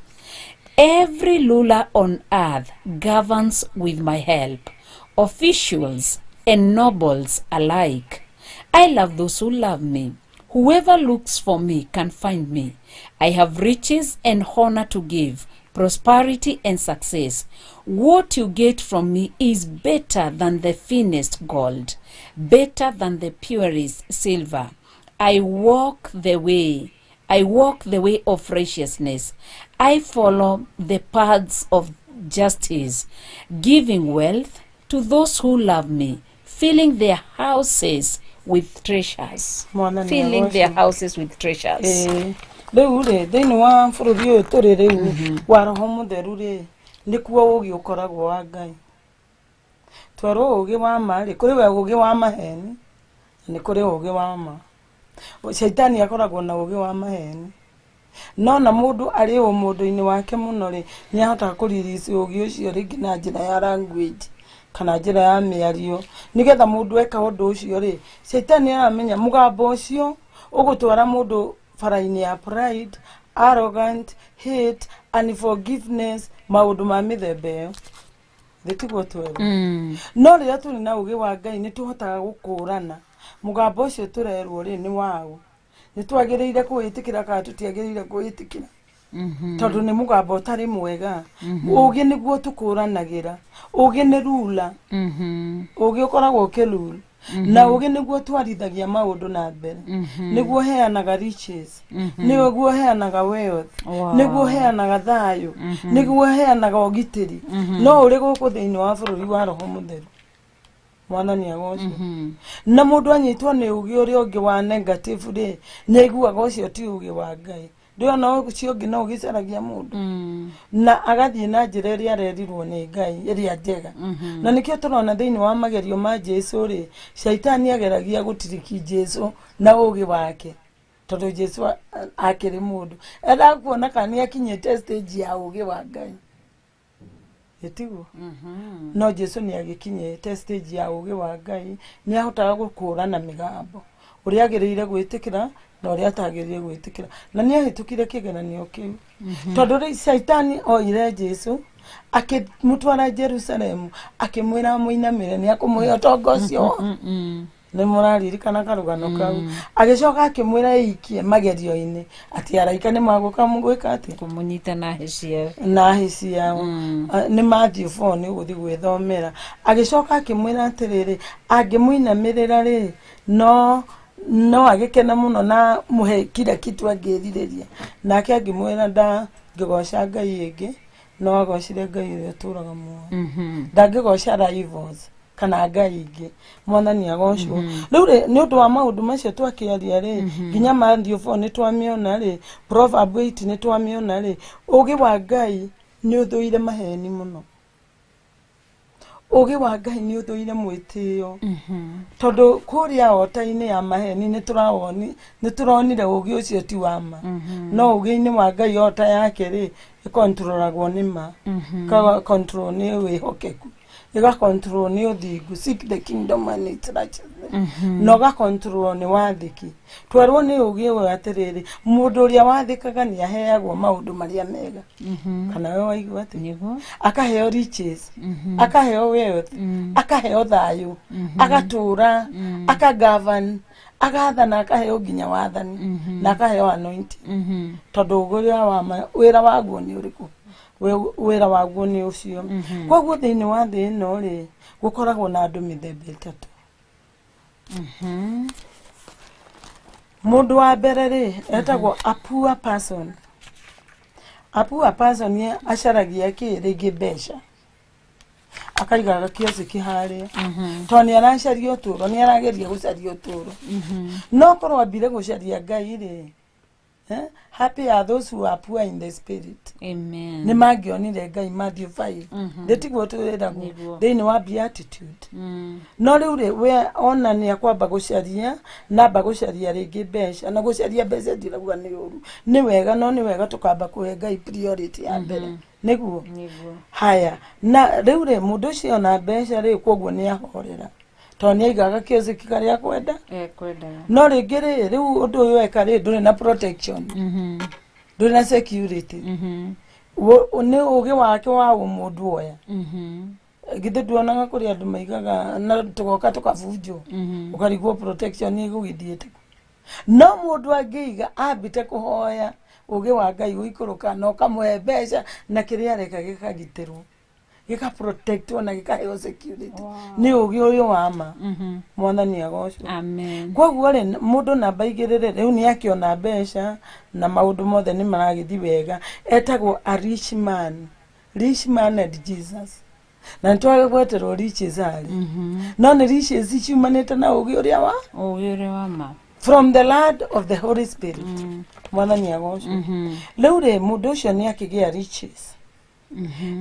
S1: Every ruler on earth governs with my help, officials and nobles alike. I love those who love me. Whoever looks for me can find me. I have riches and honor to give, prosperity and success. What you get from me is better than the finest gold, better than the purest silver. I walk the way. I walk the way of righteousness. I follow the paths of justice, giving wealth to those who love me, filling their houses with treasures.
S3: Mwathani
S1: Filling their
S3: agocwo.
S1: houses with treasures.
S3: Ĩĩ. Rĩu rĩ, thĩinĩ wa bũrũri ũyũ tũrĩ rĩu wa Roho Mũtheru rĩ, nĩkuo ũgĩ ũkoragwo wa Ngai. Twerwo ũgĩ wa ma rĩ, kũrĩ we ũgĩ wa maheni na nĩ kũrĩ ũgĩ wa ma. Caitani akoragwo na ũgĩ wa maheni, no na mũndũ arĩ ũmũndũ-inĩ wake mũno rĩ, nĩ ahotaga kũririci ũgĩ ũcio rĩngĩ na njĩra ya language kana njĩra ya mĩario, nĩgetha mũndũ eka ũndũ ũcio rĩ, caitani aramenya mũgambo ũcio ũgũtwara mũndũ bara-inĩ ya pride, arrogant, hate, unforgiveness, maũndũ ma mĩthemba ĩyo. Thĩ tiguo twerwo? No rĩrĩa tũrĩ na ũgĩ wa Ngai, nĩ tũhotaga gũkũrana mũgambo ũcio tũrerwo rĩ nĩ waũ, nĩ twagĩrĩire kũwĩtĩkĩra kana tũtiagĩrĩire kũwĩtĩkĩra, tondũ nĩ mũgambo ũtarĩ mwega. Ũgĩ nĩguo tũkũranagĩra. Ũgĩ nĩ rula. Ũgĩ ũkoragwo ũkĩrule, na ũgĩ nĩguo twarithagia maũndũ na mbere, nĩguo heanaga riches, nĩguo heanaga wealth, nĩguo heanaga thayũ, nĩguo heanaga ũgitĩri. No ũrĩ gũkũ thĩinĩ wa bũrũri wa Roho Mũtheru. Mwathani agocwo. Na mũndũ anyitwo nĩ ũgĩ ũrĩa ũngĩ wa negative rĩ, nĩ aiguaga ũcio ti ũgĩ wa Ngai. Ndĩrona ũcio ũngĩ no ũgĩcaragia mũndũ na agathiĩ na njĩra ĩrĩa arerirwo nĩ Ngai, ĩrĩa njega. Na nĩkĩo tũrona thĩinĩ wa magerio ma Jesu rĩ, caitani ageragia gũtiriki Jesu na ũgĩ wake, tondũ Jesu akĩrĩ mũndũ endaga kuona kana nĩ akinyĩte stage ya ũgĩ wa Ngai, ĩtiguo? No Jesu nĩ agĩkinyĩte stage ya ũgĩ wa Ngai, nĩ ahotaga gũkũrana mĩgambo ũrĩa agĩrĩire gwĩtĩkĩra na ũrĩa atagĩrĩire gwĩtĩkĩra, na nĩ ahĩtũkire kĩgeranio kĩu, tondũ rĩ, caitani oire Jesu akĩmũtwara Jerusalemu, akĩmwĩra amũinamĩre nĩ akũmũhe ũtonga ũcio. Nĩ mũraririkana karũgano kau? Agĩcoka akĩmwĩra ĩikie magerio-inĩ, atĩ araika nĩ magũka gwĩka atĩa?
S1: Kũmũnyita na hĩ ciao.
S3: Na hĩ ciao. Nĩ Matthew 4, nĩ ũgũthiĩ gwĩthomera. Agĩcoka akĩmwĩra atĩrĩrĩ, angĩmũinamĩrĩra rĩ, no agĩkena mũno na mũhe kila kitu angĩrirĩria. Nake angĩmwĩra ndangĩgoca ngai ĩngĩ, no agocire Ngai ũrĩa ũtũraga muoyo, ndangĩgoca rivals kana ngai ingĩ. Mwathani agocwo. Rĩu rĩ, nĩ ũndũ wa maũndũ macio twakĩaria rĩ, nginya Matthew 4 nĩ twamĩona rĩ, Proverb 8 nĩ twamĩona rĩ, ũgĩ wa Ngai nĩ ũthũire maheni mũno. Ũgĩ wa Ngai nĩ ũthũire mwĩtĩo, tondũ kũrĩa ota-inĩ ya maheni nĩ tũronire ũgĩ ũcio ti wa ma. No ũgĩ-inĩ wa Ngai, ota yake rĩ, ĩkontrolagwo nĩ ma, control nĩ wĩhokeku, ĩgacontrol nĩ ũthingu, seek the kingdom and its righteousness, na ũgacontrol nĩ wathĩki. Twerwo nĩ ũgĩ ũyũ atĩrĩrĩ, mũndũ ũrĩa wathĩkaga nĩ aheagwo maũndũ marĩa mega. Kana we waigua atĩ akaheo riches, akaheo wealth, akaheo thayũ, agatũra, akagavern, agathana, akaheo nginya wathani na akaheo anointing, tondũ ũrĩa wa wĩra waguo nĩ ũrĩkũ? Wĩra waguo nĩ ũcio. Koguo thĩinĩ wa thĩ ĩno rĩ, gũkoragwo na andũ mĩthemba ĩtatũ. Mũndũ wa mbere rĩ, etagwo a poor person. A poor person acaragia kĩ? Rĩngĩ mbeca. Akaiga gakiosiki harĩa tondũ nĩ aracaria ũtũũro, nĩ arageria gũcaria ũtũũro. No korwo ambire gũcaria Ngai rĩ, eh? Happy are those who are poor in the spirit.
S1: Amen.
S3: Nĩ mangĩonire Ngai, Matthew 5. Ndĩtiguo twĩragwo
S1: Nĩguo.
S3: thĩinĩ wa Beatitude. No rĩu rĩ, we ona nĩ akwamba gũcaria, namba gũcaria rĩngĩ mbeca, na gũcaria mbeca ndirauga nĩ ũru, nĩ wega, no nĩ wega tũkamba kũhe Ngai priority ya mbere, nĩguo.
S1: Nĩguo.
S3: Haya, na rĩu rĩ, mũndũ ũcio ona mbeca rĩ, koguo nĩ ahorera tondũ nĩ aigaga kĩosiki karĩa akwenda.
S1: Ekwendaga.
S3: No rĩngĩ rĩ, rĩu ũndũ ũyũ eka rĩ, ndũrĩ na protection, ndũrĩ na security. Nĩ ũgĩ wake wa ũmũndũ oya. Githĩ nduonaga kũrĩ andũ maigaga na tũgoka tũkabunjwo, ũkarigwo protection ĩgũgĩthiĩte kũ? No mũndũ angĩiga ambĩte kũhoya, ũgĩ wa Ngai ũikũrũka na ũkamũhe mbeca, na kĩrĩa areka gĩkagitĩrwo, gĩkaprotectwo na gĩkaheo security nĩ ũgĩ ũyũ wa ma. Mwathani agocwo.
S1: Amen.
S3: Koguo rĩ, mũndũ namba 2 rĩ, rĩu nĩ akĩona mbeca na maũndũ mothe nĩ maragĩthiĩ wega, etagwo a rich man, rich man and Jesus. Na nĩ twagweterwo riches arĩ, no nĩ riches ciumanĩte na ũgĩ ũrĩa wa
S1: Ũgĩ ũrĩa wa ma.
S3: From the land of the Holy Spirit. Mwathani agocwo. Rĩu rĩ, mũndũ ũcio nĩ akĩgĩa riches,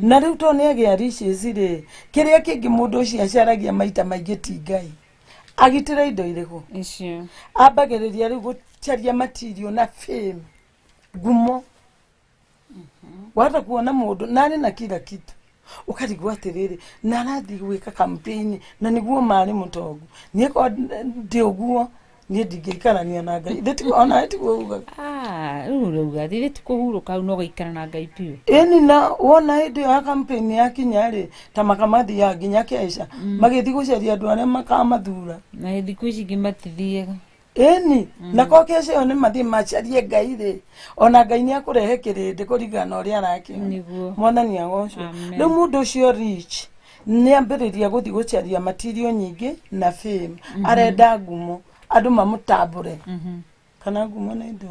S3: na rĩu to nĩ agĩa riches rĩ, kĩrĩa kĩngĩ mũndũ ũcio acaragia maita maingĩ ti Ngai agitĩre indo irĩkũ.
S1: Icio.
S3: Ambagĩrĩria rĩu gũcaria material na fame, ngumo. Wahota kuona mũndũ na arĩ na kila kitu, ũkarigwo atĩrĩrĩ, na arathiĩ gwĩka campaign na nĩguo marĩ mũtongu. Niĩ korwo ndĩ ũguo, niĩ ndingĩikarania na Ngai. Ithe onawe tiguo ugaga?
S1: Ah, rĩu ũrauga thithĩ ti kũhurũka hau no gũikara na Ngai biũ.
S3: Ĩni, na wona hĩndĩ ĩyo ya campaign yakinya rĩ, ta makamathiaga nginya keca magĩthiĩ gũcaria andũ arĩa makamathura.
S1: Na thikũ ici ingĩ matithiaga.
S3: Ĩni, na ko keca ĩyo nĩ mathiĩ macarie Ngai rĩ, ona Ngai nĩ akũrehe kĩrĩndĩ kũringana na ũrĩa arakĩona.
S1: Nĩguo.
S3: Mwathani agocwo.
S1: Amen.
S3: Rĩu mũndũ ũcio rich nĩ ambĩrĩria gũthiĩ gũcaria material nyingĩ na fame. Arenda ngumo, andũ mamũtambũre. Kana ngumo nĩ ndũ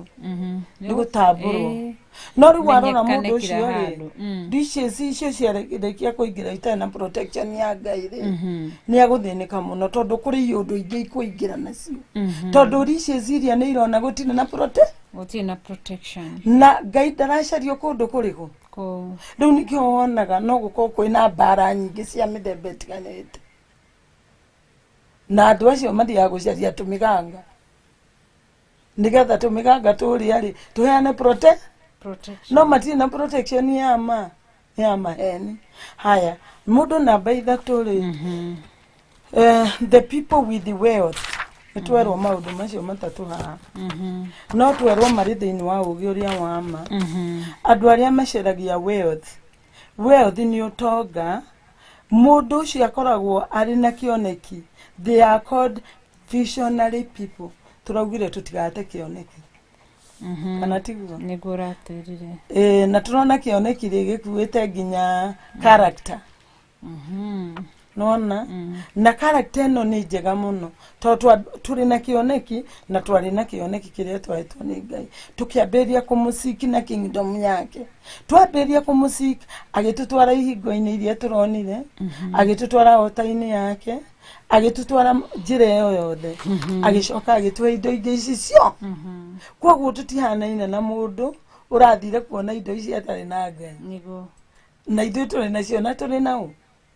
S3: nĩ gũtambũrwo. No rĩu warora
S1: Menyekane
S3: mũndũ
S1: kila
S3: ũcio rĩ,
S1: handũ.
S3: Riches icio ciarĩkia kũingĩra itarĩ na protection ya Ngai rĩ, nĩ agũthĩnĩka mũno tondũ kũrĩ iũndũ ingĩ ikũingĩra nacio, tondũ riches iria nĩ irona gũtirĩ na
S1: Gũtirĩ na protection.
S3: Na Ngai ndaracario kũndũ kũrĩkũ.
S1: Kũu.
S3: Rĩu nĩkĩo wonaga no gũkorwo kwĩna mbara nyingĩ cia mĩthemba ĩtiganĩte, na andũ acio mathiaga gũcaria tũmĩganga nĩgetha tũmĩganga tũrĩa rĩ tũheane
S1: Protection.
S3: No matirĩ na protection ya ma ya maheni. Haya, mũndũ namba 3 rĩ, the people with the wealth, nĩ twerwo maũndũ macio matatũ haha, no twerwo marĩ thĩinĩ wa ũgĩ ũrĩa wa ma. Andũ arĩa macaragia wealth, wealth nĩ ũtonga. Mũndũ ũcio akoragwo arĩ na kĩoneki. They are called visionary people. Tũraugire tũtigate kĩoneki, kana tiguo?
S1: Nĩguo ũratwĩrire.
S3: Ĩĩ, na tũrona kĩoneki rĩ gĩkuĩte nginya character. Nona na character ĩno nĩ njega mũno tondũ tũrĩ na kĩoneki, na twarĩ na kĩoneki kĩrĩa twahetwo nĩ Ngai, tũkĩambĩrĩria kũmũseek na kingdom yake. Twambĩrĩria kũmũseek, agĩtũtwara ihingo-inĩ iria tũronire, agĩtũtwara ota-inĩ yake, agĩtũtwara njĩra ĩyo yothe, agĩcoka agĩtũhe indo ingĩ ici cio. Koguo tũtihanaine na mũndũ ũrathire kuona indo ici atarĩ na Ngai.
S1: Nĩguo.
S3: Na ithuĩ tũrĩ nacio na tũrĩ nao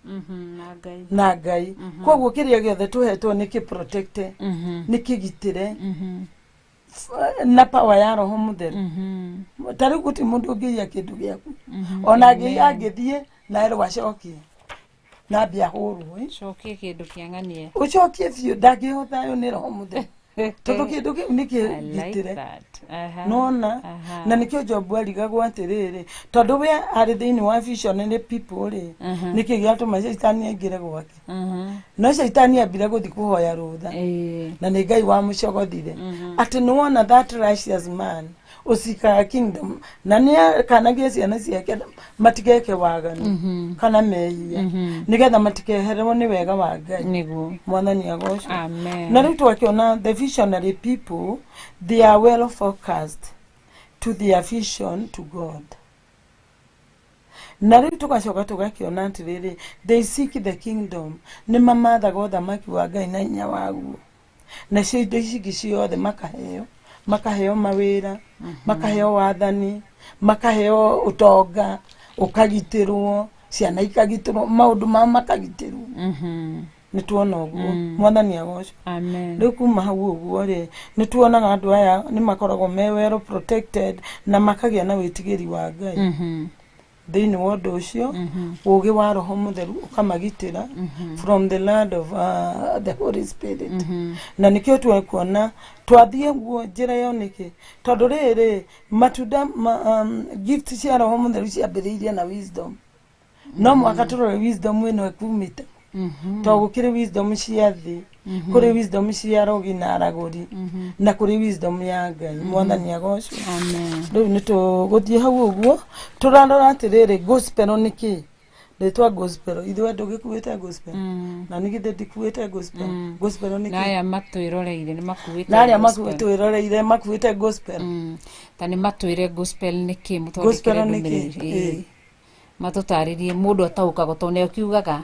S1: Na Ngai.
S3: Na Ngai. Koguo kĩrĩa gĩothe tũhetwo nĩ kĩ-protect, nĩ kĩgitĩre na power ya Roho Mũtheru. Ta rĩu gũtirĩ mũndũ ũngĩiya kĩndũ gĩaku. Ona angĩiya, angĩthiĩ na erwo acokie, nambia ahũrwo, eh.
S1: Cokie kĩndũ kĩa ng'ania.
S3: Ũcokie biũ, ndangĩhota. Ũyũ nĩ Roho Mũtheru, tondũ kĩndũ kĩu nĩ
S1: I like
S3: kĩgitĩre.
S1: that. Aha.
S3: Nona na nĩkĩo Jobu arigagwo atĩrĩrĩ, tondũ we arĩ thĩinĩ wa visionary people rĩ, nĩkĩ gĩatũma caitani aingĩre gwake? No caitani ambire gũthiĩ kũhoya rũtha. Na nĩ Ngai wamũcogothire atĩ nĩ wona that righteous man ũcikaga kingdom, na nĩ akanagia ciana ciake matigeke waganu kana mehia nĩgetha matikehererwo nĩ wega wa Ngai.
S1: Nĩguo.
S3: Mwathani agocwo.
S1: Amen.
S3: Na rĩu twakĩona the visionary people, they are well focused to their vision to God. Na rĩu tũgacoka tũgakĩona atĩrĩrĩ, they seek the kingdom, nĩ mamathaga ũthamaki wa Ngai na hinya waguo, nacio indo ici ingĩ ciothe makaheo, makaheo mawĩra, makaheo wathani, makaheo ũtonga, ũkagitĩrwo, ciana ikagitĩrwo, maũndũ mao makagitĩrwo. Nĩ tuona ũguo. Mwathani agocwo.
S1: Amen.
S3: Rĩu kuma hau ũguo rĩ, nĩ tuonaga andũ aya nĩ makoragwo me well protected na makagĩa na wĩtigĩri wa Ngai. Thĩinĩ wa ũndũ ũcio, ũgĩ wa Roho Mũtheru ũkamagitĩra from the land of the Holy Spirit. Na nĩkĩo twekuona twathiĩ guo njĩra ĩyo nĩkĩ, tondũ rĩrĩ matunda ma, gift cia Roho Mũtheru ciambĩrĩirie na wisdom. No mwaka tũrore wisdom ĩno ĩkumĩte, tondũ gũkĩrĩ wisdom cia thĩ, kũrĩ wisdom cia rogi na aragũri, na kũrĩ wisdom ya Ngai. Mwathani agocwo.
S1: Amen.
S3: Rĩu nĩ tũgũthiĩ hau ũguo tũrarora atĩrĩrĩ, gospel nĩ kĩ? Rĩtwa gospel, ithuĩ andũ gĩkuĩte gospel, na nĩ githĩ ndikuĩte gospel? Gospel nĩ
S1: Na
S3: kĩ?
S1: aya matwĩroreire nĩ makuĩte
S3: Na arĩa
S1: gospel.
S3: matwĩroreire makuĩte gospel.
S1: Ta nĩ matwĩre gospel nĩ kĩ, mũtwandĩkĩre
S3: Gospel nĩ kĩ?
S1: ndũmĩrĩri. Ĩĩ. Matũtarĩrie mũndũ ataũkagwo, tondũ nĩo kiugaga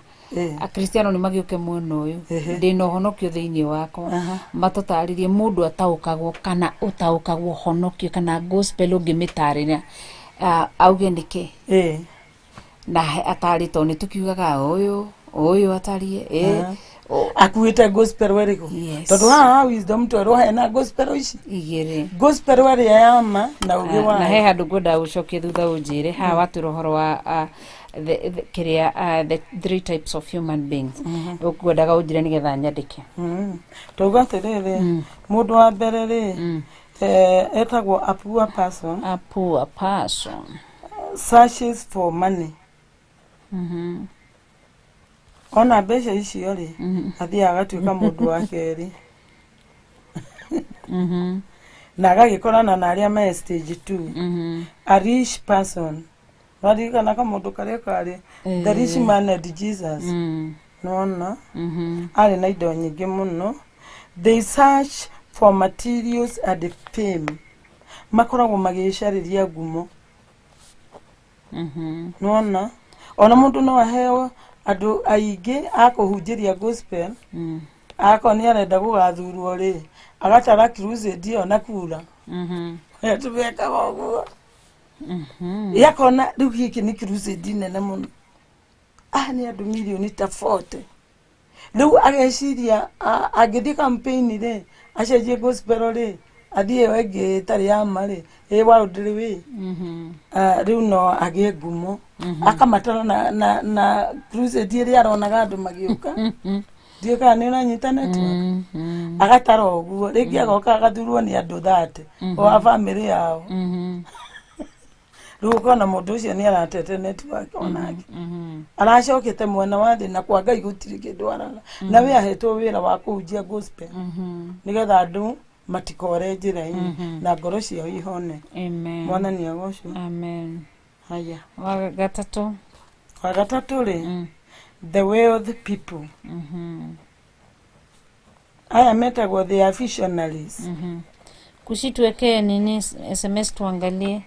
S1: Akristiano nĩ magĩũke mwena ũyũ, ndĩna ũhonokio thĩinĩ wakwa. Matũtarĩrie mũndũ ataũkagwo kana ũtaũkagwo ũhonokio kana gospel ũngĩmĩtarĩria, auge nĩkĩ na atarĩ, tondũ nĩ tũkiugaga ũyũ ũyũ atariĩ
S3: Akuĩte gospel ĩrĩkũ?
S1: Yes.
S3: Tondũ haha ha wisdom twerwo hena gospel ici
S1: igĩrĩ.
S3: Gospel ĩrĩa ya ma na ũgĩ
S1: Na he
S3: wayo.
S1: Handũ ngwendaga gũcokia thutha ũnjĩre haha watwĩra ũhoro wa kĩrĩa the three types of human beings, ũkwendaga ũnjĩre nĩgetha nyandĩke.
S3: Tauga atĩrĩrĩ, mũndũ wa mbere rĩ, etagwo a poor person.
S1: A poor person.
S3: Searches for money. Ona mbeca icio rĩ, athiaga agatuĩka mũndũ wa kerĩ na agagĩkorana na arĩa me stage two. A rich person, waririkana kamũndũ karĩa karĩ the rich man and Jesus? Nona arĩ na indo nyingĩ mũno. They search for materials and fame, makoragwo magĩcarĩria ngumo. Nona ona mũndũ no aheo andũ aingĩ a kũhunjĩria gospel, akorwo nĩ arenda gũgathurwo rĩ, agatara crusade ĩyo na kura. Tũmekaga ũguo, yakona rĩu gĩkĩ nĩ crusade nene mũno, ah, nĩ andũ mirioni ta 40. Rĩu ageciria angĩthiĩ campaign rĩ, acenjie gospel rĩ, athiĩ ĩyo ĩngĩ ĩtarĩ ya ma rĩ, ĩ worldly way. Ah, rĩu no agĩe ngumo, akamatara na crusade ĩrĩa aronaga andũ magĩũka. Ndiũĩ kana nĩ ũranyita network. Agatara ũguo, rĩngĩ agoka agathurwo nĩ andũ 30 o a bamĩrĩ yao. Rĩu ũkona mũndũ ũcio nĩ aratete network, onake aracokete mwena wa thĩ, na kwa Ngai gũtirĩ kĩndũ araga, na we ahetwo wĩra wa kũhunjia gospel nĩgetha andũ matikore njĩra-inĩ na ngoro ciao ihone.
S1: Amen.
S3: Mwathani agocwo.
S1: Amen.
S3: Haya.
S1: Wa gatatũ.
S3: Wa gatatũ rĩ, the wealth people. Aya metagwo the are visionaries.
S1: Kushi tuwekee nini SMS tuangalie.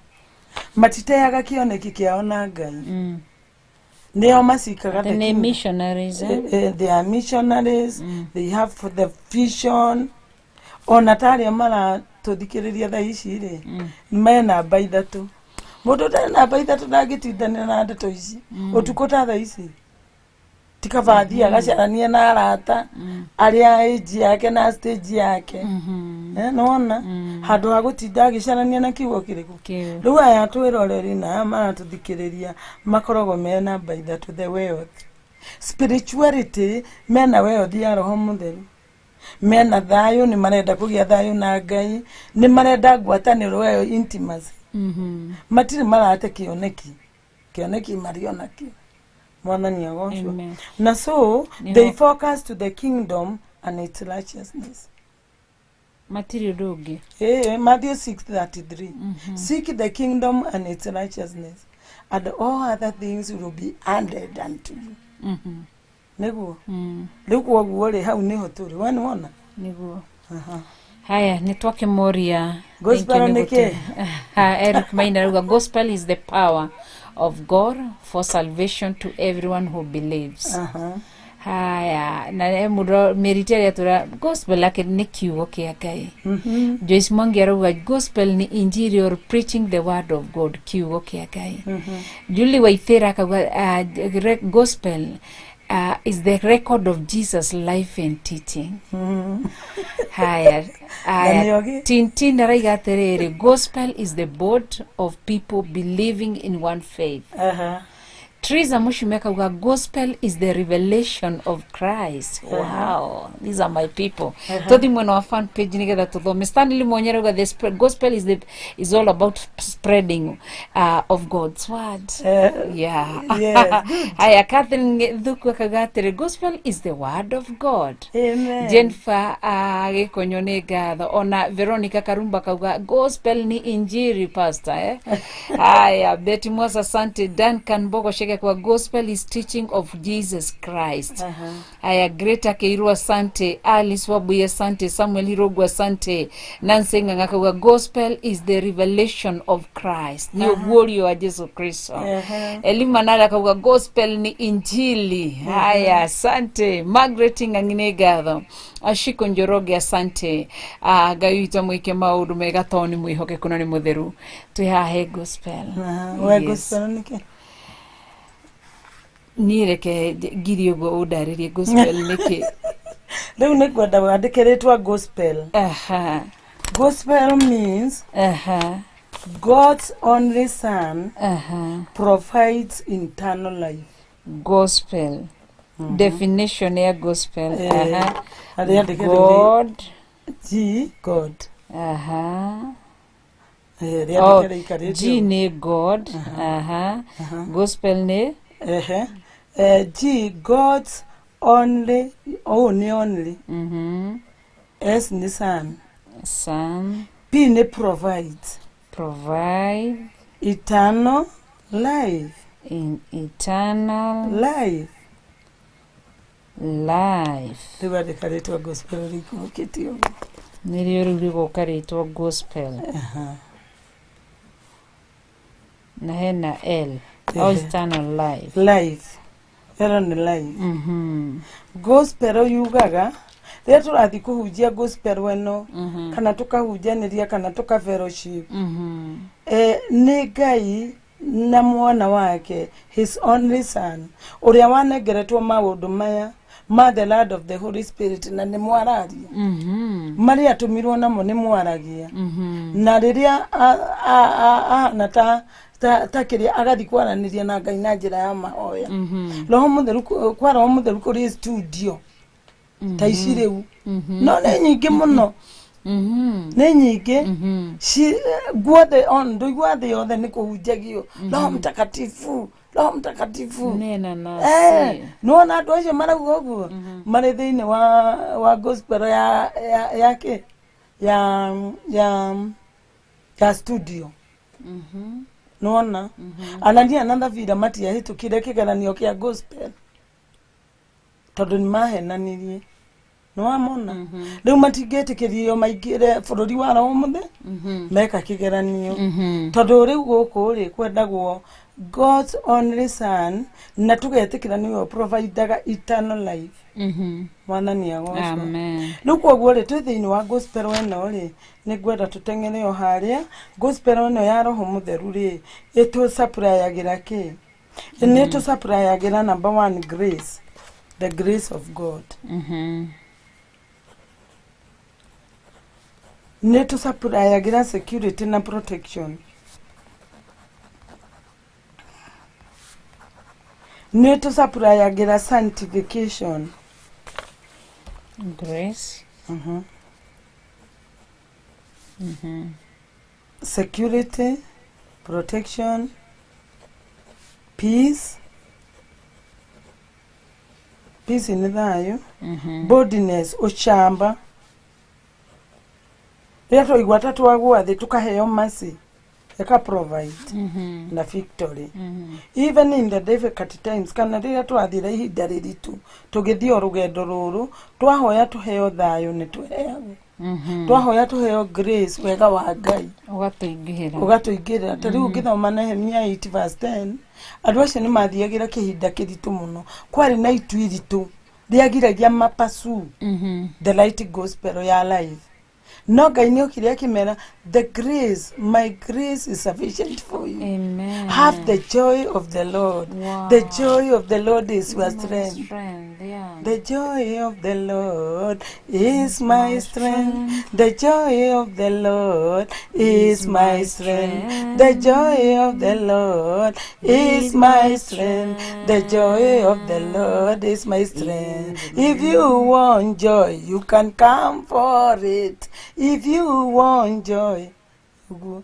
S3: Matiteaga kĩoneki kĩao na Ngai. Nĩo macikaga the
S1: The name
S3: kingdom.
S1: missionaries, eh?
S3: They are missionaries. They have the vision. Ona ta arĩa maratũthikĩrĩria thaa ici rĩ, me namba ithatũ. Mũndũ ũtarĩ namba ithatũ ndangĩtindanĩra na ndeto ici ũtukũ ta thaa ici. Ti kaba athiĩ agacaranie na arata arĩa age yake na stage yake. Nĩwona handũ ha gũtinda agĩcarania na kiugo kĩrĩkũ?
S1: Kĩu.
S3: Rĩu aya twĩroreri na aya maratũthikĩrĩria makoragwo me namba ithatũ, the wealth spirituality, mena wealth ya Roho Mũtheru, mena thayũ, nĩ marenda kũgĩa thayũ na Ngai, nĩ marenda ngwatanĩro ĩyo, intimacy. Matirĩ marate kĩoneki, kĩoneki marĩ onakĩo. Mwathani agocwo.
S1: Amen.
S3: Na so
S1: Nĩho-
S3: they focus to the kingdom and its righteousness.
S1: Matirĩ ũndũ ũngĩ.
S3: Matthew 6:33. Seek the kingdom and its righteousness, and all other things will be added unto you. Nĩguo. Rĩu kwoguo rĩ, hau nĩho tũrĩ. We nĩwona?
S1: Nĩguo. Haya, nĩ twakĩmoria.
S3: Gospel
S1: Thank you
S3: nĩ
S1: nĩ
S3: kĩ?
S1: Ha, Eric Maina arauga gospel is the power of God for salvation to everyone who believes.
S3: Aha.
S1: Haya, na e mũndũ mĩrita ĩrĩa tũra gospel ake nĩ kiugo kĩa Ngai. Joyce Mwangi arauga gospel nĩ injiri or preaching the word of God, kiugo kĩa Ngai. Julie Waithera akauga gospel is the record of Jesus life and teaching. Haya, haya.
S3: Na nĩ
S1: Tintin araiga atĩrĩrĩ, gospel is the board of people believing in one faith.
S3: Aha.
S1: Teresa Mushume akauga gospel is the revelation of Christ. Wow, these are my people. Tothi mwena wa fan page nigetha tuthome. Stanley Mwonyi arauga the gospel is all about spreading of God's word. Yeah.
S3: Yes.
S1: Haya, Catherine Thuku akauga atĩrĩ, gospel is the word of God.
S3: Amen.
S1: Jennifer Gĩkonyo nĩ ngatho. Ona Veronica Karumba akauga gospel ni injiri, pastor, eh? Haya, Betty Mwasa, asante. Duncan Mbogo Shege kwa gospel is teaching of Jesus Christ. Haya, Greta Keiru, asante. Alice Wabuye, asante. Samuel Hirogu, asante. Nancy Ng'ang'a akauga gospel is the revelation of Christ, nĩ ũguũrio wa Jesu Kristo. Elimanara akauga gospel ni injili. Haya, asante. Margaret Ng'ang'i nĩ ngatho. Ashiko Njoroge, asante. Ngai witũ mwĩke maũndũ mega tondũ nĩ mwĩhokeku na nĩ mũtheru. Twĩ haha he gospel.
S3: Aha. We
S1: Yes.
S3: gospel nĩkĩ?
S1: Niĩ reke ngiri ũguo ũndarĩrie gospel nĩkĩ.
S3: Rĩu nĩ ngwenda wandĩke rĩtwa gospel. Gospel means God's only son provides eternal life.
S1: Gospel, definition ya gospel.
S3: Rĩandĩke rĩu
S1: God.
S3: G, God.
S1: Oh,
S3: Rĩandĩke rĩikarĩte
S1: G
S3: ũguo.
S1: nĩ God. Gospel nĩ
S3: Ehe. G, God's only, O nĩ only, S nĩ son,
S1: son,
S3: P nĩ provide,
S1: provide
S3: eternal life,
S1: in eternal
S3: life.
S1: Life.
S3: Rĩu andĩka rĩtwa gospel rĩikũrũkĩte ũguo.
S1: Nĩrĩo rĩu rĩgoka rĩtwo gospel. Na hena L. Oh, eternal life.
S3: Life. Ĩno nĩ life. Gospel yugaga rĩrĩa tũrathiĩ kũhunjia gospel ĩno, kana tũkahunjanĩria, kana tũka fellowship, nĩ Ngai na mwana wake, his only son, ũrĩa wanengeretwo maũndũ maya ma the land of the Holy Spirit, na nĩ mwararia marĩa atũmirwo namo, nĩ mwaragia. Na rĩrĩa ahana ta kĩrĩa agathiĩ kwaranĩria na Ngai na njĩra ya mahoya, Roho Mũtheru, kwa Roho Mũtheru kũrĩ studio ta ici rĩu, no nĩ nyingĩ mũno, nĩ nyingĩ. Guothe on ndũigua thĩ yothe nĩ kũhunjagio Roho Mtakatifu, Roho Mtakatifu.
S1: Nena nasi.
S3: Nĩwona andũ acio marauga ũguo marĩ thĩinĩ wa gospel ya kĩ ya studio. Nĩwona Anania na Thabira matiahĩtũkire kĩgeranio kĩa gospel tondũ nĩ mahenanirie. Nĩwamona rĩu matingĩtĩkĩrio maingĩre bũrũri wa Roho Mũthe meka kĩgeranio, tondũ rĩu gũkũ rĩ kwendagwo God's only son, na tũgetĩkĩra nĩwe providaga eternal life. Mwathani agocwo.
S1: Amen.
S3: Rĩu koguo rĩ, twĩ thĩinĩ wa gospel ĩno rĩ, nĩ ngwenda tũteng'ere o harĩa gospel ĩno ya Roho Mũtheru rĩ ĩtũsupplyagĩra kĩ. Nĩ ĩtũsupplyagĩra number one, grace, the grace of God. Nĩ ĩtũsupplyagĩra security na protection. Nĩ ĩtũsupplyagĩra sanctification.
S1: Grace.
S3: Security, protection, peace, peace nĩ thayũ, boldness, ũcamba. Rĩrĩa twaigua ta twagwa thĩ, tũkaheo mercy, ĩka provide, na victory even in the difficult times, kana rĩrĩa twathire ihinda rĩritũ tũgĩthiĩ o rũgendo rũrũ, twahoya tũheo thayũ, nĩ tũheagwo. Twahoya tũheo grace, wega wa Ngai.
S1: Ũgatũingĩhĩra.
S3: Ũgatũingĩrĩra. Ta rĩu ũngĩthoma Nehemia 8 verse 10, andũ acio nĩ mathiagĩra kĩhinda kĩritũ mũno. Kwarĩ na itu iritũ rĩagiragia mapasu the light gospel ya life, no Ngai nĩ okire akĩmera, "The grace, my grace is sufficient for you."
S1: Amen.
S3: Have the joy of the Lord. The joy of the Lord is your strength.
S1: Strength, yeah.
S3: The joy of the Lord is my strength. The joy of the Lord is my strength. The joy of the Lord is my strength. The joy of the Lord is my strength. If you want joy, you can come for it. If you want joy. Ũguo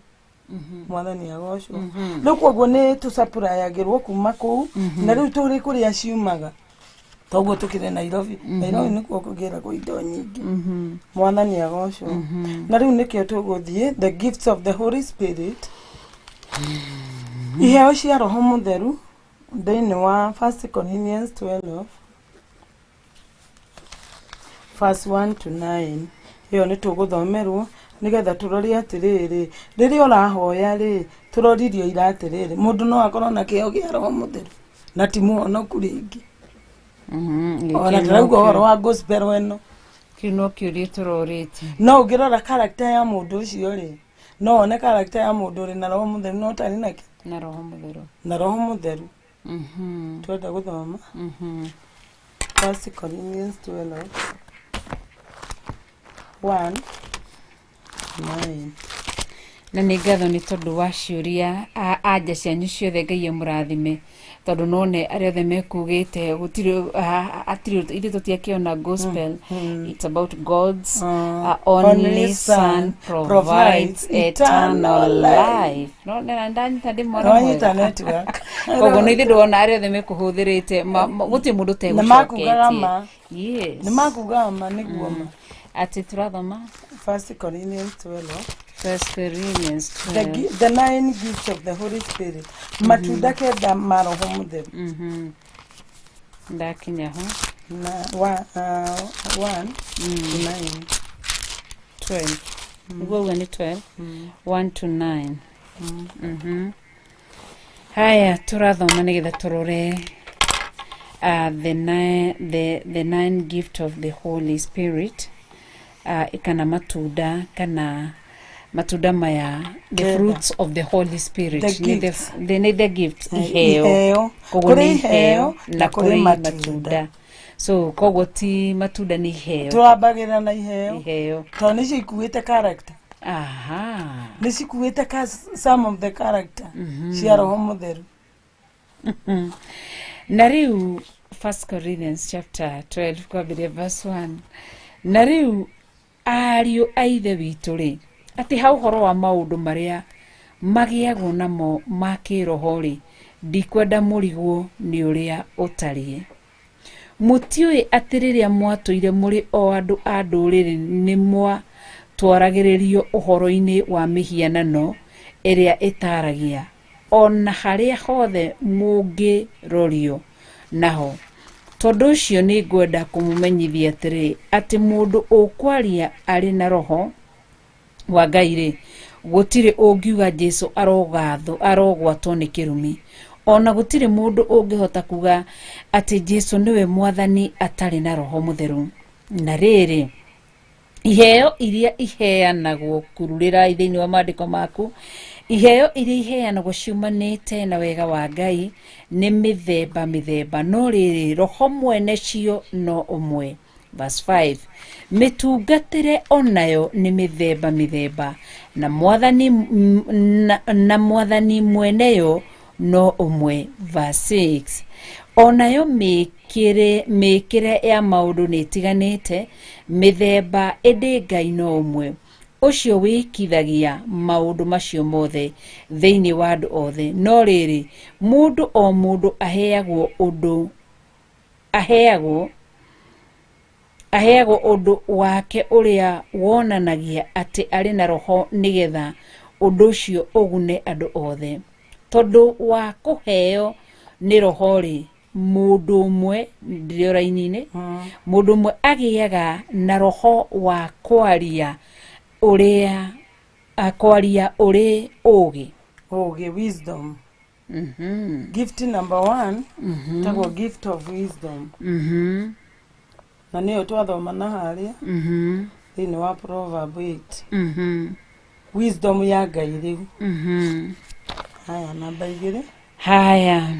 S3: Mwathani agocwo. Rĩu koguo nĩ tũcapurayagĩrwo kuma kũu, na rĩu tũrĩ kũrĩa ciumaga, toguo tũkĩrĩ Nairobi. Nairobi nĩkuo kũgĩragwo indo nyingĩ. Mwathani agocwo. Na rĩu nĩkĩo tũgũthiĩ the gifts of the Holy Spirit, iheo cia Roho Mũtheru, thĩinĩ wa First Corinthians 12 verse 1 to 9. Ĩyo nĩ tũgũthomerwo nĩgetha tũrore atĩrĩrĩ, rĩrĩa ũrahoya rĩ, tũroririo ira atĩrĩrĩ, mũndũ no akorwo na kĩheo kĩa Roho Mũtheru na ti mũhonoku rĩngĩ. Ona ndĩrauga ũhoro wa gospel ĩno.
S1: Kĩu no kĩũria tũrorĩtie.
S3: No ũngĩrora character ya mũndũ ũcio rĩ, no wone character ya mũndũ ũrĩ na Roho Mũtheru no ũtarĩ nakĩ
S1: na Roho Mũtheru.
S3: Na Roho Mũtheru. Twenda gũthoma First Corinthians 12 1 9.
S1: Na nĩ ngatho nĩ tondũ wa ciũria, anja cianyu ciothe. Ngai amũrathime, tondũ none arĩa othe mekugĩte gũtirĩ hatirĩ ithuĩ tũtiakĩona gospel. It's about God's only
S3: only
S1: son
S3: son
S1: provides
S3: provides
S1: eternal
S3: eternal
S1: life. No na ndanyita ndĩ mwana
S3: Wanyita
S1: mwega.
S3: Network.
S1: Koguo no ithuĩ ndĩrona arĩa othe mekũhũthĩrĩte gũtirĩ mũndũ
S3: Na makugaga
S1: ũtegũcoketie.
S3: ma.
S1: Yes.
S3: Nĩ makugaga ma, nĩguo ma.
S1: Atĩ tũrathoma?
S3: First Corinthians 12.
S1: First Corinthians
S3: the,
S1: 12.
S3: The nine gifts of the Holy Spirit, matunda kenda ma Roho Mũtheru.
S1: Ndakinya ho.
S3: Na 1 to 9.
S1: 12 niguo uga nĩ 12 1 to 9. Haya, tũrathoma nĩgetha tũrore the nine gift of the Holy Spirit, kana matunda, kana matunda maya, the
S3: Kenda.
S1: fruits of the Holy Spirit.
S3: The
S1: Nĩ the,
S3: gifts.
S1: nĩ the gifts, iheo.
S3: Iheo.
S1: Koguo
S3: kũrĩ
S1: nĩ
S3: iheo
S1: na
S3: na kũrĩ
S1: kũrĩ
S3: matunda.
S1: matunda. So koguo ti matunda, nĩ iheo.
S3: Tũrambagĩrĩra na iheo.
S1: Iheo.
S3: Tondũ nĩcio ikuĩte character. Nĩ cikuĩte some of the character cia Roho Mũtheru.
S1: Na rĩu First Corinthians chapter 12 kwambĩrĩria verse 1. Na rĩu ariũ a ithe witũ rĩ, atĩ ha ũhoro wa maũndũ marĩa magĩagwo namo ma kĩroho rĩ, ndikwenda mũrigwo nĩ ũrĩa ũtariĩ. Mũtiũĩ atĩ rĩrĩa mwatũire mũrĩ o andũ a ndũrĩrĩ, nĩ mwatwaragĩrĩrio ũhoro-inĩ wa mĩhianano ĩrĩa ĩtaragia, ona harĩa hothe mũngĩrorio naho? Tondũ ũcio nĩ ngwenda kũmũmenyithia atĩrĩ, atĩ mũndũ ũkwaria arĩ na Roho wa Ngai rĩ, gũtirĩ ũngiuga "Jesu arogwatwo nĩ kĩrumi", ona gũtirĩ mũndũ ũngĩhota kuga atĩ "Jesu nĩwe Mwathani" atarĩ na Roho Mũtheru. Na rĩrĩ, iheo iria iheanagwo, kururĩra thĩinĩ wa maandĩko maku, iheo iria iheanagwo ciumanĩte na wega wa Ngai nĩ mĩthemba mĩthemba, no rĩrĩ, Roho mwene cio no ũmwe. Verse 5. Mĩtungatĩre onayo nĩ mĩthemba mĩthemba, na mwathani, na mwathani mweneyo no ũmwe. Verse 6. Onayo mĩkĩre ya maũndũ nĩ ĩtiganĩte mĩthemba, ĩndĩ Ngai no ũmwe ũcio wĩkithagia maũndũ macio mothe thĩinĩ wa andũ othe. No rĩrĩ, mũndũ o mũndũ aheagwo ũndũ aheagwo ũndũ wake ũrĩa wonanagia atĩ arĩ na Roho, nĩgetha ũndũ ũcio ũgune andũ othe. Tondũ wa kũheo nĩ Roho rĩ, Mũndũ ũmwe ndĩrĩ o raini-inĩ. Mũndũ ũmwe agĩaga na roho wa kwaria ũrĩa kwaria ũrĩ ũgĩ.
S3: Ũgĩ, wisdom. Gift number one tagwo gift of wisdom. Na nĩyo twathoma na harĩa thĩinĩ wa Proverb 8. Wisdom ya Ngai rĩu. Haya, namba 2.
S1: Haya,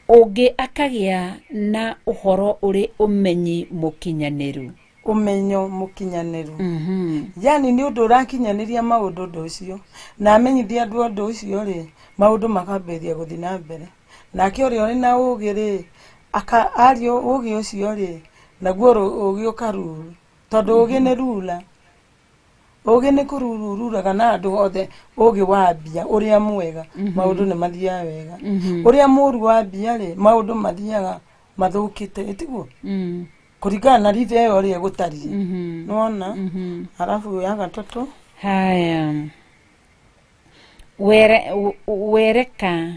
S1: ũngĩ akagĩa na ũhoro ũrĩ ũmenyi mũkinyanĩru.
S3: Ũmenyo mũkinyanĩru. Yani nĩ ũndũ ũrakinyanĩria maũndũ ũndũ ũcio na amenyithia andũ ũndũ ũcio rĩ, maũndũ makambĩrĩria gũthiĩ na mbere. Nake ũrĩa ũrĩ na ũgĩ rĩ, aria ũgĩ ũcio rĩ, naguo ũgĩ ũkaruru, tondũ ũgĩ nĩ rula. Ũgĩ nĩ kũruru ũruraga na andũ othe. Ũgĩ wambia ũrĩa mwega, maũndũ nĩ mathiaga wega. Ũrĩa mũru wambia rĩ, maũndũ mathiaga mathũkĩte, ĩtiguo? Kũringana na riba ĩyo ũrĩa ĩgũtariĩ. Nĩwona? Arabu ya gatatũ.
S1: Haya, wereka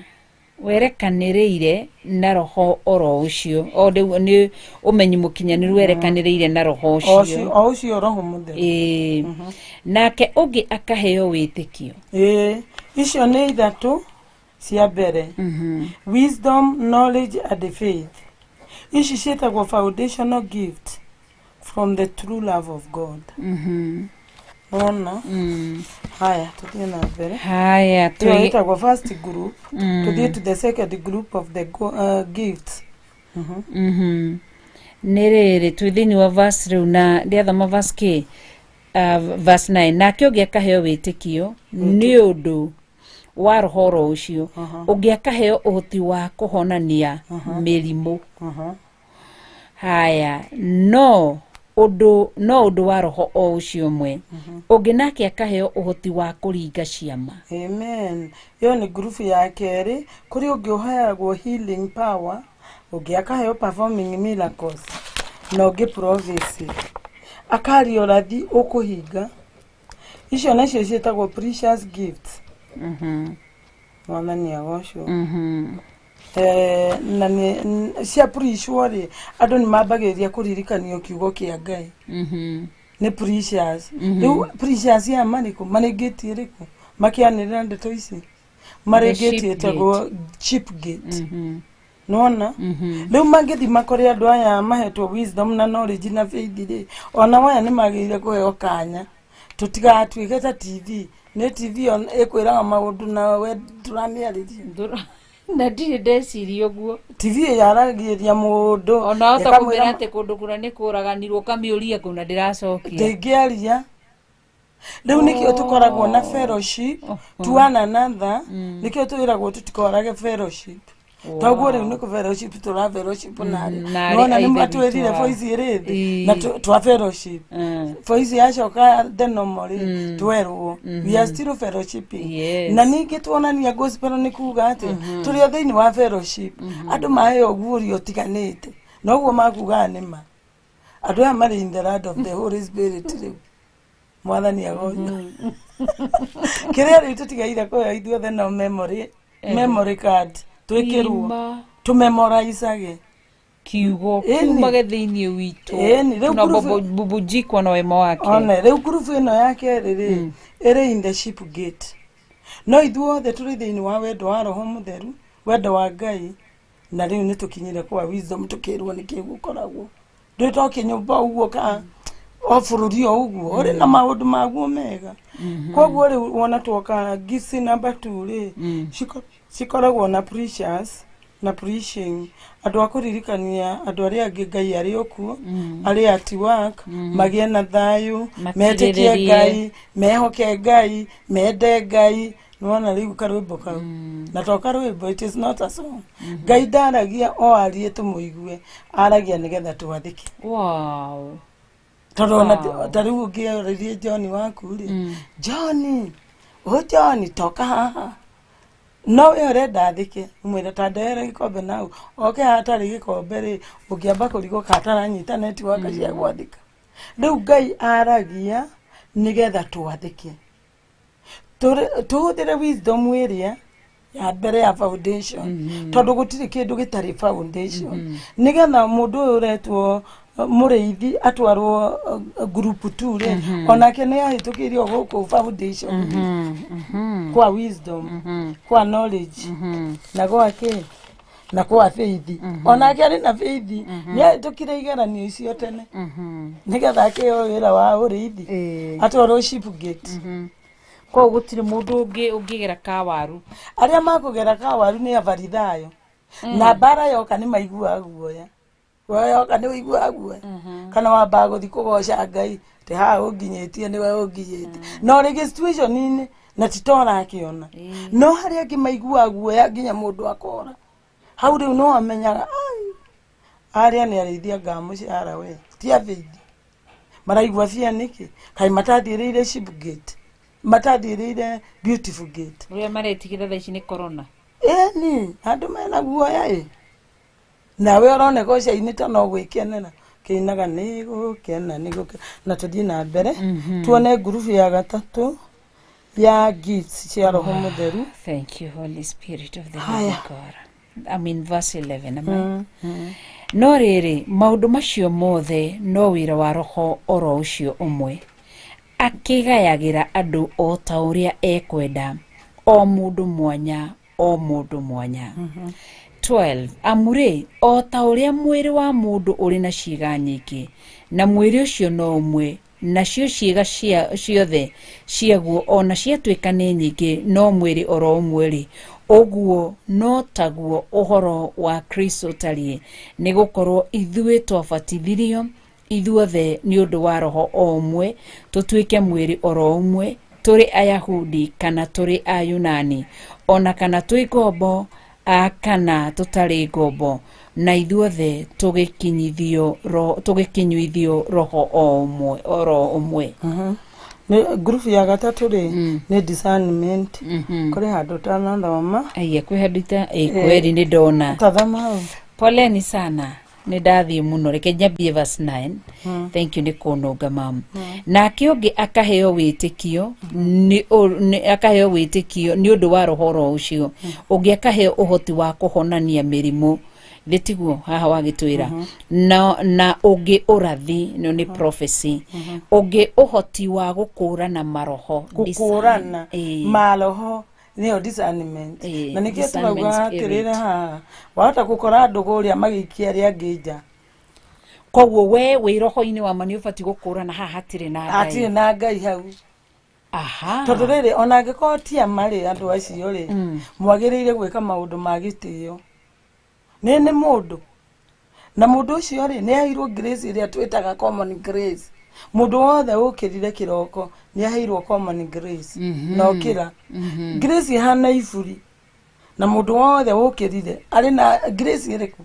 S1: werekanĩrĩire na roho oro ũcio, o rĩu nĩ ũmenyi mũkinyanĩru werekanĩrĩire na roho
S3: o
S1: ũcio.
S3: Ũcio, o ũcio roho mũtheru.
S1: Ĩĩ. Nake ũngĩ akaheo wĩtĩkio.
S3: Ĩĩ, icio nĩ ithatũ cia mbere: wisdom, knowledge and faith. Ici ciĩtagwo foundational gift from the true love of God. Wona? Haya, tũthiĩ na mbere.
S1: Haya.
S3: Ĩyo ĩtagwo first group. Tũthiĩ to the second group of the gifts.
S1: Nĩ rĩrĩ, twĩ thĩinĩ wa verse rĩu na ndĩathoma verse k verse 9. Nake ũngĩ akaheo wĩtĩkio nĩ ũndũ wa roho oro ũcio, ũngĩ akaheo ũhoti wa kũhonania mĩrimũ. Haya, no ũndũ wa roho o ũcio ũmwe, ũngĩ nake akaheo ũhoti wa kũringa ciama.
S3: Amen. Ĩyo nĩ ngurubu ya kerĩ. Kũrĩ ũngĩ ũheagwo healing power, ũngĩ akaheo performing miracles, na ũngĩ prophecy, akaria ũrathi ũkũhinga. Icio nacio ciĩtagwo precious gifts. Mwathani agocwo. Na nĩ cia preachwo rĩ, andũ nĩ mambagĩrĩria kũririkanio kiugo kĩa Ngai. Nĩ precious. Rĩu precious ya marĩkũ marĩ gate ĩrĩkũ makĩanĩrĩra ndeto ici? Marĩ
S1: The
S3: gate
S1: sheep.
S3: Ĩtagwo sheep gate. Nĩwona? Rĩu mangĩthi makore andũ aya mahetwo wisdom na knowledge na faith rĩ, ona aya nĩ magĩrĩire kũheo kanya. Tũtigatuĩke ta TV. Nĩ TV ĩkwĩraga maũndũ na we ndũramĩarĩria.
S1: Na ndirĩ ndeciria ũguo.
S3: TV yaragĩria mũndũ
S1: Ona hota
S3: ĩkamwĩra
S1: kũmwĩra atĩ kũndũ kũna nĩ kũraganirwo, ũkamĩũria kũna ndĩracokia.
S3: Ndĩngĩaria. Rĩu nĩkĩo tũkoragwo na fellowship to one another. Nĩkĩo twĩragwo tũtikorage fellowship. Toguo rĩu nĩ kũ fellowship tũra fellowship narĩ.
S1: Narĩ
S3: Nĩwona nĩ
S1: aithe
S3: matwĩrire
S1: witũ
S3: voice ĩrĩ thĩ
S1: Ĩĩ.
S3: na twa fellowship. Voice yacoka the normal rĩ, twerwo we are still fellowshipping. Na ningĩ tuonania gospel nĩ kuga atĩ tũrĩ o thĩinĩ wa fellowship. Andũ maheo guũrio ũtiganĩte noguo makugaga nĩ ma andũ aya marĩ in the land of the Holy Spirit. Rĩu Mwathani agocwo. Kĩrĩa rĩu tũtigaire kũheo ithuothe no memory card twĩkĩrwo
S1: Ima.
S3: tũmemoraicage.
S1: Kiugo
S3: Ĩni.
S1: kiumage thĩinĩ witũ.
S3: Ĩni, rĩu
S1: na bubujikwa na wema wake.
S3: One rĩu ngurubu ĩno ya kerĩ rĩ, ĩrĩ in the sheep gate, no ithuothe tũrĩ thĩinĩ wa wendo wa roho mũtheru, wendo wa Ngai. Na rĩu nĩ tũkinyire kwa wisdom, tũkĩrwo nĩkĩ gũkoragwo ndwĩ to kĩnyũmba ũguo ka o bũrũri o ũguo ũrĩ na maũndũ maguo mega. Koguo rĩu wona twoka gifts number 2 rĩ, cikoragwo na precious na preaching, andũ a kũririkania andũ arĩa angĩ Ngai arĩ o kuo, arĩ at work, magĩe na thayũ, metĩkie
S1: Makirĩrĩrie.
S3: Ngai, mehoke Ngai, mende Ngai. Nĩwona rĩu karwĩmbo kau? Na to karwĩmbo, it is not a song. Ngai ndaragia o arie tũmũigue, aragia nĩgetha twathĩke. Tondũ ona ta rĩu ũngĩarĩrie John waku rĩ, "John, o John, toka haha," no we ũrenda athĩke, mwĩra ta ndehere gĩkombe nau oke haha atarĩ gĩkombe rĩ, ũngĩamba kũrigwo ka ataranyita network cia gwathĩka. Rĩu Ngai aragia nĩgetha twathĩke. Tũhũthĩre wisdom ĩrĩa Ya mbere ya foundation, tondũ gũtirĩ kĩndũ gĩtarĩ foundation. Nĩgetha mũndũ ũyũ ũretwo mũrĩithi atwarwo group 2 rĩ, onake nĩ ahĩtũkĩirio gũkũ foundation, kwa wisdom, kwa knowledge, na gwa kĩ, na kwa faith. Onake arĩ na faith, nĩ ahĩtũkire igeranio icio tene nĩgetha akĩheo wĩra wa ũrĩithi, atwarwo sheep gate.
S1: Koguo gũtirĩ mũndũ ũngĩ ũngĩgera kawaru.
S3: Arĩa makũgera kawaru nĩ abarithayo, na mbara yoka nĩ maiguaga guoya. Guoya yoka nĩ ũiguaga guoya, kana wambaga gũthiĩ kũgoca Ngai atĩ haha ũnginyĩtie nĩwe ũnginyĩtie, no rĩngĩ situation-inĩ na ti ta ũrakĩona. No harĩa angĩ maiguaga guoya nginya mũndũ akora hau. Rĩu no amenyaga, "Ai, arĩa nĩ arĩithia ngaa mũcara we ti athĩithi maraigua bia nĩkĩ? Kaĩ matathiĩrĩire sheep gate, matathiĩrĩire beautiful gate?"
S1: Ũrĩa maretigĩra thaa ici nĩ corona.
S3: Ĩni andũ mena guoya ĩ, nawe ũroneka ũcainĩ ta no gwĩkenera kĩinaga nĩ gũkena nĩ gũkena. Na tũthiĩ na mbere tuone ngurubu ya gatatũ ya gifts cia Roho Mũtheru.
S1: Thank you, Holy Spirit of the
S3: Haya.
S1: living God. I'm in verse 11, am I? No rĩrĩ, maũndũ macio mothe no wĩra wa Roho oro ũcio ũmwe, akĩgayagĩra andũ o ta ũrĩa ekwenda, o mũndũ mwanya, o mũndũ mwanya. 12 Amu rĩ, o ta ũrĩa mwĩrĩ wa mũndũ ũrĩ na ciĩga nyingĩ, na mwĩrĩ ũcio no ũmwe, nacio ciĩga ciothe ciaguo ona ciatuĩka nĩ nyingĩ, no mwĩrĩ oro ũmwe rĩ, ũguo no taguo ũhoro wa Kristo ũtariĩ. Nĩ gũkorwo ithuĩ twabatithirio ithuothe nĩ ũndũ wa Roho o ũmwe, tũtuĩke mwĩrĩ oro ũmwe, tũrĩ Ayahudi kana tũrĩ Ayunani, ona kana twĩ ngombo kana tũtarĩ ngombo, na ithuothe tũgĩkinyithio Roho o ũmwe oro ũmwe.
S3: Nĩ ngurubu ya gatatũ rĩ, nĩ discernment. Kũrĩ handũ ũtanathoma?
S1: Aya, kwĩ handũ ita ĩ kweri nĩ ndona.
S3: Tathoma hau.
S1: Poleni sana, nĩ ndathiĩ mũno. Reke nyambie verse 9. Thank you nĩ kũnũnga mamu. Nake ũngĩ akaheo wĩtĩkio akaheo wĩtĩkio nĩ ũndũ wa Roho oro ũcio, ũngĩ akaheo ũhoti wa kũhonania mĩrimũ, thĩ tiguo haha wagĩtwĩra, na ũngĩ ũrathi, no nĩ prophecy, ũngĩ ũhoti wa gũkũrana maroho.
S3: Gũkũrana maroho nĩyo discernment. Na nĩkĩo
S1: Discernment
S3: turauga
S1: spirit.
S3: Atĩrĩrĩ, haha wahota gũkora andũ kũrĩa magĩikia arĩa angĩ nja.
S1: Koguo we wĩ roho-inĩ wa ma nĩ ũbatiĩ gũkũrana haha hatirĩ na Ngai.
S3: Hatirĩ na Ngai hau. Tondũ rĩrĩ, ona angĩkorwo ti ama rĩ, andũ acio rĩ, mwagĩrĩire gwĩka maũndũ ma gĩtĩo. Nĩ mũndũ, na mũndũ ũcio rĩ, nĩ aheirwo grace ĩrĩa twĩtaga common grace. Mũndũ wothe ũkĩrire kĩroko nĩ aheirwo common grace. Na ũkĩra grace ĩhana iburi, na mũndũ wothe ũkĩrire arĩ na grace ĩrĩkũ?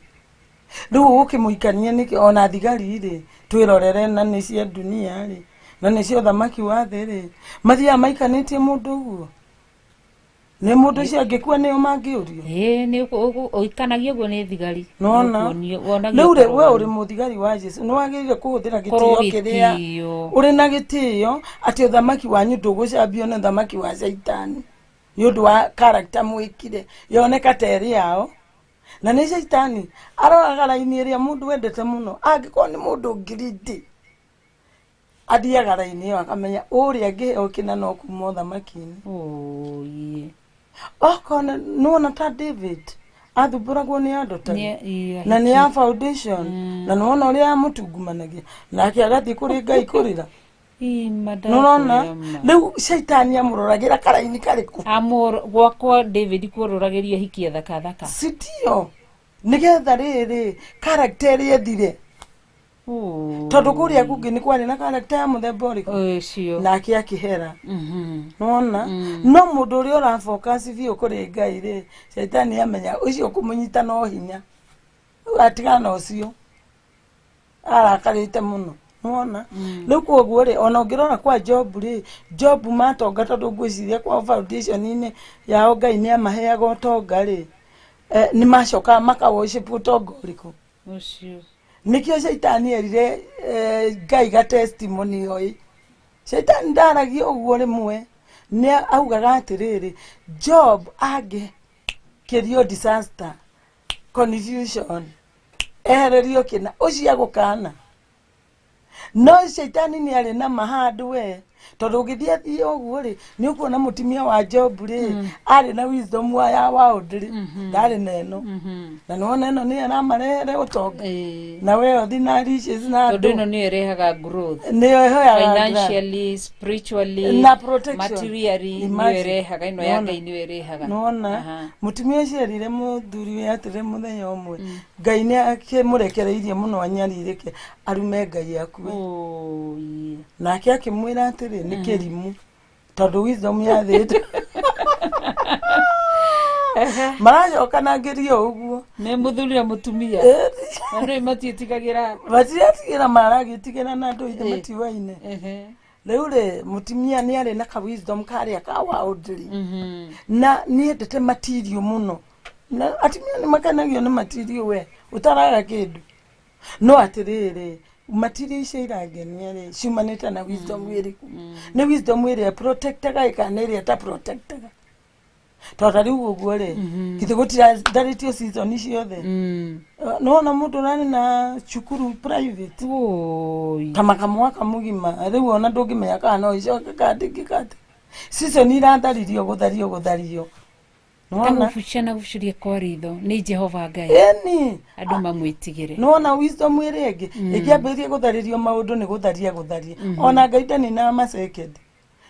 S3: Rĩu ũgũkĩmũikania nĩkĩ? Ona thigari rĩ, twĩrorere, na nĩ cia dunia rĩ, na nĩ cia ũthamaki wa thĩ rĩ, mathiaga maikanĩtie mũndũ ũguo? Nĩ mũndũ ũcio angĩkua, nĩo mangĩũrio.
S1: Ĩĩ, nĩ ũikanagia ũguo nĩ thigari.
S3: Nona.
S1: Wonagio
S3: Rĩu rĩ, we
S1: karũgano.
S3: ũrĩ mũthigari wa Jesu, nĩ wagĩrĩire kũhũthĩra
S1: Korwo
S3: gĩtĩo kĩrĩa
S1: gĩtĩo.
S3: Ũrĩ na gĩtĩo atĩ ũthamaki wanyu ndũgũcambio nĩ ũthamaki wa Caitani nĩ ũndũ wa character mwĩkire yoneka ta ĩrĩ yao. Na nĩ Caitani aroraga raini ĩrĩa mũndũ wendete mũno. Angĩkorwo nĩ mũndũ ngirindi, athiaga raini ĩyo akamenya ũrĩa angĩheo kĩna no kuma ũthamaki-inĩ.
S1: Ũĩ.
S3: Okorwo nĩwona ta David athumbũragwo nĩ andũ ta na nĩ ya foundation, na nĩwona ũrĩa amũtungumanagia, nake agathiĩ kũrĩ Ngai kũrĩra. Nĩũrona rĩu Caitani amũroragĩra karaini karĩkũ?
S1: Amũr gwakwa David kuororagĩria hikia thaka thaka.
S3: Sindio? Nĩgetha rĩrĩ character ĩrĩa ĩthire, tondũ kũrĩa kũngĩ nĩ kwarĩ na character ya mũthemba ũrĩkũ?
S1: Ũcio.
S3: Nake akĩhera. Nĩwona, no mũndũ ũrĩa ũra focus biũ kũrĩ Ngai rĩ, Caitani amenya ũcio kũmũnyita no hinya. Rĩu atigana na ũcio arakarĩte mũno. Nĩwona rĩu, koguo rĩ, ona ũngĩrora kwa Job rĩ, Job matonga, tondũ ngwĩciria kwa foundation-inĩ yao Ngai nĩ amaheaga ũtonga rĩ, nĩ macokaga maka worship ũtonga ũrĩkũ?
S1: Ũcio.
S3: Nĩkĩo Caitani erire Ngai ga testimony oi. Caitani ndaragia ũguo rĩmwe, nĩ augaga atĩrĩrĩ, Job angĩ Kĩrio disaster, confusion, ehererio kĩna ũcio agũkana. No caitani nĩ arĩ na mahandũ we, tondũ ũngĩthiĩ athiĩ ũguo rĩ, nĩ ũkuona mũtumia wa Job rĩ, arĩ na wisdom wa ya world rĩ, ndarĩ na ĩno. Na nĩwona ĩno nĩyo ĩramarehere ũtonga na wealth na riches na
S1: Tondũ
S3: andũ.
S1: Ĩno nĩyo ĩrehaga growth.
S3: Nĩyo ĩhoyaga
S1: Financially, spiritually,
S3: na protection.
S1: Materially nĩyo
S3: Imagine.
S1: ĩrehaga ĩno ya
S3: Nĩwona?
S1: Ngai nĩyo ĩrehaga.
S3: Nĩwona? Mũtumia ũcio erire mũthuri we atĩrĩ, mũthenya ũmwe Ngai nĩ akĩmũrekereirie mũno anyarirĩke, arume Ngai akue.
S1: Oi.
S3: Nake akĩmwĩra atĩrĩ, nĩ kĩrimũ, tondũ wisdom yathĩte maracokanangĩria ũguo.
S1: Nĩ mũthuri na mũtumia na ndũĩ matiĩtigagĩra.
S3: Matiretigĩra, maragĩtigĩra na andũ ithe matiwaine. Rĩu rĩ, mũtumia nĩ arĩ na ka wisdom karĩa ka worldly na nĩendete matirio mũno, na atumia nĩ makenagio nĩ matirio, we ũtaraga kĩndũ. No atĩrĩrĩ, matirio icio irangenia rĩ, ciumanĩte na wisdom ĩrĩkũ? Nĩ wisdom ĩrĩa protectaga ĩkana ĩrĩa ta protectaga? Tondũ ta rĩu ũguo rĩ, githĩ gũtiratharĩtio season ciothe? Nĩwona mũndũ ũrarĩ na cukuru private
S1: Oi.
S3: ta mwaka mũgima, rĩu ona ndũngĩmenya kana no icoke kana ndĩngĩkate. Season iratharirio, gũthario, gũthario. Nĩwona?
S1: Gubucia na gubucĩria kwa ritho nĩ Jehova Ngai.
S3: Ĩni.
S1: Andũ mamwĩtigĩre.
S3: Nĩwona wisdom ĩrĩa ĩngĩ ĩngĩambĩrĩria gũtharĩrio maũndũ, nĩ gũtharia gũtharia, ona Ngai ndaninaga masekendi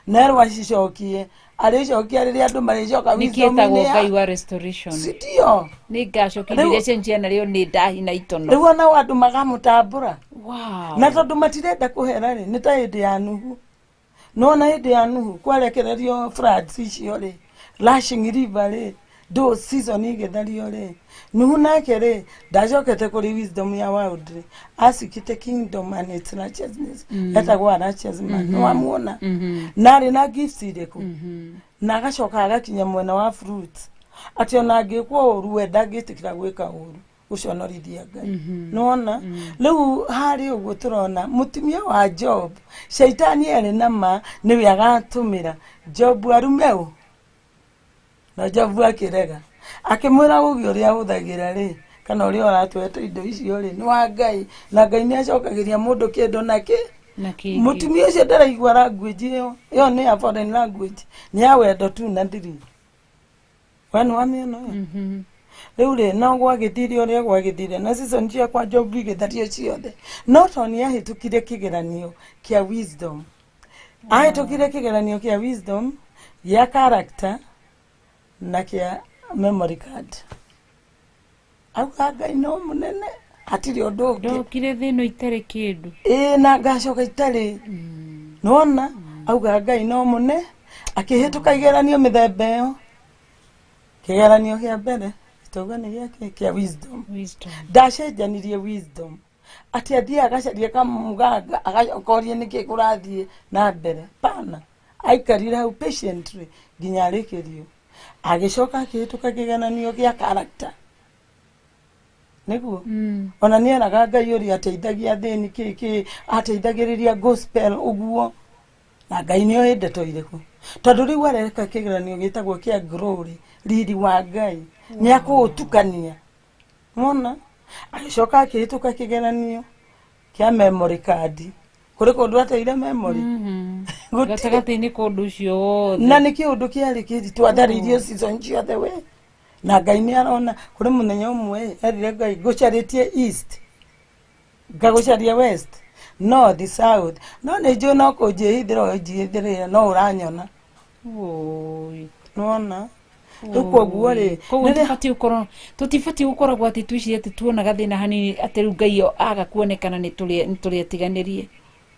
S3: nerwo acicokie, arĩcokia rĩrĩa andũ marĩcoka
S1: Nĩkĩ
S3: wisdom-inĩ
S1: ĩtagwo Ngai wa restoration.
S3: Sindio?
S1: Nĩ ngacokia
S3: Rĩu-
S1: iria cenjia narĩo nĩ ndahi na itono.
S3: Rĩu onao andũ magamũtambũra. Na tondũ matirenda kũhera rĩ, nĩ ta hĩndĩ ya Nuhu. Nona hĩndĩ ya Nuhu kwarekererio floods icio rĩ, rushing river rĩ, ndo season igĩthario rĩ, Nuhu nake rĩ, ndacokete kũrĩ wisdom ya world rĩ, acikĩte kingdom and its righteousness. Etagwo a righteous man, nĩwamuona? Na arĩ na gifts irĩkũ? Na agacoka agakinya mwena wa fruits, atĩ ona angĩkwo ũru, we ndangĩtĩkĩra gwĩka ũru, gũconorithia Ngai. Nĩwona rĩu harĩ ũguo tũrona mũtumia wa Job, caitani arĩ na ma nĩwe agatũmĩra Job arume ũ, na Job akĩrega, akĩmwĩra ũgĩ ũrĩa ahũthagĩra rĩ, kana ũrĩa ũratwete indo icio rĩ, nĩ wa Ngai, na Ngai nĩ acokagĩria mũndũ kĩndũ na kĩ
S1: Na kĩngĩ.
S3: Mũtumia ũcio ndaraigua language ĩyo, ĩyo nĩ ya foreign language, nĩ ya wendo tu na ndiri we nĩ wamĩona ĩyo. Rĩu rĩ, no gwagĩthire ũrĩa gwagĩthire, na season ciakwa Job igĩthario ciothe, no to nĩ ahĩtũkire kĩgeranio kĩa wisdom, ahĩtũkire kĩgeranio kĩa wisdom, gĩa character na kĩa memory card. Auga Ngai no mũnene, hatirĩ ũndũ ũngĩ.
S1: Ndokire thĩ ĩno itarĩ kĩndũ.
S3: Ĩĩ, na ngacoka itarĩ. Nĩwona auga Ngai no mũne, akĩhĩtũka igeranio mĩthemba ĩyo. Kĩgeranio kĩa mbere tauga nĩ gĩake kĩa wisdom.
S1: Wisdom.
S3: Ndacenjanirie wisdom atĩ athiĩ agacaria kamũganga, agacoka orie nĩkĩ kũrathiĩ na mbere. Pana, aikarire hau patiently nginya arĩkĩrio. Agĩcoka akĩhĩtũka kĩgeranio gĩa character, nĩguo ona nĩ eraga Ngai ũrĩa ateithagia athĩni, kĩ kĩ ateithagĩrĩria gospel ũguo, na Ngai nĩ oĩ ndeto irĩkũ, tondũ rĩu areka kĩgeranio gĩtagwo kĩa glory, riri wa Ngai nĩ akũũtukania. Mona agĩcoka akĩhĩtũka kĩgeranio kĩa memory card, kũrĩ kũndũ ateire memory. Gũtirĩ.
S1: Gatagatĩ-inĩ ka ũndũ ũcio wothe.
S3: Na nĩ kĩũndũ kĩarĩ kĩritũ, atharirio season ciothe we, na Ngai nĩ arona. Kũrĩ mũthenya ũmwe erire Ngai, ngũcarĩtie east, ngagũcaria west, north, south, no nĩ njũĩ no kũnjĩhithĩra ũnjĩhithĩrĩra, no ũranyona.
S1: Oi.
S3: Nĩwona rĩu koguo rĩ,
S1: Koguo tũtibatiĩ gũkoragwo atĩ twĩcirie atĩ tuona gathĩna hanini atĩ rĩu Ngai aga kuonekana, nĩ tũrĩ atiganĩrie.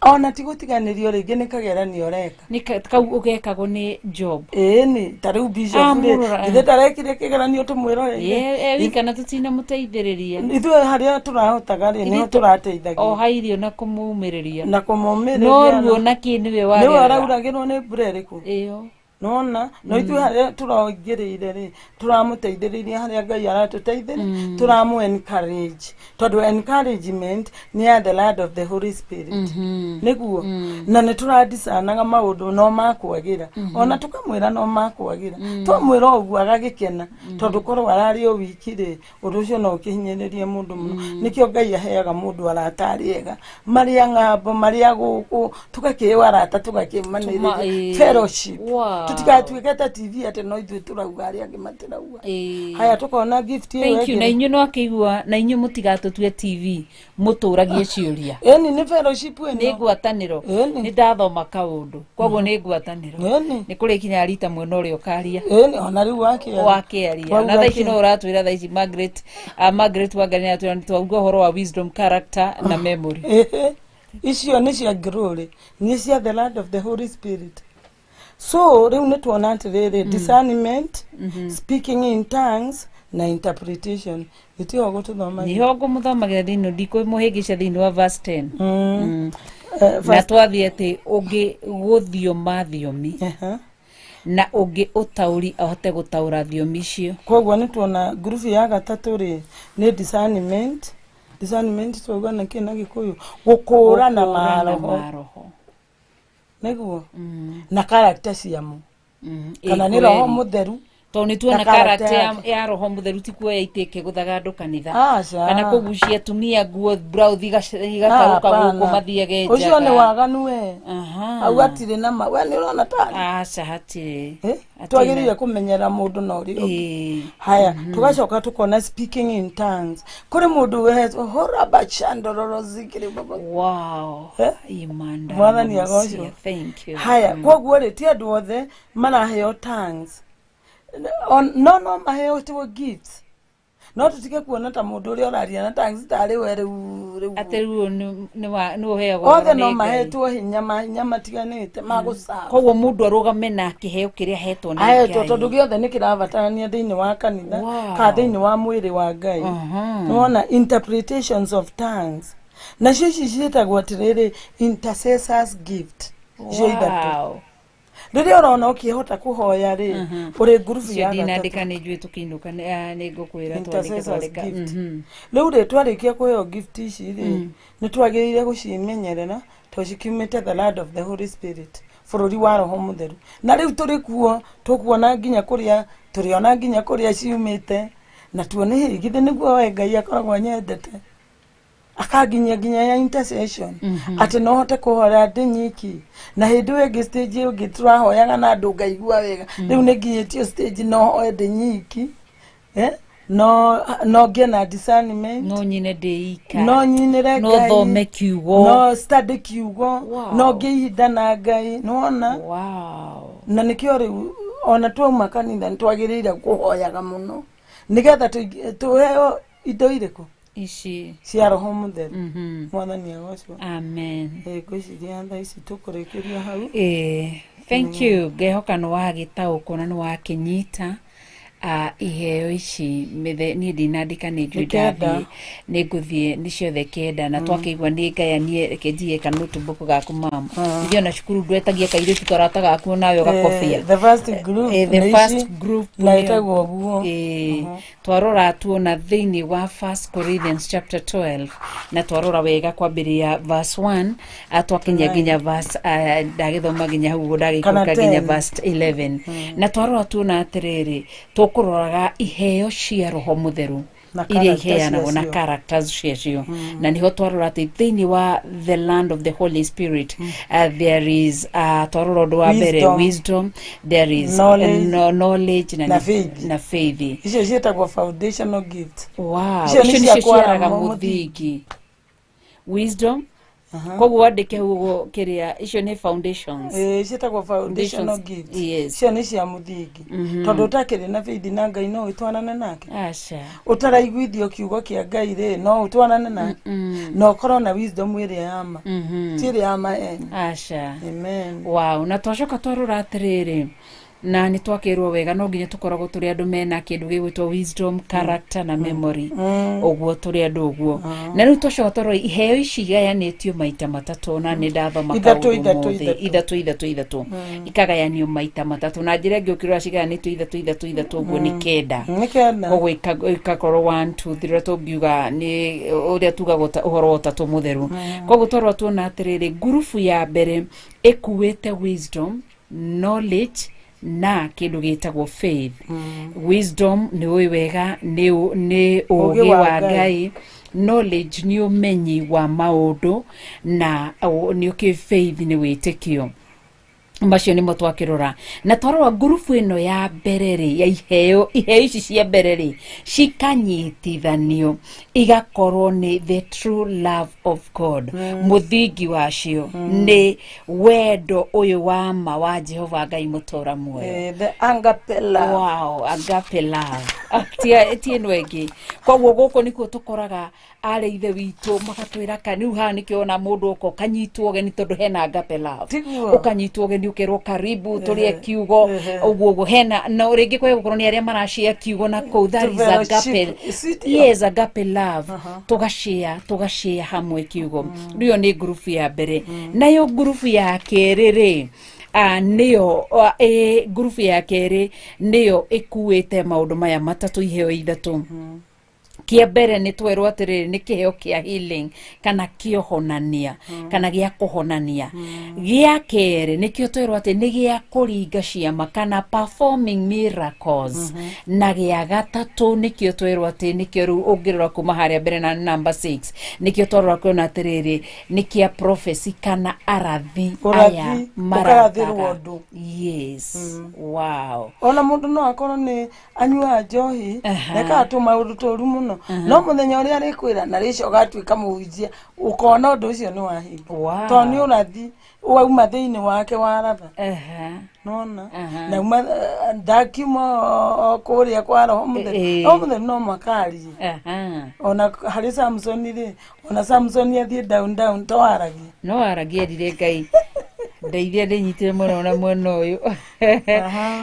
S3: Ona ti gũtiganĩrio rĩngĩ, nĩ kageranio ũreka.
S1: Nĩ kau ũgekagwo nĩ Job.
S3: Ĩĩni, ta rĩu bishop rĩ,
S1: Amũrora,
S3: githĩ ndarekire kĩgeranio tũmwĩroreire?
S1: Ye, e wika na tũtinamũteithĩrĩria.
S3: Ithuĩ harĩa tũrahotaga rĩ, nĩho tũrateithagia.
S1: O hairio na kũmũmĩrĩria.
S3: Na kũmũmĩrĩria.
S1: No ruo na kĩ nĩwe
S3: nĩwe
S1: wagerera.
S3: Arauragĩrwo nĩ mbura ĩrĩkũ?
S1: Ĩyo.
S3: Nona no ithuĩ harĩa tũraingĩrĩire rĩ, tũramũteithĩrĩria harĩa Ngai aratũteithĩrĩria, tũramũ encourage, tondũ encouragement nĩ ya the land of the Holy Spirit, nĩguo na nĩ tũradicanaga maũndũ no makwagĩra, ona tũkamwĩra no makwagĩra. Twamwĩra ũguo agagĩkena, tondũ korwo ararĩ o wiki rĩ, ũndũ ũcio no ũkĩhinyĩrĩrie mũndũ mũno. Nĩkĩo Ngai aheaga mũndũ arata arĩ ega, marĩa ng'ambo, marĩa gũkũ, tũgakĩheo arata, tũgakĩmanĩrĩria fellowship. Tũtigatuĩke ta TV atĩ no ithuĩ tũrauga, arĩa angĩ matirauga. Haya, tũkona gift ĩyo
S1: Thank you.
S3: ĩngĩ.
S1: Na inyuĩ no akĩigua, na inyuĩ mũtigatũtue TV, mũtũragie ciũria.
S3: Ĩni, nĩ fellowship
S1: Nĩ
S3: ĩno.
S1: ngwatanĩro. Nĩ ndathoma kaũndũ, koguo nĩ ngwatanĩro. Nĩ kũrĩ kinya rita mwena ũrĩa ũkaria.
S3: Ĩni, ona rĩu wakĩaria.
S1: Wakĩaria.
S3: Twauga
S1: Na thaa ici
S3: kĩ?
S1: no ũratwĩra thaa ici Margaret, Margaret Wangari nĩaratwĩra nĩ twauga ũhoro wa wisdom, character na memory.
S3: Ĩhĩ, icio nĩ cia glory, nĩ cia the land of the Holy Spirit. So rĩu nĩ tuona atĩrĩrĩ, discernment, speaking in tongues na interpretation itiho gũtũthoma.
S1: Niho ngũmũthomagĩra thĩinĩ, ndikũmũhĩngĩca, thĩinĩ wa verse 10. Na twathiĩ atĩ ũngĩ gũthioma thiomi na ũngĩ ũtaũri ahote gũtaũra thiomi icio.
S3: Koguo nĩ tuona ngurubu ya gatatũ rĩ, nĩ discernment. Discernment twauga na kĩ na Gĩkũyũ? Gũkũũrana
S1: Gũkũũrana
S3: maroho.
S1: Maroho.
S3: Nĩguo, na character ciamo, kana
S1: Ĩ
S3: nĩ Roho
S1: kweli.
S3: Mũtheru.
S1: Tondũ nĩ tuona
S3: Na character
S1: character
S3: yake.
S1: ya Roho Mũtheru ti kuoya itĩke gũthaga andũ kanitha
S3: Aca.
S1: kana kũgucia atumia nguo brauthi igatarũka
S3: Hapana.
S1: gũkũ mathiage
S3: Ũcio nĩ
S1: njaga.
S3: waganu we. Hau hatirĩ na ma, we nĩ ũrona tarĩ
S1: Aca, hatirĩ.
S3: Eh?
S1: Hatirĩ.
S3: Twagĩrĩire kũmenyera mũndũ na ũrĩa ũngĩ. Haya, tugacoka tukona speaking in tongues, kũrĩ mũndũ wehetwo horabachandororozikiri. Eh?
S1: Imanda
S3: Mwathani
S1: Musia,
S3: agocwo.
S1: Thank you.
S3: Haya, koguo rĩ, ti andũ othe maraheo tongues. No maheo tuo gifts, no tũtige kuona ta mũndũ ũrĩa ũraria na tongues tarĩ we rĩu.
S1: Atĩ rĩu nĩ ũheagwo
S3: Othe
S1: ũhoro
S3: no
S1: nĩ Ngai.
S3: mahetwo hinya, mahinya matiganĩte ma gũcaba.
S1: Koguo mũndũ arũgame na kĩheo kĩrĩa ahetwo nĩ
S3: Ahetwo,
S1: Ngai.
S3: tondũ gĩothe nĩ kĩrabatarania thĩinĩ wa kanitha kana thĩinĩ wa mwĩrĩ wa Ngai. Nĩwona interpretations of tongues, nacio ici ciĩtagwo atĩrĩrĩ, intercessors gift, icio ithatũ. Rĩrĩa ũrona ũkĩhota kũhoya rĩ, ũrĩ ngurubu
S1: Icio
S3: ya gatatũ.
S1: ndinandĩka, nĩ njũĩ tũkĩinũka nĩ ngũkwĩra twandĩke.
S3: Intercessors
S1: Twandĩka.
S3: gift. Rĩu rĩ, twarĩkia kũheo gift ici rĩ, nĩ twagĩrĩire gũcimenyerera, tondũ cikiumĩte the land of the Holy Spirit, bũrũri wa Roho Mũtheru. Na rĩu tũrĩ kuo, tũkuona nginya kũrĩa tũrĩona nginya kũrĩa ciumĩte, na tuone hĩ githĩ nĩguo we Ngai akoragwo anyendete, akanginyia nginya ya intercession, atĩ no hote kũhoya ndĩ nyiki, na hĩndĩ ĩyo ĩngĩ, stage ĩyo ĩngĩ tũrahoyaga na andũ ngaigua wega. Rĩu nĩ nginyĩtio stage no hoe ndĩ nyiki, eh? No ngĩe na discernment.
S1: No nyine ndĩ ika.
S3: No nyinĩre
S1: No
S3: Ngai.
S1: thome kiugo.
S3: No study kiugo. No ngĩe ihinda na Ngai, nĩwona? Na nĩkĩo rĩu ona twauma kanitha nĩ twagĩrĩire kũhoyaga mũno, nĩgetha tũheo indo irĩkũ?
S1: Ici.
S3: Cia Roho Mũtheru. Mwathani agocwo.
S1: Amen.
S3: Eh, ngwĩciria thaa ici tũkũrĩkĩria hau.
S1: Thank you. Ngehoka nĩ wagĩtaũkwo na nĩ wakĩnyita iheo ici mĩthe. Niĩ ndinandĩka, nĩ njũĩ
S3: Nĩ 9.
S1: Ndathiĩ, nĩ ngũthiĩ, nĩ ciothe 9, na twakĩigua nĩ ngayanie. Reke njige kanotebook gaku mama. Ithuĩ ona cukuru ndwetagia kairĩtu karata gaku nawe ũgakobia.
S3: Eh, the first group
S1: The
S3: nĩ
S1: first
S3: ici,
S1: group
S3: na
S1: nĩyo.
S3: ĩtagwo ũguo.
S1: Twarora tuona thĩinĩ wa 1 Corinthians chapter 12, na twarora wega kwambĩrĩria verse 1, twakinya nginya verse, ndagĩthoma nginya hau ũguo, ndagĩikũrũka
S3: Kana
S1: nginya
S3: 10.
S1: verse 11, na twarora tuona atĩrĩrĩ, tũkũroraga iheo cia Roho Mũtheru
S3: Na
S1: iria
S3: character
S1: iheanagwo na
S3: ciacio.
S1: characters ciacio. Na niho twarora atĩ thĩinĩ wa the land of the Holy Spirit, there is, twarora ũndũ wa mbere,
S3: Wisdom.
S1: wisdom, there is
S3: Knowledge.
S1: no, knowledge na
S3: Na faith.
S1: Na faith.
S3: Icio ciĩtagwo foundational gift.
S1: Wow.
S3: Icio nĩ
S1: Icio
S3: cia
S1: nĩcio
S3: kwara
S1: ciaraga mũthingi, wisdom. Koguo wandĩke hau ũguo kĩrĩa, icio nĩ foundations.
S3: Ĩĩ, ciĩtagwo foundational
S1: Foundations,
S3: gift.
S1: yes.
S3: Icio nĩ cia mũthingi, tondũ ũtakĩrĩ na faith na Ngai, no ũtwarane nake?
S1: Aca.
S3: Ũtaraiguithio kiugo kĩa Ngai rĩ, no ũtwarane nake? Na ũkorwo na wisdom ĩrĩa ya ma, ti ĩrĩa ya maheni.
S1: Aca.
S3: Amen.
S1: Wow. Na twacoka twarora atĩrĩrĩ, Na nĩ twakĩrwo wega no nginya tũkoragwo tũrĩ andũ mena kĩndũ gĩgwĩtwo wisdom, character na memory, ũguo tũrĩ andũ ũguo. Na rĩu twacoka twarora iheo ici igayanĩtio maita matatũ, na nĩ ndathoma
S3: Ithatũ,
S1: kaũndũ
S3: ithatũ,
S1: ũmũthĩ.
S3: Ithatũ.
S1: Ithatũ, ithatũ, ithatũ, ikagayanio maita matatũ. Na njĩra ĩngĩ ũkĩrora cigayanĩtio ithatũ, ithatũ, ithatũ, ũguo nĩ 9.
S3: Nĩ 9.
S1: Koguo ikakorwo 1 2 3, ũrĩa tũngiuga nĩ ũrĩa tugaga ũhoro wa ũtatũ mũtheru. Koguo twarora tuona atĩrĩrĩ, ngurubu ya mbere ĩkuĩte wisdom, knowledge na kĩndũ gĩtagwo faith. Wisdom nĩ ũĩ wega, nĩ ũgĩ
S3: Ũgĩ wa
S1: wa
S3: Ngai.
S1: Ngai. Knowledge nĩ ũmenyi wa maũndũ, na nĩ ũkĩ faith nĩ wĩtĩkio. Macio nĩmo twakĩrora. Na twarora ngurubu ĩno ya mbere rĩ, ya iheo, iheo ici cia mbere rĩ, cikanyitithanio igakorwo nĩ the true love of God. Mũthingi wacio nĩ wendo ũyũ wa ma wa Jehova Ngai mũtũra muoyo.
S3: The agape love.
S1: Wow, agape love. Ah, ti ĩno ĩngĩ. Koguo gũkũ nĩkuo tũkoraga arĩ ithe witũ magatwĩra ka rĩu haha nĩkĩo ona mũndũ oka ũkanyitwo ũgeni tondũ hena agape love.
S3: Tiguo.
S1: Ũkanyitwo ũgeni ũkerwo karibu tũrĩe kiugo, ũguo ũguo hena na rĩngĩ kwaya gũkorwo nĩ arĩa marashare kiugo na kũu, that is
S3: Fellowship.
S1: agape.
S3: Sitio.
S1: Yes, agape love. Tũgashare hamwe kiugo. Rĩu ĩyo nĩ ngurubu ya mbere. Nayo ngurubu ya kerĩ rĩ, nĩyo ngurubu ya kerĩ nĩyo ĩkuĩte maũndũ maya matatũ, iheo ithatũ. Kĩa mbere nĩ twerwo atĩrĩrĩ, nĩ kĩheo kĩa healing kana kĩohonania, kana gĩa kũhonania. Gĩa kerĩ nĩkĩo twerwo atĩ nĩ gĩa kũringa ciama kana performing miracles. Na gĩa gatatũ nĩkĩo twerwo atĩ nĩkĩo rĩu ũngĩrora kuma harĩa mbere na number 6, nĩkĩo twarora kuona atĩrĩrĩ, nĩ kĩa prophecy kana arathi
S3: Ũrathi,
S1: aya
S3: ũkarathĩrwo
S1: marathaga.
S3: ũndũ.
S1: Yes, wow.
S3: Ona mũndũ no akorwo nĩ anyuaga njohi, nekaga tũmaũndũ tũru mũno, no mũthenya ũrĩa arĩkwĩra na rĩcoka atuĩka mũhunjia, ũkona ũndũ ũcio nĩ wahinga. Tondũ nĩ ũrathi wauma thĩinĩ wake waratha. Nona na uma ndakiuma o kũrĩa kwa Roho Mũtheru. Roho Mũtheru no makarie. Ona harĩ Samson rĩ, ona Samson athiĩ down down to aragia.
S1: No aragia, erire Ngai ndeithia ndĩnyitire mũno na mwena ũyũ.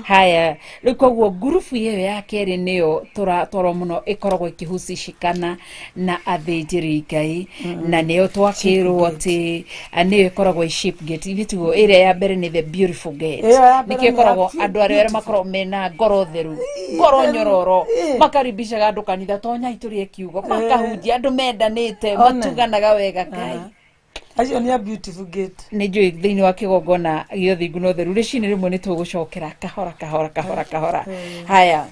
S1: Haya, rĩu koguo ngurubu ĩyo ya kerĩ nĩyo tũratwarwo mũno, ĩkoragwo ĩkĩhusishikana na athĩnjĩri Ngai, na nĩyo twakĩrwo atĩ nĩyo ĩkoragwo ĩ sheep gate. Ithuĩ tiguo ĩrĩa ya mbere nĩ the beautiful gate.
S3: Ĩyo ya mbere
S1: Nĩkĩo
S3: nĩ
S1: ĩkoragwo andũ arĩa
S3: beautiful.
S1: makoragwo mena ngoro theru, ngoro
S3: theru.
S1: nyororo, makaribishaga andũ kanitha, tonyai tũrĩe kiugo, makahunjia, andũ mendanĩte,
S3: One.
S1: matuganaga wega Ngai.
S3: Acio nĩ a beautiful gate.
S1: Nĩ njũĩ thĩinĩ wa kĩgongona gĩa ũthingu na ũtheru rĩcinĩ rĩmwe nĩ tũgũcokera kahora kahora kahora kahora. Haya,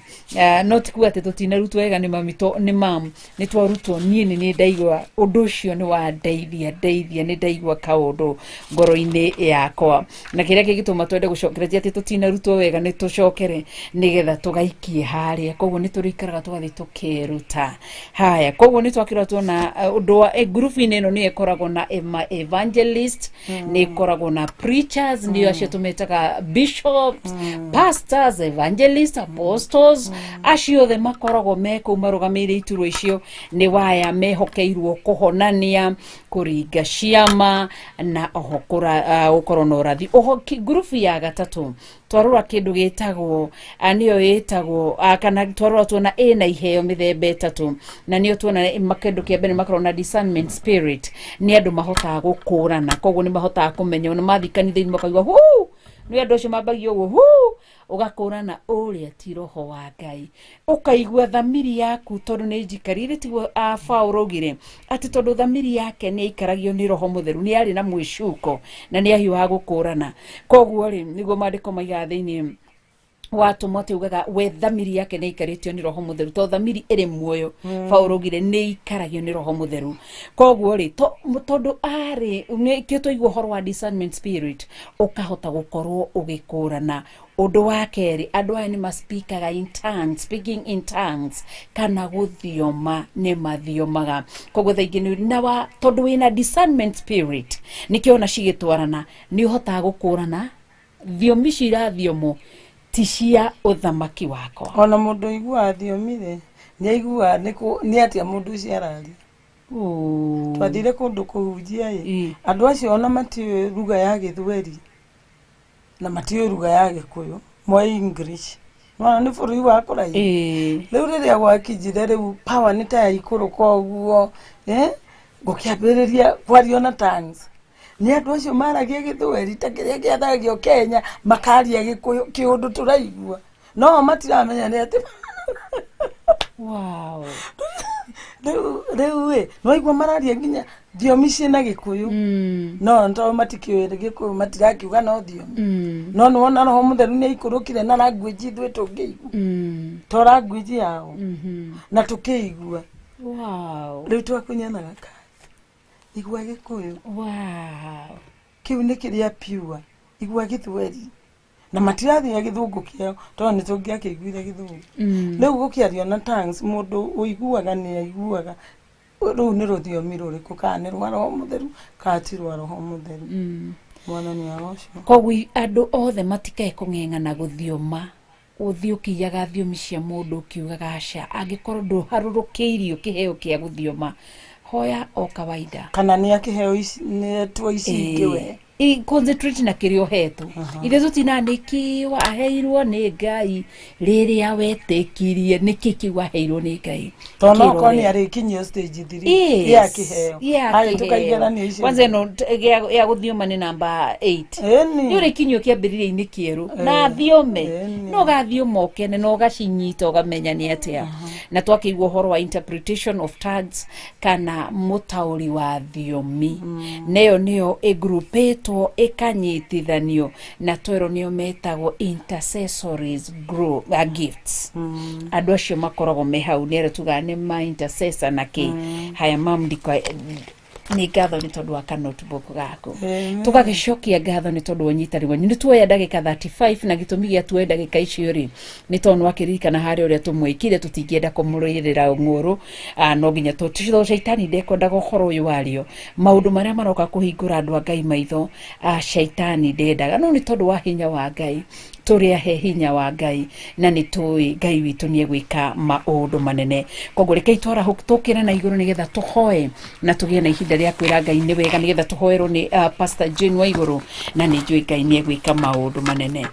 S1: no ti kuga atĩ tũtinarutwo wega nĩ mami, nĩ mam nĩ twarutwo. Niĩ nĩ niĩ ndaigua ũndũ ũcio nĩ wandeithia, ndeithia, nĩ ndaigua kaũndũ ngoro-inĩ yakwa. Na kĩrĩa kĩngĩtũma twende gũcokera ti atĩ tũtinarutwo wega, nĩ tũcokere nĩgetha tũgaikie harĩa. Koguo nĩ tũrĩikaraga tũgathiĩ tũkeruta. Haya, koguo nĩ twakĩrora tuona ũndũ wa ngurubu-inĩ ĩno nĩyo ĩkoragwo na evangelist, nĩ ĩkoragwo na preachers, nĩo acio tũmetaga bishops, pastors, evangelists, apostles, acio othe makoragwo me kũu marũgamĩrĩire iturwa icio. Nĩ waya mehokeirwo kũhonania, kũringa ciama na oho gũkorwo na ũrathi. Oho ngurubu ya gatatũ twarora kĩndũ gĩtagwo, nĩyo ĩtagwo, kana twarora tuona ĩna iheo mĩthemba ĩtatũ, na nĩyo tuona kĩndũ kĩa mbere makoragwo na discernment spirit. Nĩ andũ mahotaga gũkũrana, koguo nĩ mahotaga kũmenya ona mathiĩ kanitha-inĩ makaigua hu nĩ andũ acio mambagia ũguo hu, ũgakũrana ũrĩa ti roho wa Ngai, ũkaigua thamiri yaku tondũ nĩ njikarire. Tiguo Paũlũ augire atĩ tondũ thamiri yake nĩ aikaragio nĩ Roho Mũtheru, nĩ arĩ na mwĩcuko na nĩ ahiũhaga gũkũrana. Koguo rĩ, nĩguo maandĩko maigaga thĩinĩ wa atũmwo atĩ ugaga we thamiri yake nĩ aikarĩtio nĩ Roho Mũtheru, tondũ thamiri ĩrĩ muoyo. Paũlũ augire nĩ ikaragio nĩ Roho Mũtheru. Koguo rĩ, tondũ arĩ nĩkĩo twaigua ũhoro wa discernment spirit, ũkahota gũkorwo ũgĩkũrana. Ũndũ wa kerĩ, andũ aya nĩ maspikaga in tongues, speaking in tongues kana gũthioma, nĩ mathiomaga. Koguo thaa ingĩ nĩ na wa tondũ wĩna discernment spirit, nĩkĩo ona cigĩtwarana nĩ ũhotaga gũkũrana thiomi icio irathiomwo ti cia ũthamaki wakwa.
S3: Ona mũndũ ũiguaga thiomi rĩ, nĩ aiguaga nĩ atĩa mũndũ ũcio araria. Twathire kũndũ kũhunjia ĩ, andũ acio ona matiũĩ lugha ya Gĩthweri na matiũĩ lugha ya Gĩkũyũ. Mwa English. Nĩwona nĩ bũrũri wa kũraihu. Rĩu rĩrĩa gwakinjire rĩu power nĩ ta yaikũrũka ũguo, eh, gũkĩambĩrĩria kwario na tongues. Nĩ andũ acio maragia gĩthweri ta kĩrĩa kĩathagio Kenya, makaria gĩkũyũ kĩũndũ tũraigua. No o matiramenya nĩ atĩ rĩu ĩ nĩwaigua mararia nginya thiomi ciĩna gĩkũyũ. No tondũ matikĩũĩ gĩkũyũ matirakiuga no thiomi. No nĩwona roho mũtheru nĩ aikũrũkire na language ithuĩ tũngĩigua. To language yao. Na tũkĩigua. Rĩu twakunyanaga kai. Igua gĩkũyũ. Kĩu nĩ kĩrĩa pure. Igua gĩthweri. Na matirathia gĩthũngũ kĩao tondũ nĩ tũngĩakĩiguire gĩthũngũ. Rĩu gũkĩario na tongues mũndũ ũiguaga nĩ aiguaga rũu nĩ rũthiomi rũrĩkũ, kana nĩ rwa roho mũtheru kana ti rwa roho mũtheru. Mwathani agocwo.
S1: Koguo andũ othe matikae kũng'eng'ana gũthioma, ũthiĩ ũkĩiyaga thiomi cia mũndũ ũkiugaga aca. Angĩkorwo ndũharũrũkĩirio kĩheo kĩa gũthioma, hoya o kawaida.
S3: Kana nĩ akĩheo ici, nĩ etwo ici ingĩ we.
S1: Concentrate na kĩrĩa ũhetwo. Ithe tũtina nĩkĩ waheirwo nĩ Ngai rĩrĩa wetĩkirie, nĩkĩ kĩu waheirwo nĩ Ngai.
S3: Tondũ no korwo nĩ arĩkinyio stage 3 ya kĩheo.
S1: Ya
S3: Agĩtuka
S1: kĩheo.
S3: igeranio icio.
S1: Kwanza ĩno ya gũthioma nĩ namba 8. Nĩ ũrĩkinyio kĩambĩrĩria-inĩ kĩerũ na thiome. No ũgathioma ũkene na ũgacinyita ũgamenya nĩ atĩa. Na twakĩigua ũhoro wa interpretation of tongues kana mũtaũri wa thiomi. Neyo nĩyo ĩngrupĩtwo ĩkanyitithanio na twerwo nĩo metagwo intercessories group, gifts. Andũ acio makoragwo me hau nĩ arĩa tugaga nĩ ma intercessor na kĩ. Haya mam, ndika nĩ ngatho nĩ tondũ wa ka notebook gaku. Tũgagĩcokia ngatho nĩ tondũ wa ũnyitani wanyu. Nĩ tuoya ndagĩka 35 na gĩtũmi gĩa tuoya ndagĩka icio rĩ nĩ tondũ nĩwakĩririkana harĩa ũrĩa tũmwĩkire, tũtingĩenda kũmũrĩrĩra ng'ũrũ. No nginya tondũ caitani ndekwendaga ũhoro ũyũ wario, maũndũ marĩa maroka kũhingũra andũ a Ngai maitho, caitani ndendaga, no nĩ tondũ wa hinya wa Ngai tũrĩ ahe hinya wa Ngai na nĩ tũĩ Ngai witũ nĩ egwĩka maũndũ manene. Koguo rekei twarahũke tũkĩre na igũrũ nĩgetha tũhoe na tũgĩe na ihinda rĩa kwĩra Ngai nĩ wega, nĩgetha tũhoerwo nĩ Pastor Jane wa igũrũ, na nĩ njũĩ Ngai nĩ egwĩka maũndũ manene.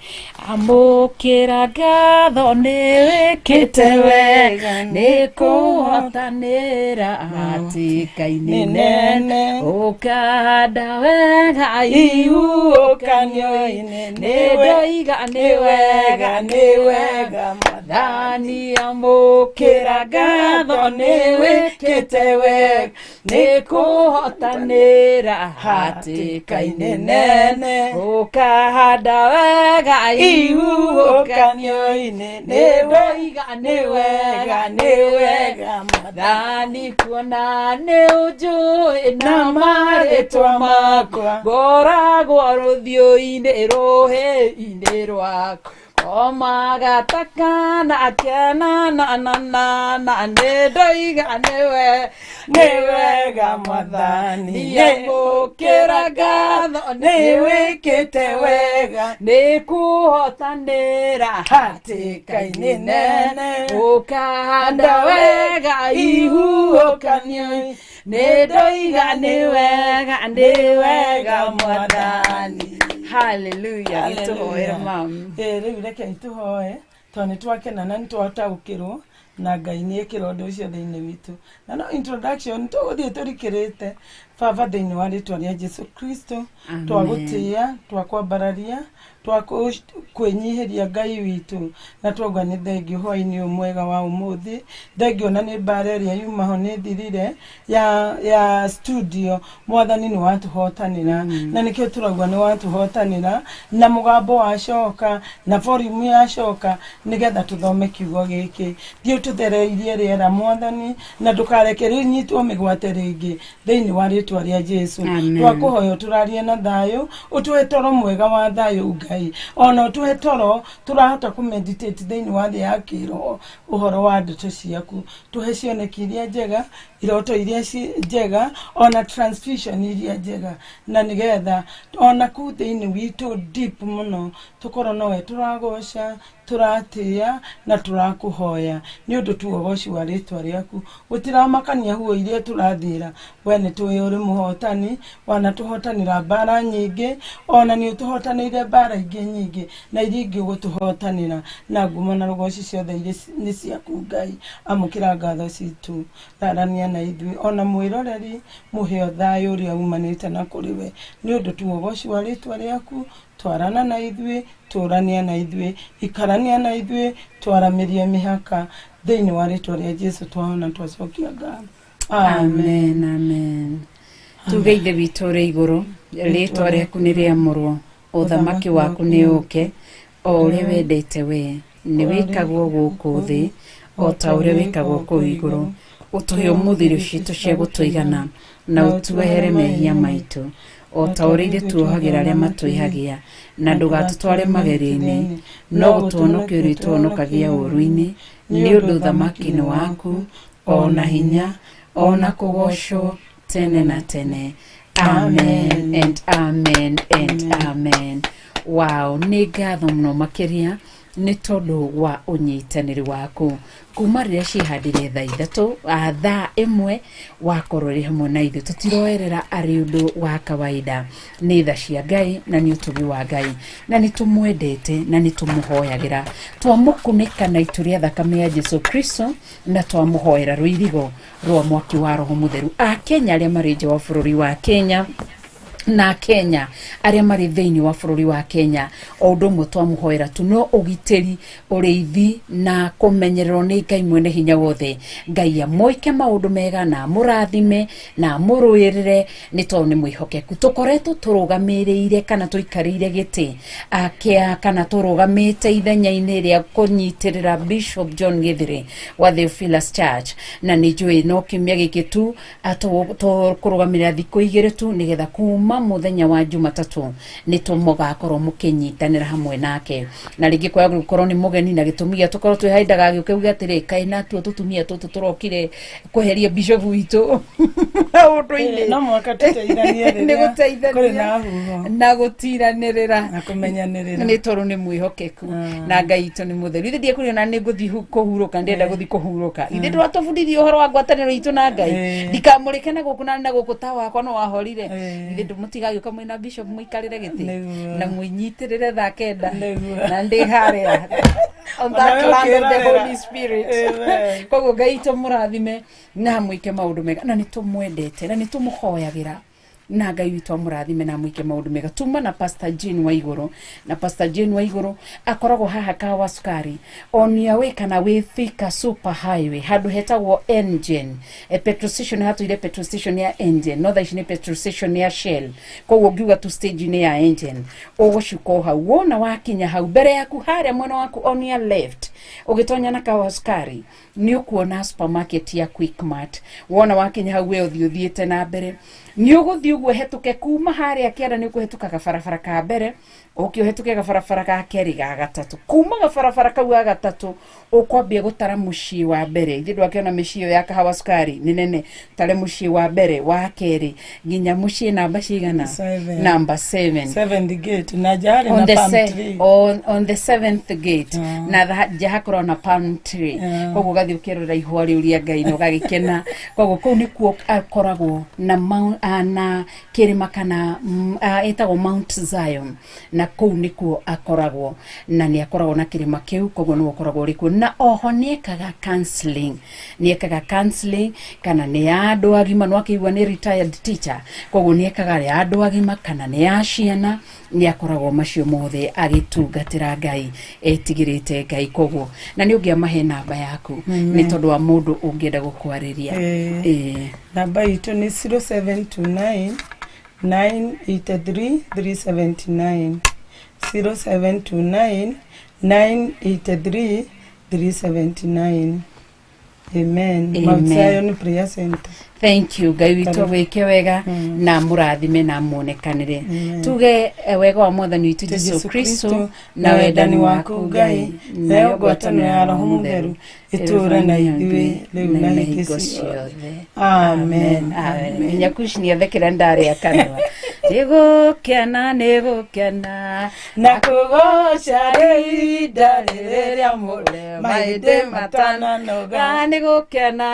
S1: Amũkĩra ngatho nĩ wĩkĩte wega, nĩ kũhotanĩra atĩ Ngai nĩ nene, ũkahanda wega ihuhũkanio-inĩ, nĩ ndoiga nĩ wega, nĩ wega Mwathani. Amũkĩra ngatho nĩ wĩkĩte wega, nĩ kũhotanĩra hatĩka-inĩ nene, ũkahanda wega ihuhũkanio-inĩ, nĩ ndoiga nĩ wega, nĩ wega Mwathani, kuona nĩ ũnjũĩ na marĩtwa makwa, ngoragwo rũthiũ-inĩ rũhĩ-inĩ rwaku, komaga ta kana kena na na na na, nĩ ndoiga nĩ we,
S3: nĩ wega Mwathani.
S1: Amũkĩra ngatho
S3: nĩ wĩkĩte wega,
S1: nĩ kũhotanĩra hatĩka-inĩ nene, ũkahanda wega ihuhũkanio-inĩ, nĩ ndoiga nĩ wega, nĩ wega Mwathani. Hallelujah. Gĩtũhoere mam.
S3: Rĩu rekei tũhoe tondũ nĩ twakena na nĩ twataũkĩrwo na Ngai nĩ ekĩra ũndũ ũcio thĩinĩ witũ. Na no introduction tũgũthiĩ tũrikĩrĩte. Baba, thĩinĩ wa rĩtwa rĩa Jesu Kristo,
S1: Amen.
S3: twagũtĩĩa, twakwambararia, twakwĩnyihĩria Ngai witũ, na twauga nĩ thengio hwaĩ-inĩ ũyũ mwega wa ũmũthĩ. Thengio na nĩ mbara ĩrĩa yuma ho nĩ thirire ya studio. Mwathani nĩ watũhotanĩra, na nĩkĩo tũrauga nĩ watũhotanĩra, na mũgambo wacoka na volume yacoka, nĩgetha tũthome kiugo gĩkĩ. Thiĩ ũtũthereirie rĩera Mwathani, na ndũkareke rĩnyitwo mĩgwate rĩngĩ thĩinĩ wa rĩtwa rĩa Jesu.
S1: Amen.
S3: Twakũhoya ũtũrarie na thayũ, ũtũhe toro mwega wa thayũ Ngai, ona ũtũhe toro tũrahota kũmeditate thĩinĩ wa thĩ ya kĩroho ũhoro wa ndeto ciaku. Tũhe cioneki iria njega, iroto iria njega, ona transfusion iria njega, na nĩgetha ona kũu thĩinĩ witũ deep mũno tũkorwo nowe tũragoca, Tũratĩĩa na tũrakũhoya nĩ ũndũ tu ũgoci wa rĩtwa rĩaku. Gũtiramakania huo iria tũrathiĩra, we nĩ tũĩ ũrĩ mũhotani, wanatũhotanĩra mbara nyingĩ, ona nĩ ũtũhotanĩire mbara ingĩ nyingĩ na iria ingĩ ũgũtũhotanĩra, na ngumo na rũgoci ciothe irĩ nĩ ciaku Ngai. Amũkĩra ngatho citũ, rarania na ithuĩ, ona mwĩroreri mũheo thayũ ũrĩa umanĩte na kũrĩ we, nĩ ũndũ tu ũgoci wa rĩtwa rĩaku. Twarana na ithuĩ, tũrania na ithuĩ, ikarania na ithuĩ, twaramĩrie mĩhaka thĩinĩ wa rĩtwa rĩa Jesu twahona twacokia ngatho. Amen.
S1: Amen, amen. Tuge Ithe witũ ũrĩ igũrũ, rĩtwa rĩaku nĩ rĩamũrwo, ũthamaki waku nĩ ũke, o ũrĩa wendete we nĩ wĩkagwo gũkũ thĩ o ta ũrĩa wĩkagwo kũu igũrũ. Ũtũhe ũmũthĩ irio citũ cia gũtũigana, na ũtuohere mehia maitũ o ta ũrĩa ithuĩ tuohagĩra arĩa matwĩhagia, na ndũgatũtware magerio-inĩ, no gũtũhonokia ũrĩtũhonokagia ũũru-inĩ, nĩ ũndũ ũthamaki nĩ waku, o na hinya, o na kũgoocwo tene na tene. Amen and amen and amen. Wow, nĩ ngatho mũno makĩria nĩ tondũ wa ũnyitanĩri waku kuma rĩrĩa ciĩhandire thaa 3, thaa 1 wakorwo rĩ hamwe na ithuĩ. Tũtiroerera arĩ ũndũ wa kawaida, nĩ tha cia Ngai na nĩ ũtugi wa Ngai, na nĩ tũmwendete na nĩ tũmũhoyagĩra. Twamũkunĩka na itu rĩa thakame ya Jesu Kristo na twamũhoera rũirigo rwa mwaki wa Roho Mũtheru. Akenya arĩa marĩ nja wa bũrũri wa Kenya na Kenya arĩa marĩ thĩinĩ wa bũrũri wa Kenya, o ũndũ ũmwe twamũhoera tu no ũgitĩri, ũrĩithi na kũmenyererwo nĩ Ngai mwene hinya wothe. Ngai amwĩke maũndũ mega na amũrathime na amũrũĩrĩre, nĩ tondũ nĩ mwĩhokeku. Tũkoretwo tũrũgamĩrĩire kana tũikarĩire gĩtĩ kĩa kana tũrũgamĩte ithenya-inĩ rĩa kũnyitĩrĩra Bishop John Githiri wa Theophilus Church, na nĩ njũĩ no kiumia gĩkĩ tu tũkũrũgamĩrĩra thikũ 2 tu, nĩgetha kuma mũthenya wa Jumatatũ nĩ tũmũgakorwo mũkĩnyitanĩra hamwe nake. Na rĩngĩ kwaga gũkorwo nĩ mũgeni, na gĩtũmi gĩa tũkorwo twĩ haindaga agĩũke uge atĩrĩ, kaĩ natuo tũtumia tũtũ tũrokire kweheria bishop witũ maũndũ-inĩ.
S3: No mũhaka tũteithanie
S1: Nĩ
S3: rĩrĩa
S1: gũteithania
S3: kũrĩ na huho
S1: na gũtiranĩrĩra
S3: na kũmenyanĩrĩra,
S1: nĩ tondũ nĩ mwĩhokeku na Ngai witũ nĩ mũtheru. Ithe ndiekũria na nĩ ngũthiĩ kũhurũka, ndĩrenda gũthiĩ kũhurũka. Ithe ndwatũbundithia ũhoro wa ngwatanĩro itũ na Ngai, ndikamũrĩke na gũkũ na gũkũ ta wakwa no wahorire. Ithe mũtigagĩũka mwĩna bishop mũikarĩre gĩtĩ na mwĩnyitĩrĩre thaa 9 na ndĩ harĩa on that
S3: Ona we
S1: land of the
S3: ũkĩrorera.
S1: Holy Spirit.
S3: Amen.
S1: Koguo Ngai witũ mũrathime na mwĩke maũndũ mega, na nĩ tũmwendete na nĩ tũmũhoyagĩra, na Ngai witũ amũrathime na amwĩke maũndũ mega. Tuma na Pastor Jane wa igũrũ, na Pastor Jane wa igũrũ akoragwo haha Kahawa Sukari on your way kana wĩ Thika Super Highway, handũ hetagwo Engen petrol station, hatũire petrol station ya Engen, no thaa ici nĩ petrol station ya Shell. Koguo ũngiuga tu stage-inĩ ya Engen ũgũcuka o hau, wona wakinya hau mbere yaku harĩa mwena waku on your left ũgĩtonya na Kahawa Sukari nĩ ũkuona supermarket ya Quickmart. Wona wakinya hau we ũthiĩ ũthiĩte na mbere, nĩ ũgũthiĩ ũguo hetũke kuma harĩa kĩanda, nĩ ũkũhetũka gabarabara ka mbere, ũke ũhetũke gabarabara ga kerĩ, ga gatatũ. Kuma gabarabara kau ga gatatũ ũkwambia gũtara mũciĩ wa mbere. Ithuĩ ndwakĩona mĩciĩ ĩyo ya Kahawa Sukari nĩ nene, tare mũciĩ wa mbere, wa kerĩ, nginya mũciĩ namba cigana?
S3: Seven.
S1: Namba 7.
S3: Seventh gate na nja harĩ
S1: On
S3: na
S1: the
S3: palm
S1: se
S3: tree.
S1: on the seventh gate na nja hakoragwo na palm tree. Koguo ũgathiĩ ũkĩrora ihũa rĩu rĩa Ngai na ũgagĩkena. Koguo kũu nĩkuo akoragwo na na kĩrĩma kana ĩtagwo Mount Zion, na kũu nĩkuo akoragwo, na nĩ akoragwo na kĩrĩma kĩu, koguo nĩwe ũkoragwo ũrĩ kuo. Na oho nĩ ekaga counseling, nĩ ekaga counseling kana nĩ ya andũ agima, no akĩigua nĩ retired teacher, koguo nĩ ekaga ya andũ agima kana nĩ ya ciana, nĩ akoragwo macio mothe agĩtungatĩra Ngai etigĩrĩte Ngai. Koguo na nĩ ũngĩamahe namba yaku nĩ tondũ wa mũndũ ũngĩenda gũkwarĩria.
S3: Namba itũ nĩ 0729 983 379, 0729 983 379. Amen.
S1: Amen.
S3: Mount Zion Prayer Center.
S1: Thank you. Ngai witũ agwĩke wega na mũrathime na muonekanĩre. Tuge wega wa Mwathani witũ Jesu Kristo na wendani waku Ngai
S3: nayo ngwatanĩro ya Roho Mũtheru ĩtũũre na ithuĩ rĩu na hĩndĩ ciothe. Amen.
S1: Amen. Nginya kuci nĩ athekera ndarĩa kanua. Nĩgũkena, nĩgũkena
S3: na kũgoca rĩinda rĩrĩ rĩa mũre mahĩndĩ matananoga.
S1: Nĩgũkena.